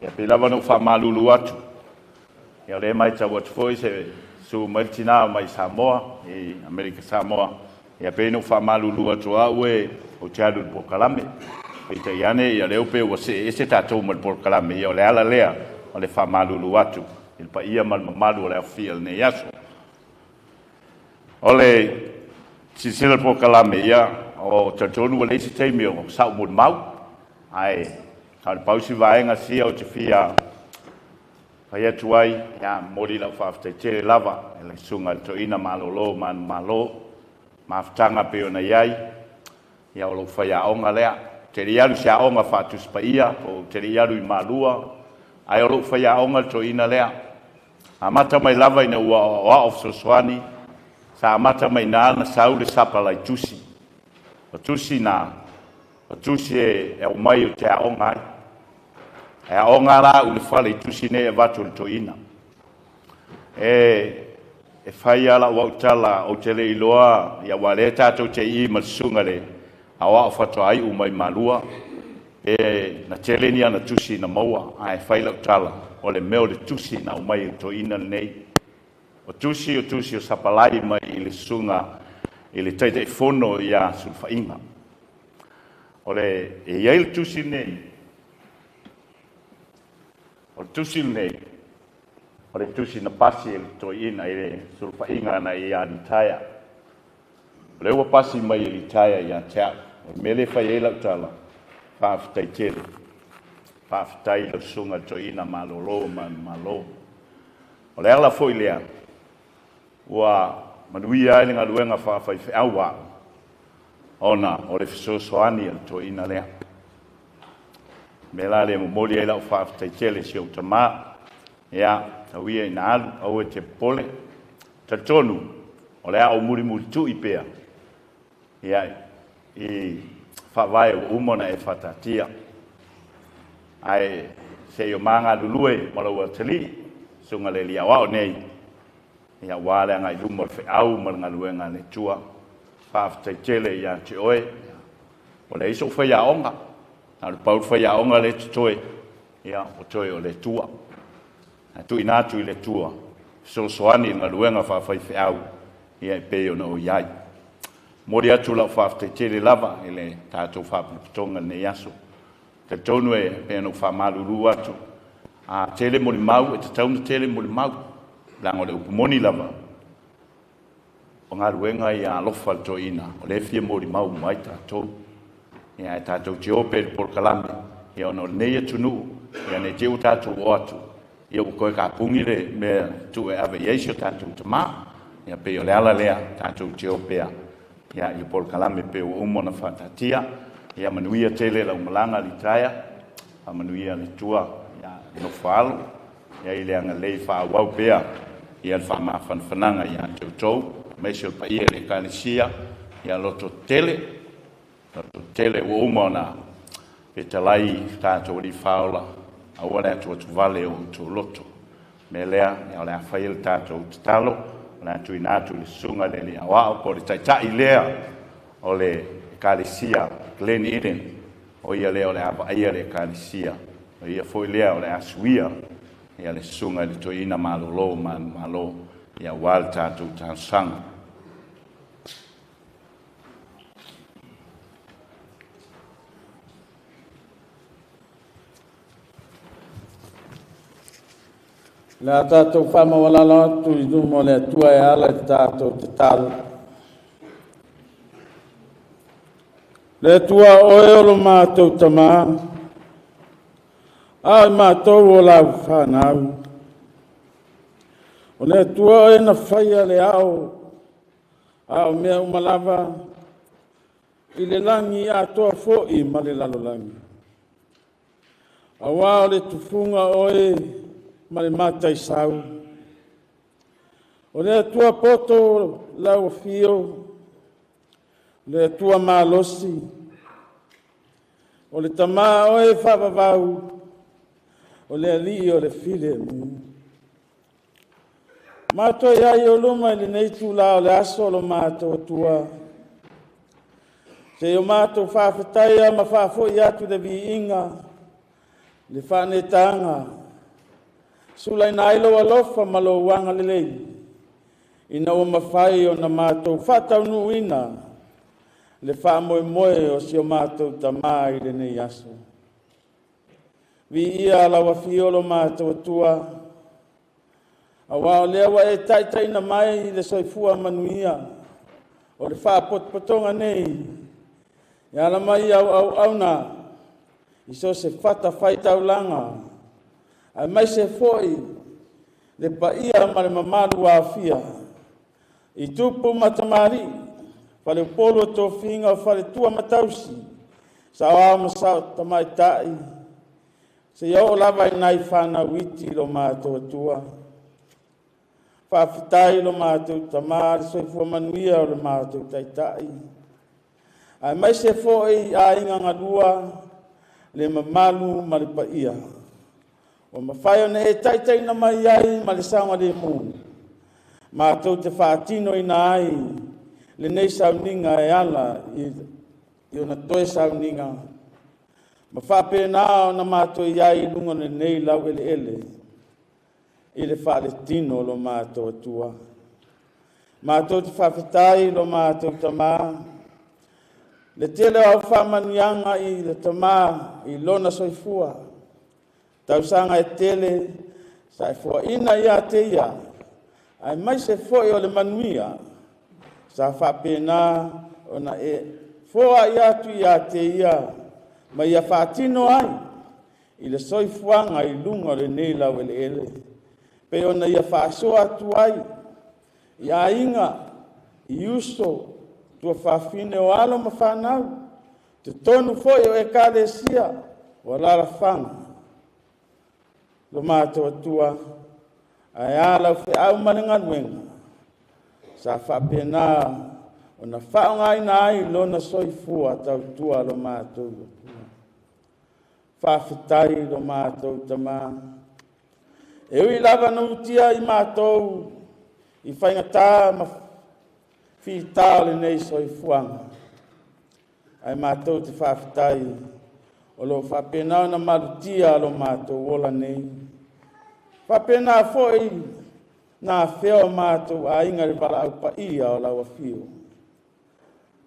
Speaker 2: Ia pei lava ona ou faamalulu atu, ia o lea e matau atu foi se susu mai le tinā mai Samoa i Amerika Samoa. Ia pei ona ou faamalulu atu au e ou te alu i le polokalame. Peitai ane, ia o lea ua pei ua see ese tatou ma le polokalame, ia o le ala lea o le faamalulu atu i le paia ma le mamalu o le aofia i lenei aso. O le silasila i le polokalame, ia, o talitonu ua leai se taimi o sau molimau, ae na o le pau si vaega sia ou te fia fai atu ai, ia, momoli lau faafetai tele lava i le susuga i le Toeaina Malolo Manumalo, mafutaga pei ona i ai, ia, o lou faiaoga lea. Ou te le i alu i se aoga faatusi paia, po ou te le i alu i Malua, ae o lou faiaoga le toeaina lea. Amata mai lava ina ua aoao fesoasoani, sa amata mai i ina na sau le sapalai tusi. O tusi na, o tusi e aumai ou te aoga ai. E aoga la au i le fale i tusi nei e avatu e le toeaina. E fai lava lau au tala, ou te le iloa, ia aua o lea tatou te i i ma le susuga i le aoao faatoa iu mai Malua, pe na tele ni ana tusi na maua, ae fai lau tala, o le mea o le tusi na aumai e le toeaina lenei. O tusi, o tusi o sapalai mai i le susuga i le Taitaifono ia Sulufaiga. O le, e i ai le tusi lenei, o le tusi lenei, o le tusi na pasi e le toeaina i le sulufaiga na ia litaea. O lea ua pasi mai e litaea ia te au. O le mea lea e fai ai lau tala, faafetai tele. Faafetai i lau susuga i le toeaina malolo ma malo. O le ala foi lea, ua manuia ai le galuega faafaifeau a au, ona o le fesoasoani a le toeaina lea. O le mea la lea e momoli ai lau faafetai tele i si ou tamā. Ia, tau ia ina alu, aua e te popole. Talitonu, o le a ou mulimulitu'i pea, ia, i faavae ua uma ona e faataatia. Ae se i o ma galulue ma lou atalii, susuga i le alii aoao nei, ia, aua le agai i luma o le feau ma le galuega a le Atua. Faafetai tele ia te oe. Ua leai sou faiaoga, na o le pau le faiaoga lea e totoe, ia, o toe o le Atua. Ae tuuina atu i le Atua, fesoasoani i le galuega faafaifeau, ia e pei ona o i ai. Momoli atu lau faafetai tele lava i le tatou faaputaputoga i lenei aso. Talitonu e pei ona ou faamalulu atu, a tele molimau, e tatau ona tele molimau, leaga o le upu moni lava, o galuega ia alofa le toeaina, o lea e fia molimau uma ai tatou. Ia, ae tatou te o pea i le polokalame, ia ona o lenei atunuu, ia ne i te i ua tatou o atu, ia ua toe tapuni le mea tuu e ave i ai si o tatou tamā. Ia pei o le ala lea, tatou te o pea ia i le polokalame pei ua uma ona faataatia. Ia manuia tele lau malaga litaea, faamanuia le Atua, ia nofo alo, ia i le agalelei faaauau pea ia le faamafanafanaga ia te outou, aemaise o le paia i le Ekalesia, ia loto tele, loto tele ua uma ona fetalai tatou alii faaola, aua le atuatuvale o outou loto. O le mea lea, ia o le a fai le tatou tatalo, o le a tuuina atu i le susuga i le alii aoao po o le taitai lea o le Ekalesia Glen Eden, o ia lea o le a vaaia le Ekalesia, o ia foi lea o le a suia ia le susuga i le toeaina malolo manumalo, ia aua le tatou talosaga.
Speaker 3: Le a tatou faamaualalo atu i luma o le Atua e ala i le tatou tatalo. Le Atua oe o lo matou tamā, a o matou o lau fanau. O le Atua oe na faia le ao, a o mea uma lava, i le lagi atoa foi ma le lalolagi. Auā o le tufuga oe ma le mataisau. O le Atua poto lau afio, o le Atua malosi, o le Tamā oe faavavau, o le Alii o le filemu. Matou i ai o luma i lenei itulā o le aso o lo matou Atua. Se o mātou whawhetaia ma whawhoi atu le viiga, le whanetaga, sulai na ilo alofa ma lo wanga lelei, ina ua mafai ona mātou faataunuuina le faamoemoe o si o mātou tamā i lenei aso. Viia lau afio lo mātou Atua, auā o lea ua e taitaiina mai i le soifua manuia o le faapotopotoga nei, e ala mai au auauna i so se fata faitaulaga, aemaise foi le paia ma le mamalu aofia i tupu ma tamalii, faleupolu o tofiga o faletua ma tausi, saoao ma sao tamaitai, seia oo lava i nai fanau iti lo matou Atua. Faafetai lo matou Tamā le soifua manuia o le matou Taitai, aemaise foi aiga galua, le mamalu ma le paia ua mafai ona e taitaiina mai ai ma le saogalemu, matou te faatinoina ai lenei sauniga e ala i ona toe sauniga, ma faapena ona matou i ai i luga o lenei laueleele i le faaletino o lo matou Atua. Matou te faafetai i lo matou Tamā, le tele o au faamanuiaga i le Tamā i lona soifua, tausaga e tele sa e foaina ia te ia, aemaise foi o le manuia sa faapena ona e foai atu ia te ia ma ia faatino ai i le soifuaga i luga o lenei laueleele, pei ona ia faasoa atu ai i aiga, i uso, tuafafine o alo ma fanau, totonu foi o ekalesia o alaalafaga lo matou Atua, ae a lau feau ma le galuega sa faapena ona faaaogaina ai lona soifua tautua lo matou Atua. Faafetai lo matou Tamā. E ui lava na utia i matou i faigata ma fita o lenei soifuaga, ae matou te faafetai o lo o faapena ona malutia lo matou ola nei. Faapena foi na afea o matou aiga i le valaau paia o lau afio.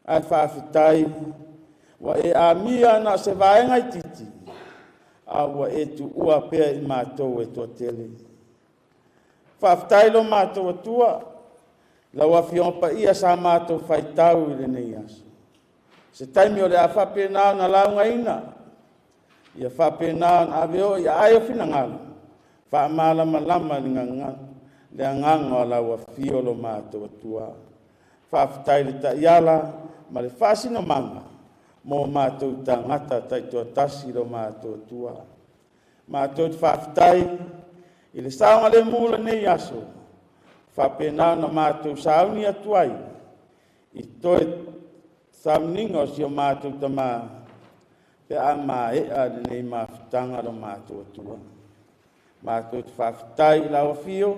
Speaker 3: Ae faafetai ua e amia na o se vaega itiiti, a ua e tuua pea i matou e toatele. Faafetai lo matou Atua, lau afioga paia sa matou faitau i lenei aso. Se taimi o le a faapena ona laugaina, ia faapena ona ave o i aai o finagalo, faamalamalama le agaga o lau afio lo matou Atua. Faafetai le taiala ma le faasinomaga mo matou tagata taitoatasi lo matou Atua. Matou te faafetai i le saogalemu o lenei aso, faapena ona matou sauni atu ai i toe sauniga o si o matou Tamā, pe a maea lenei mafutaga lo matou Atua. Matou te faafetai i lau afio,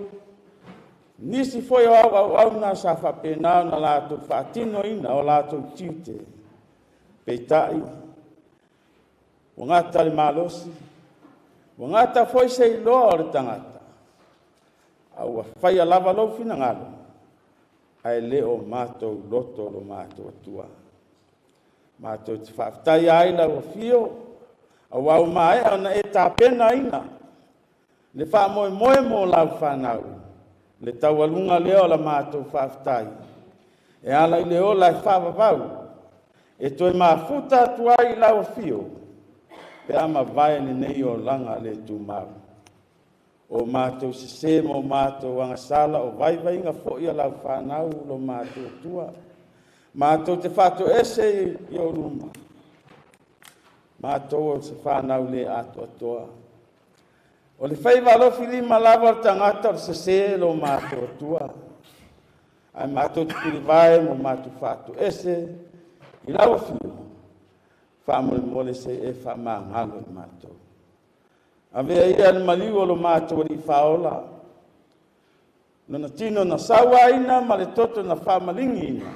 Speaker 3: nisi foi o au auauna sa faapena ona latou faatinoina o latou tiute. Peitai, ua gata le malosi, ua gata foi se iloa o le tagata, a ua faia lava lou finagalo, ae le o matou loto lo matou Atua. Matou te faafetai ai lau afio, auā ua maea ona e tapenaina le faamoemoe mo lau fanau, le taualuga lea o la matou faafetai, e ala i le ola e faavavau, e toe mafuta atu ai i lau afio, pe a mavae lenei olaga le tumau. O matou sese ma o matou agasala o vaivaiga foi a lau fanau lo matou Atua. Matou te faatoese i ou luma, matou o se fanau le atoatoa. O le faiva alofi lima lava o le tagata o le sese lo matou Atua. Ae matou te tulivae ma matou faatoese i lau afio, faamolemole se e faamagalo i matou. Avea ia le maliu o lo matou alii faaola, lona tino na sauaina ma le toto na faamaligiina.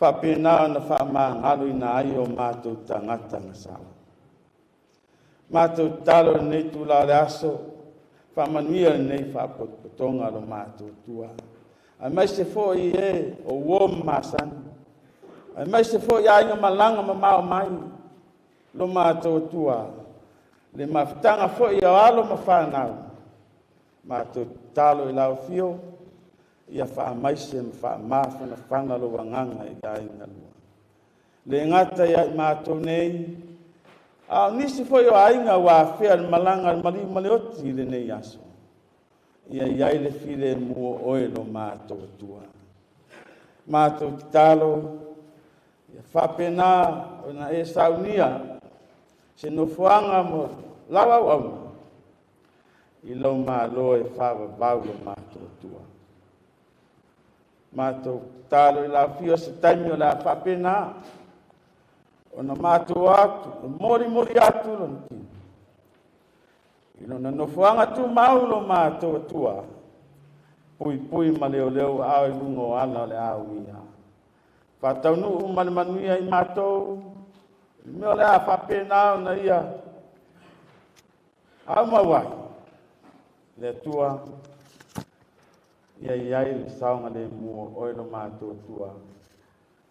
Speaker 3: Faapena ona faamagaloina ai o matou tagata gasala. Matou tatalo i lenei itula o le aso, faamanuia lenei faapotopotoga o lo matou Atua, aemaise foi e o uo ma masani, aemaise foi aiga malaga mamao mai lo matou Atua, le mafutaga foi o alo ma fanau. Matou tatalo i lau afio, ia faamaise ma faamafanafana lou agaga i aiga lua. Le gata ia i matou nei, a o nisi foi o aiga ua afea le malaga a le maliu ma le oti i lenei aso, ia i ai le filemu o oe lo matou Atua. Matou tatalo, ia faapena ona e saunia se nofoaga mo lau auauna i lou malo e faavavau lo matou Atua. Matou tatalo i lau afio se taimi o le a faapena ona matou atu, e molimoli atu lona tino i lona nofoaga tumau lo matou Atua, puipui ma leoleo ao i luga o ala o le auia. Faataunuu ma le manuia i matou, i mea o le a faapena ona ia aumau ai le Atua, ia i ai le saogalemu o oe lo matou Atua.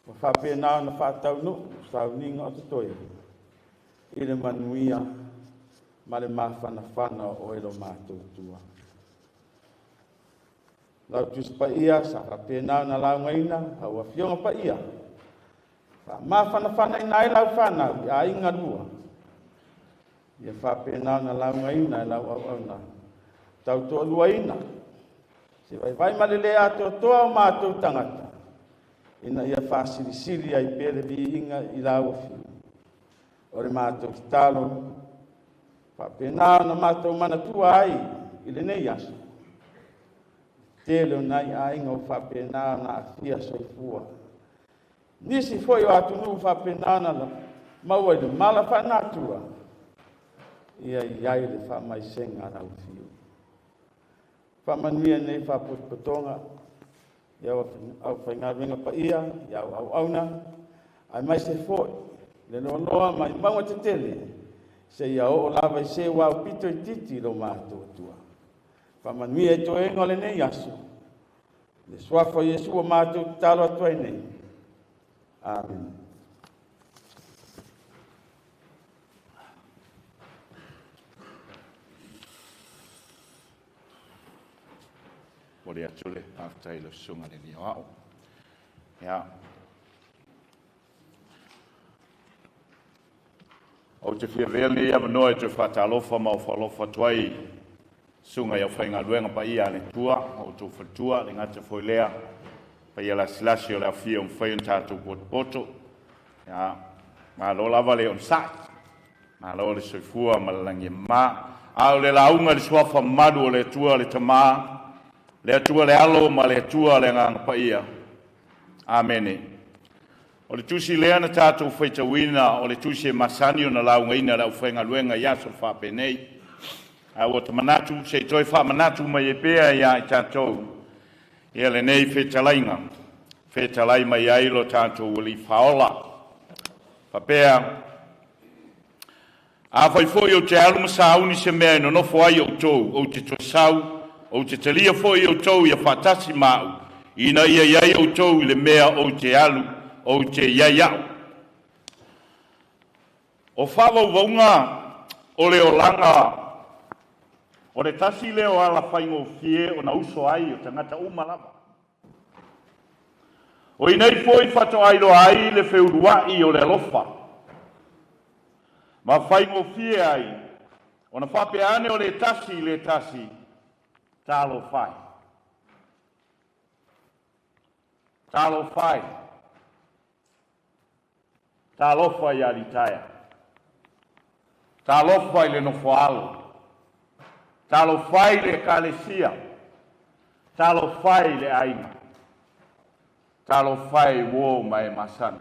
Speaker 3: Ua faapena ona faataunuu sauniga o totoe i le manuia ma le mafanafana o oe lo matou Atua. Lau Tusi Paia sa faapena ona laugaina au afioga paia, faamafanafanaina ai lau fanau i aiga lua, ia faapena ona laugaina e lau auauna tautoaluaina se vaivai ma le le atoatoa o matou tagata, ina ia faasilisili ai pea le viiga i lau afio. O le matou tatalo, faapena ona matou manatua ai i lenei aso, tele o nai aiga o faapena ona aafia soifua. Nisi foi o atunuu faapena ona maua i le mala faanatura, ia i ai le faamaisega a lau afio. Faamanuia nei faapotopotoga i au faigaluega paia, i au auauna, aemaise foi le loaloa mai mauga tetele, seia oo lava i se ua aupito itiiti i lo matou Atua. Faamanuia i toega o lenei aso, le suafa o Iesu ua matou tatalo atu ai nei. Amene.
Speaker 2: Momoli atu le faafetai i lau susuga i le Alii Aoao. Ia. Ou te fia avea lenei avanoa e toe faatalofa ma ofaalofa atu ai i susuga i aufaigaluega paia a le Atua, o outou faletua, le gata foi lea, paia lasilasi o le aofia ua mafai ona tatou potopoto. Ia, malo lava le onosai, malo le soifua ma le lagi e mama. A o le lauga i le suafa mamalu o le Atua le Tama, le Atua le Alo ma le Atua le Agaga Paia. Amene. O le tusi lea na tatou faitauina, o le tusi e masani ona laugaina e le aufaigaluega i aso faapenei. Ae ua ta manatu se i toe faamanatu mai ai pea ia i tatou ia lenei fetalaiga, fetalai mai ai lo tatou Alii Faaola. Faapea, afai foi ou te alu ma sauni se mea e nonofo ai outou, ou te toe sau, ou te talia foi outou ia faatasi ma au, ina ia i ai outou i le mea ou te alu, ou te i ai au. O faavauvauga o le olaga, o le tasi lea o ala faigofie ona uso ai o tagata uma lava. O inei foi faatoailoa ai le feuluai o le alofa, ma faigofie ai ona faapea ane o le tasi i le tasi, talofa e. Talofa e. Talofa ia Litaea. Talofa i le nofoaalo. Talofa i le ekalesia. Talofa i le aiga. Talofa i uo ma e masani.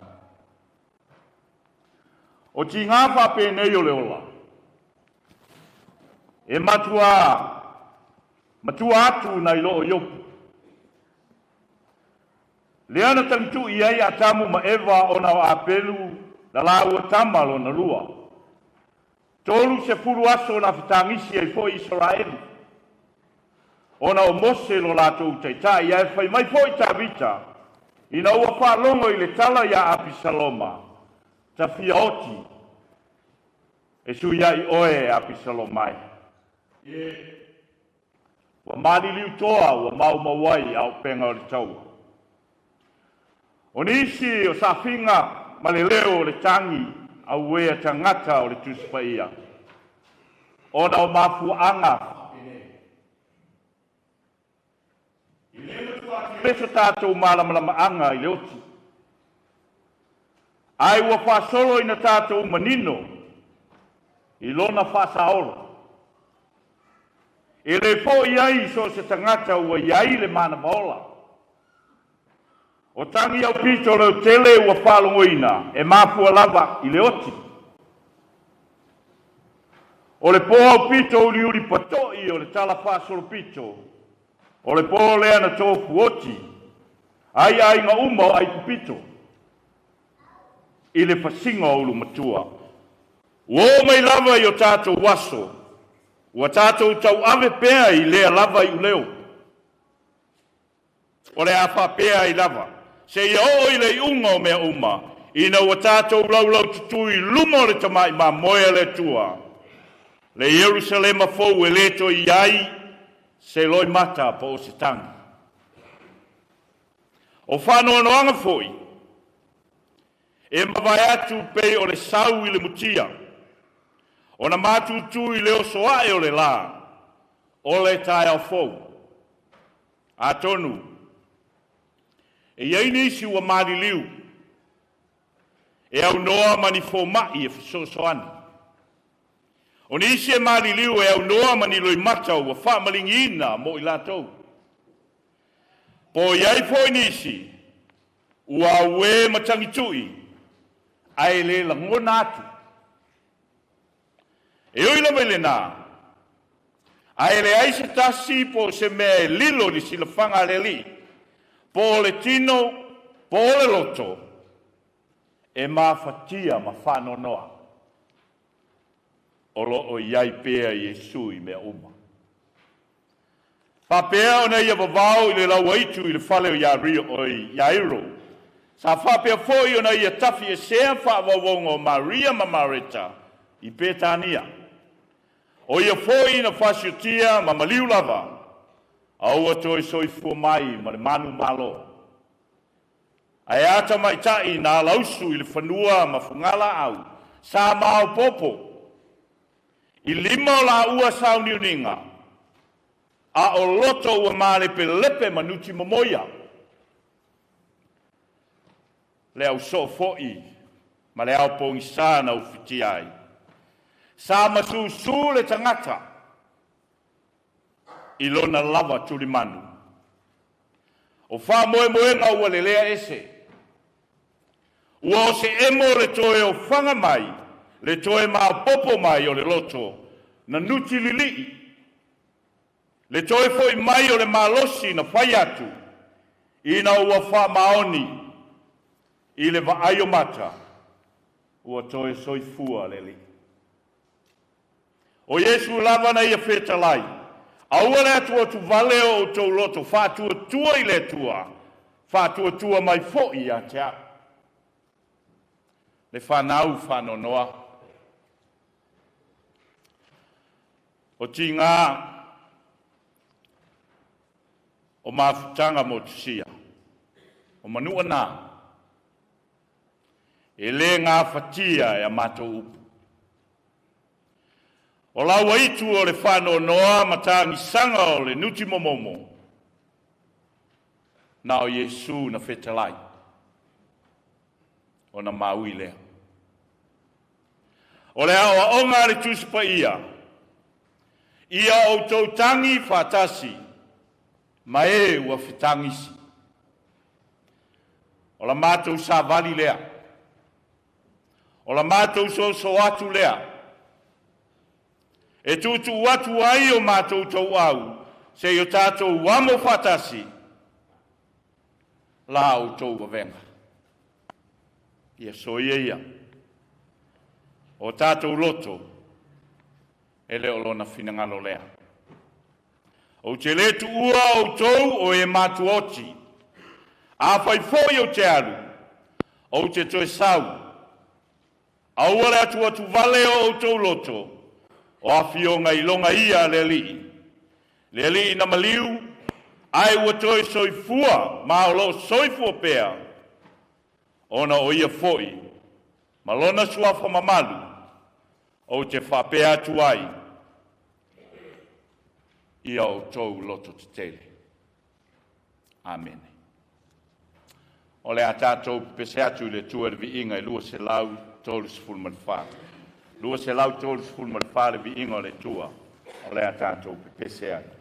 Speaker 2: O tiga faapenei o le ola, e matua matua atu nai loo Iopu. Lea na tagitu'i ai Atamu ma Eva ona o Apelu na laua tama lona lua. 30 aso na fetagisi ai fo'i Isaraelu ona o Mose lo latou taita'i, ae fai mai fo'i Tavita ina ua faalogo i le tala iā Apisaloma, tafia oti e suia'i oe e Apisaloma e. Ua maliliu toa ua maumau ai auupega o le taua. O nisi o saafiga ma le leo o le tagi auē a tagata o le Tusi Paia ona o mafuaaga le so tatou malamalamaaga i le oti, ae ua faasolo ina tatou manino i lona faasaolo. E lē fo'i ai so o se tagata ua i ai le manava ola. O tagi aupito leotele ua faalogoina e mafua lava i le oti. O le pō aupito uliuli pato'i o le tala faasolopito, o le pō lea na tofu oti ai aiga uma o Aikupito i le fasiga o ulumatua. Ua oo mai lava i o tatou aso, ua tatou tauave pea i lea lava iuleo. O le a faapea ai lava, seia oo i le iuga o mea uma, ina ua tatou laulaututu i luma o le Tama'i Mamoe a le Atua, le Ierusalema fou e lē toe i ai se loimata po o se tagi. O faanoanoaga foi e mavae atu pei o le sau i le mutia, ona matutu i le oso ae o le lā o le taeao fou. Atonu e i ai nisi ua maliliu e aunoa ma ni foma'i e fesoasoani. O nisi e maliliu e aunoa ma ni loimata ua faamaligiina mo i latou. Po i ai fo'i nisi ua auē ma tagitu'i ae lē lagona atu. E ui lava i lenā, ae leai se tasi po o se mea e lilo i le silafaga a le Alii, po o le tino, po o le loto, e mafatia ma faanoanoa. O loo i ai pea Iesu i mea uma. Faapea ona ia vavao i le lauaitu i le fale o Iairo, sa faapea foi ona ia tafiesea faavauvauga o Maria ma Mareta i Petania. O ia foi na fasiotia ma maliu lava, a ua toe soifua mai ma le manu malo. Ae a tamaita'i na alausu i le fanua ma fugalaau, sa maopopo i lima o laua sauniuniga, a o loto ua malepelepe ma nuti momoia. Le ausoo fo'i ma le ao pogisā na ufitia ai. Sa masusū le tagata i lona lava tulimanu. O faamoemoega ua lelea ese. Ua o se emo le toe ofaga mai, le toe maopopo mai o le loto, na nuti lili'i. Le toe fo'i mai o le malosi na fai atu, ina ua faamaoni i le vaai o mata, ua toe soifua le Alii. O Iesu lava na ia fetalai, aua le atuatuvale o outou loto, faatuatua i le Atua, faatuatua mai fo'i ia te au. Le fanau faanoanoa. O tigā o mafutaga motusia, o manua nā, e lē gafatia e a matou upu. O lauaitu o le faanoanoa ma tagisaga o le nuti momomo, na o Iesu na fetalai, ona maui lea. O le aoaoga a le Tusi Paia, ia outou tagi faatasi ma e ua fetagisi. O la matou savali lea. O la matou soso atu lea. E tuutuu atu ai o matou tauau seia o tatou amo faatasi. la outou vavega. Ia soia ia. O tātou loto, e le o lona finagalo lea. Ou te le tuua outou o e matuoti. A fai foi ou te alu, ou te toe sau. Aua le atu atu vale o outou loto, o afioga i loga ia le alii. Le alii na maliu, ai ua toe soifua, ma o loo soifua pea, ona o ia foi, ma lona suafa mamalu, ou te faapea atu ai, ia outou loto tetele. Amene. O le a tātou pese atu i le tua le viiga i 234. 234 le viiga o le tua. O le a tātou pese atu.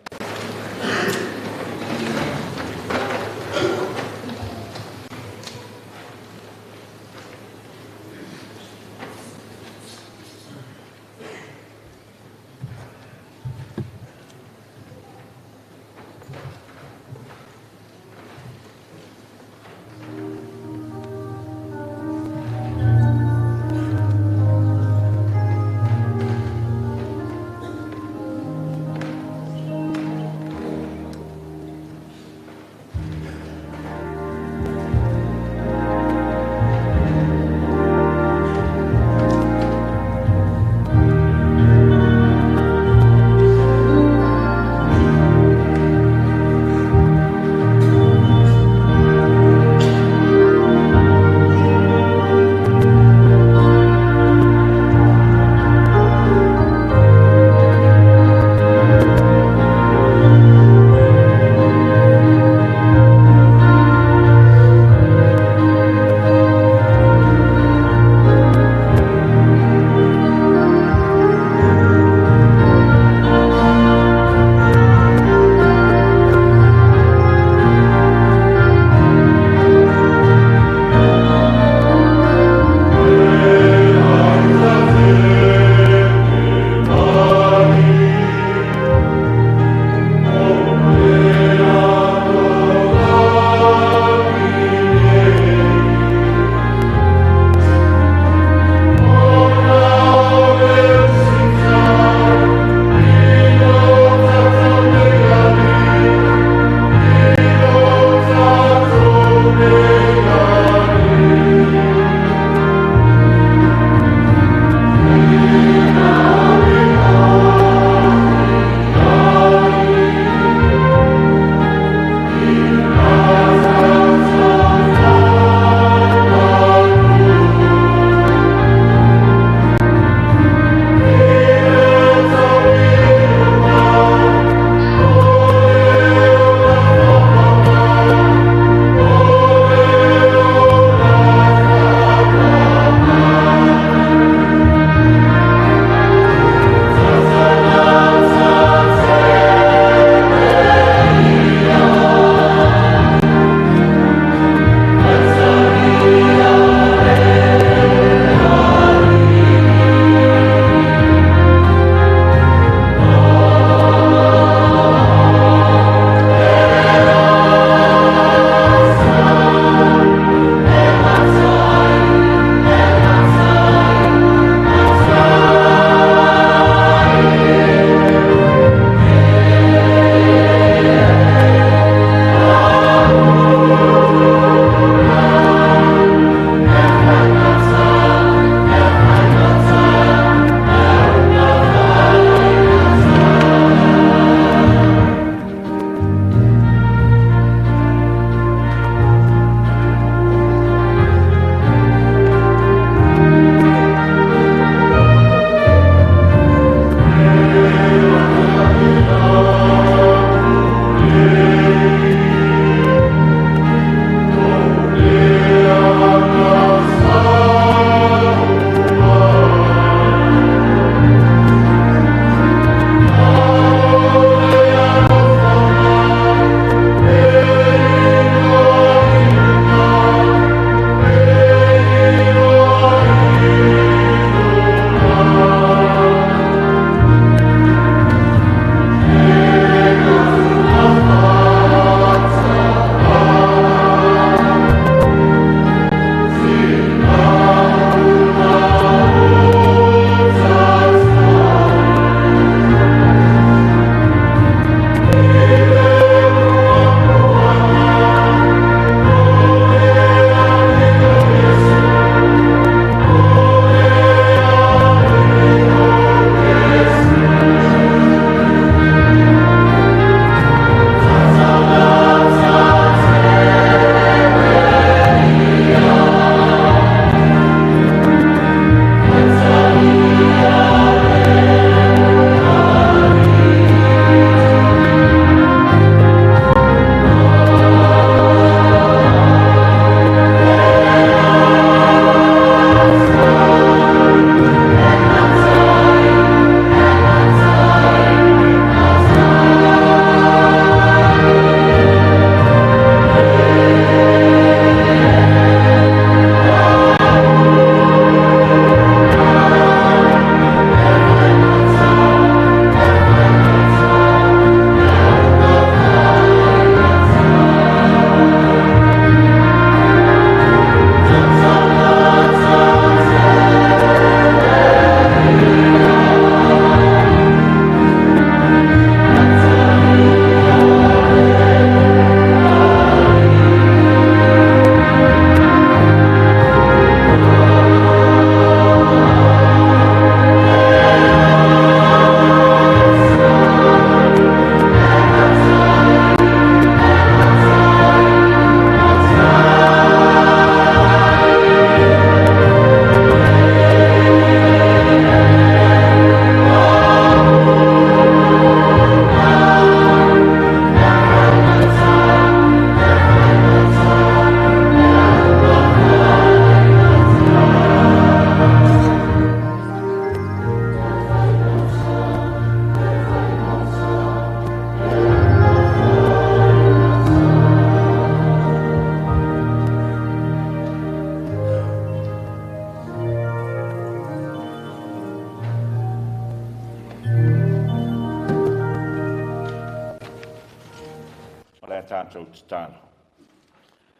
Speaker 2: tātou tatalo.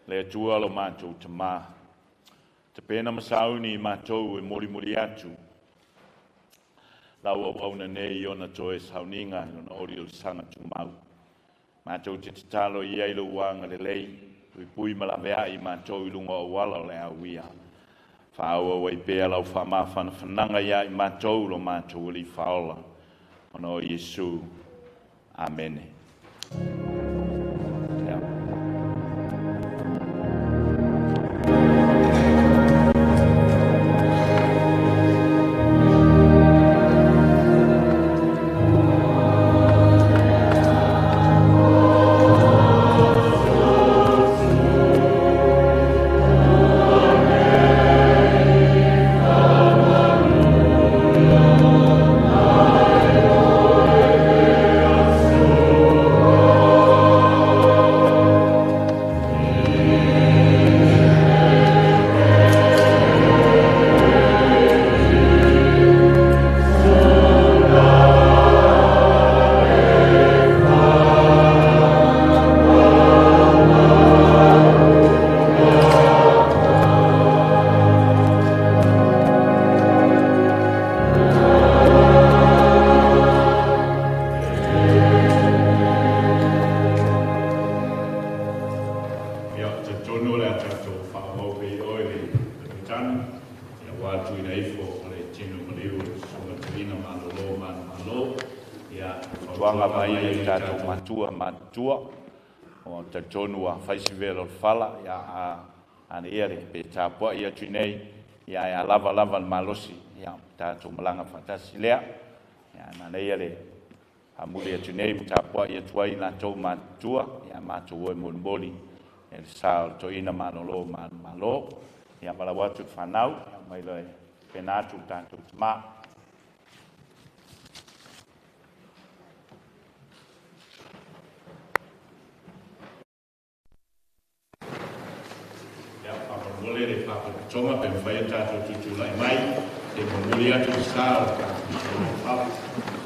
Speaker 2: Le Atua lo mātou tamā. Te pēna masauni i mātou e morimori atu. Lau au auna nei i ona toe sauninga i ona ori o le sanga tumau. Mātou te tatalo i ai lo uanga le lei. Pui pui malawea i mātou i lunga o wala o le au ia. Whaaua wai pea lau whamawhana whananga ia i mātou lo mātou uli whaola. Ona o Yesu. Amene. Matua o talitonu ua faisi vela o le fala ia a ana ia le pe tapua'i atu nei ia e alava lava le malosi ia tatou malaga faatasi lea ia manaia le amuli atu nei ma tapua'i atu ai latou matua ia matou oe molimoli e le sa o le toeaina malōlō malomalo ia valaau atu le fanau ia mai le pena atu le tatou tamā. Mole le whakapatoma pe mwhai tātou tutulai mai, te momoli atu sa o tātou.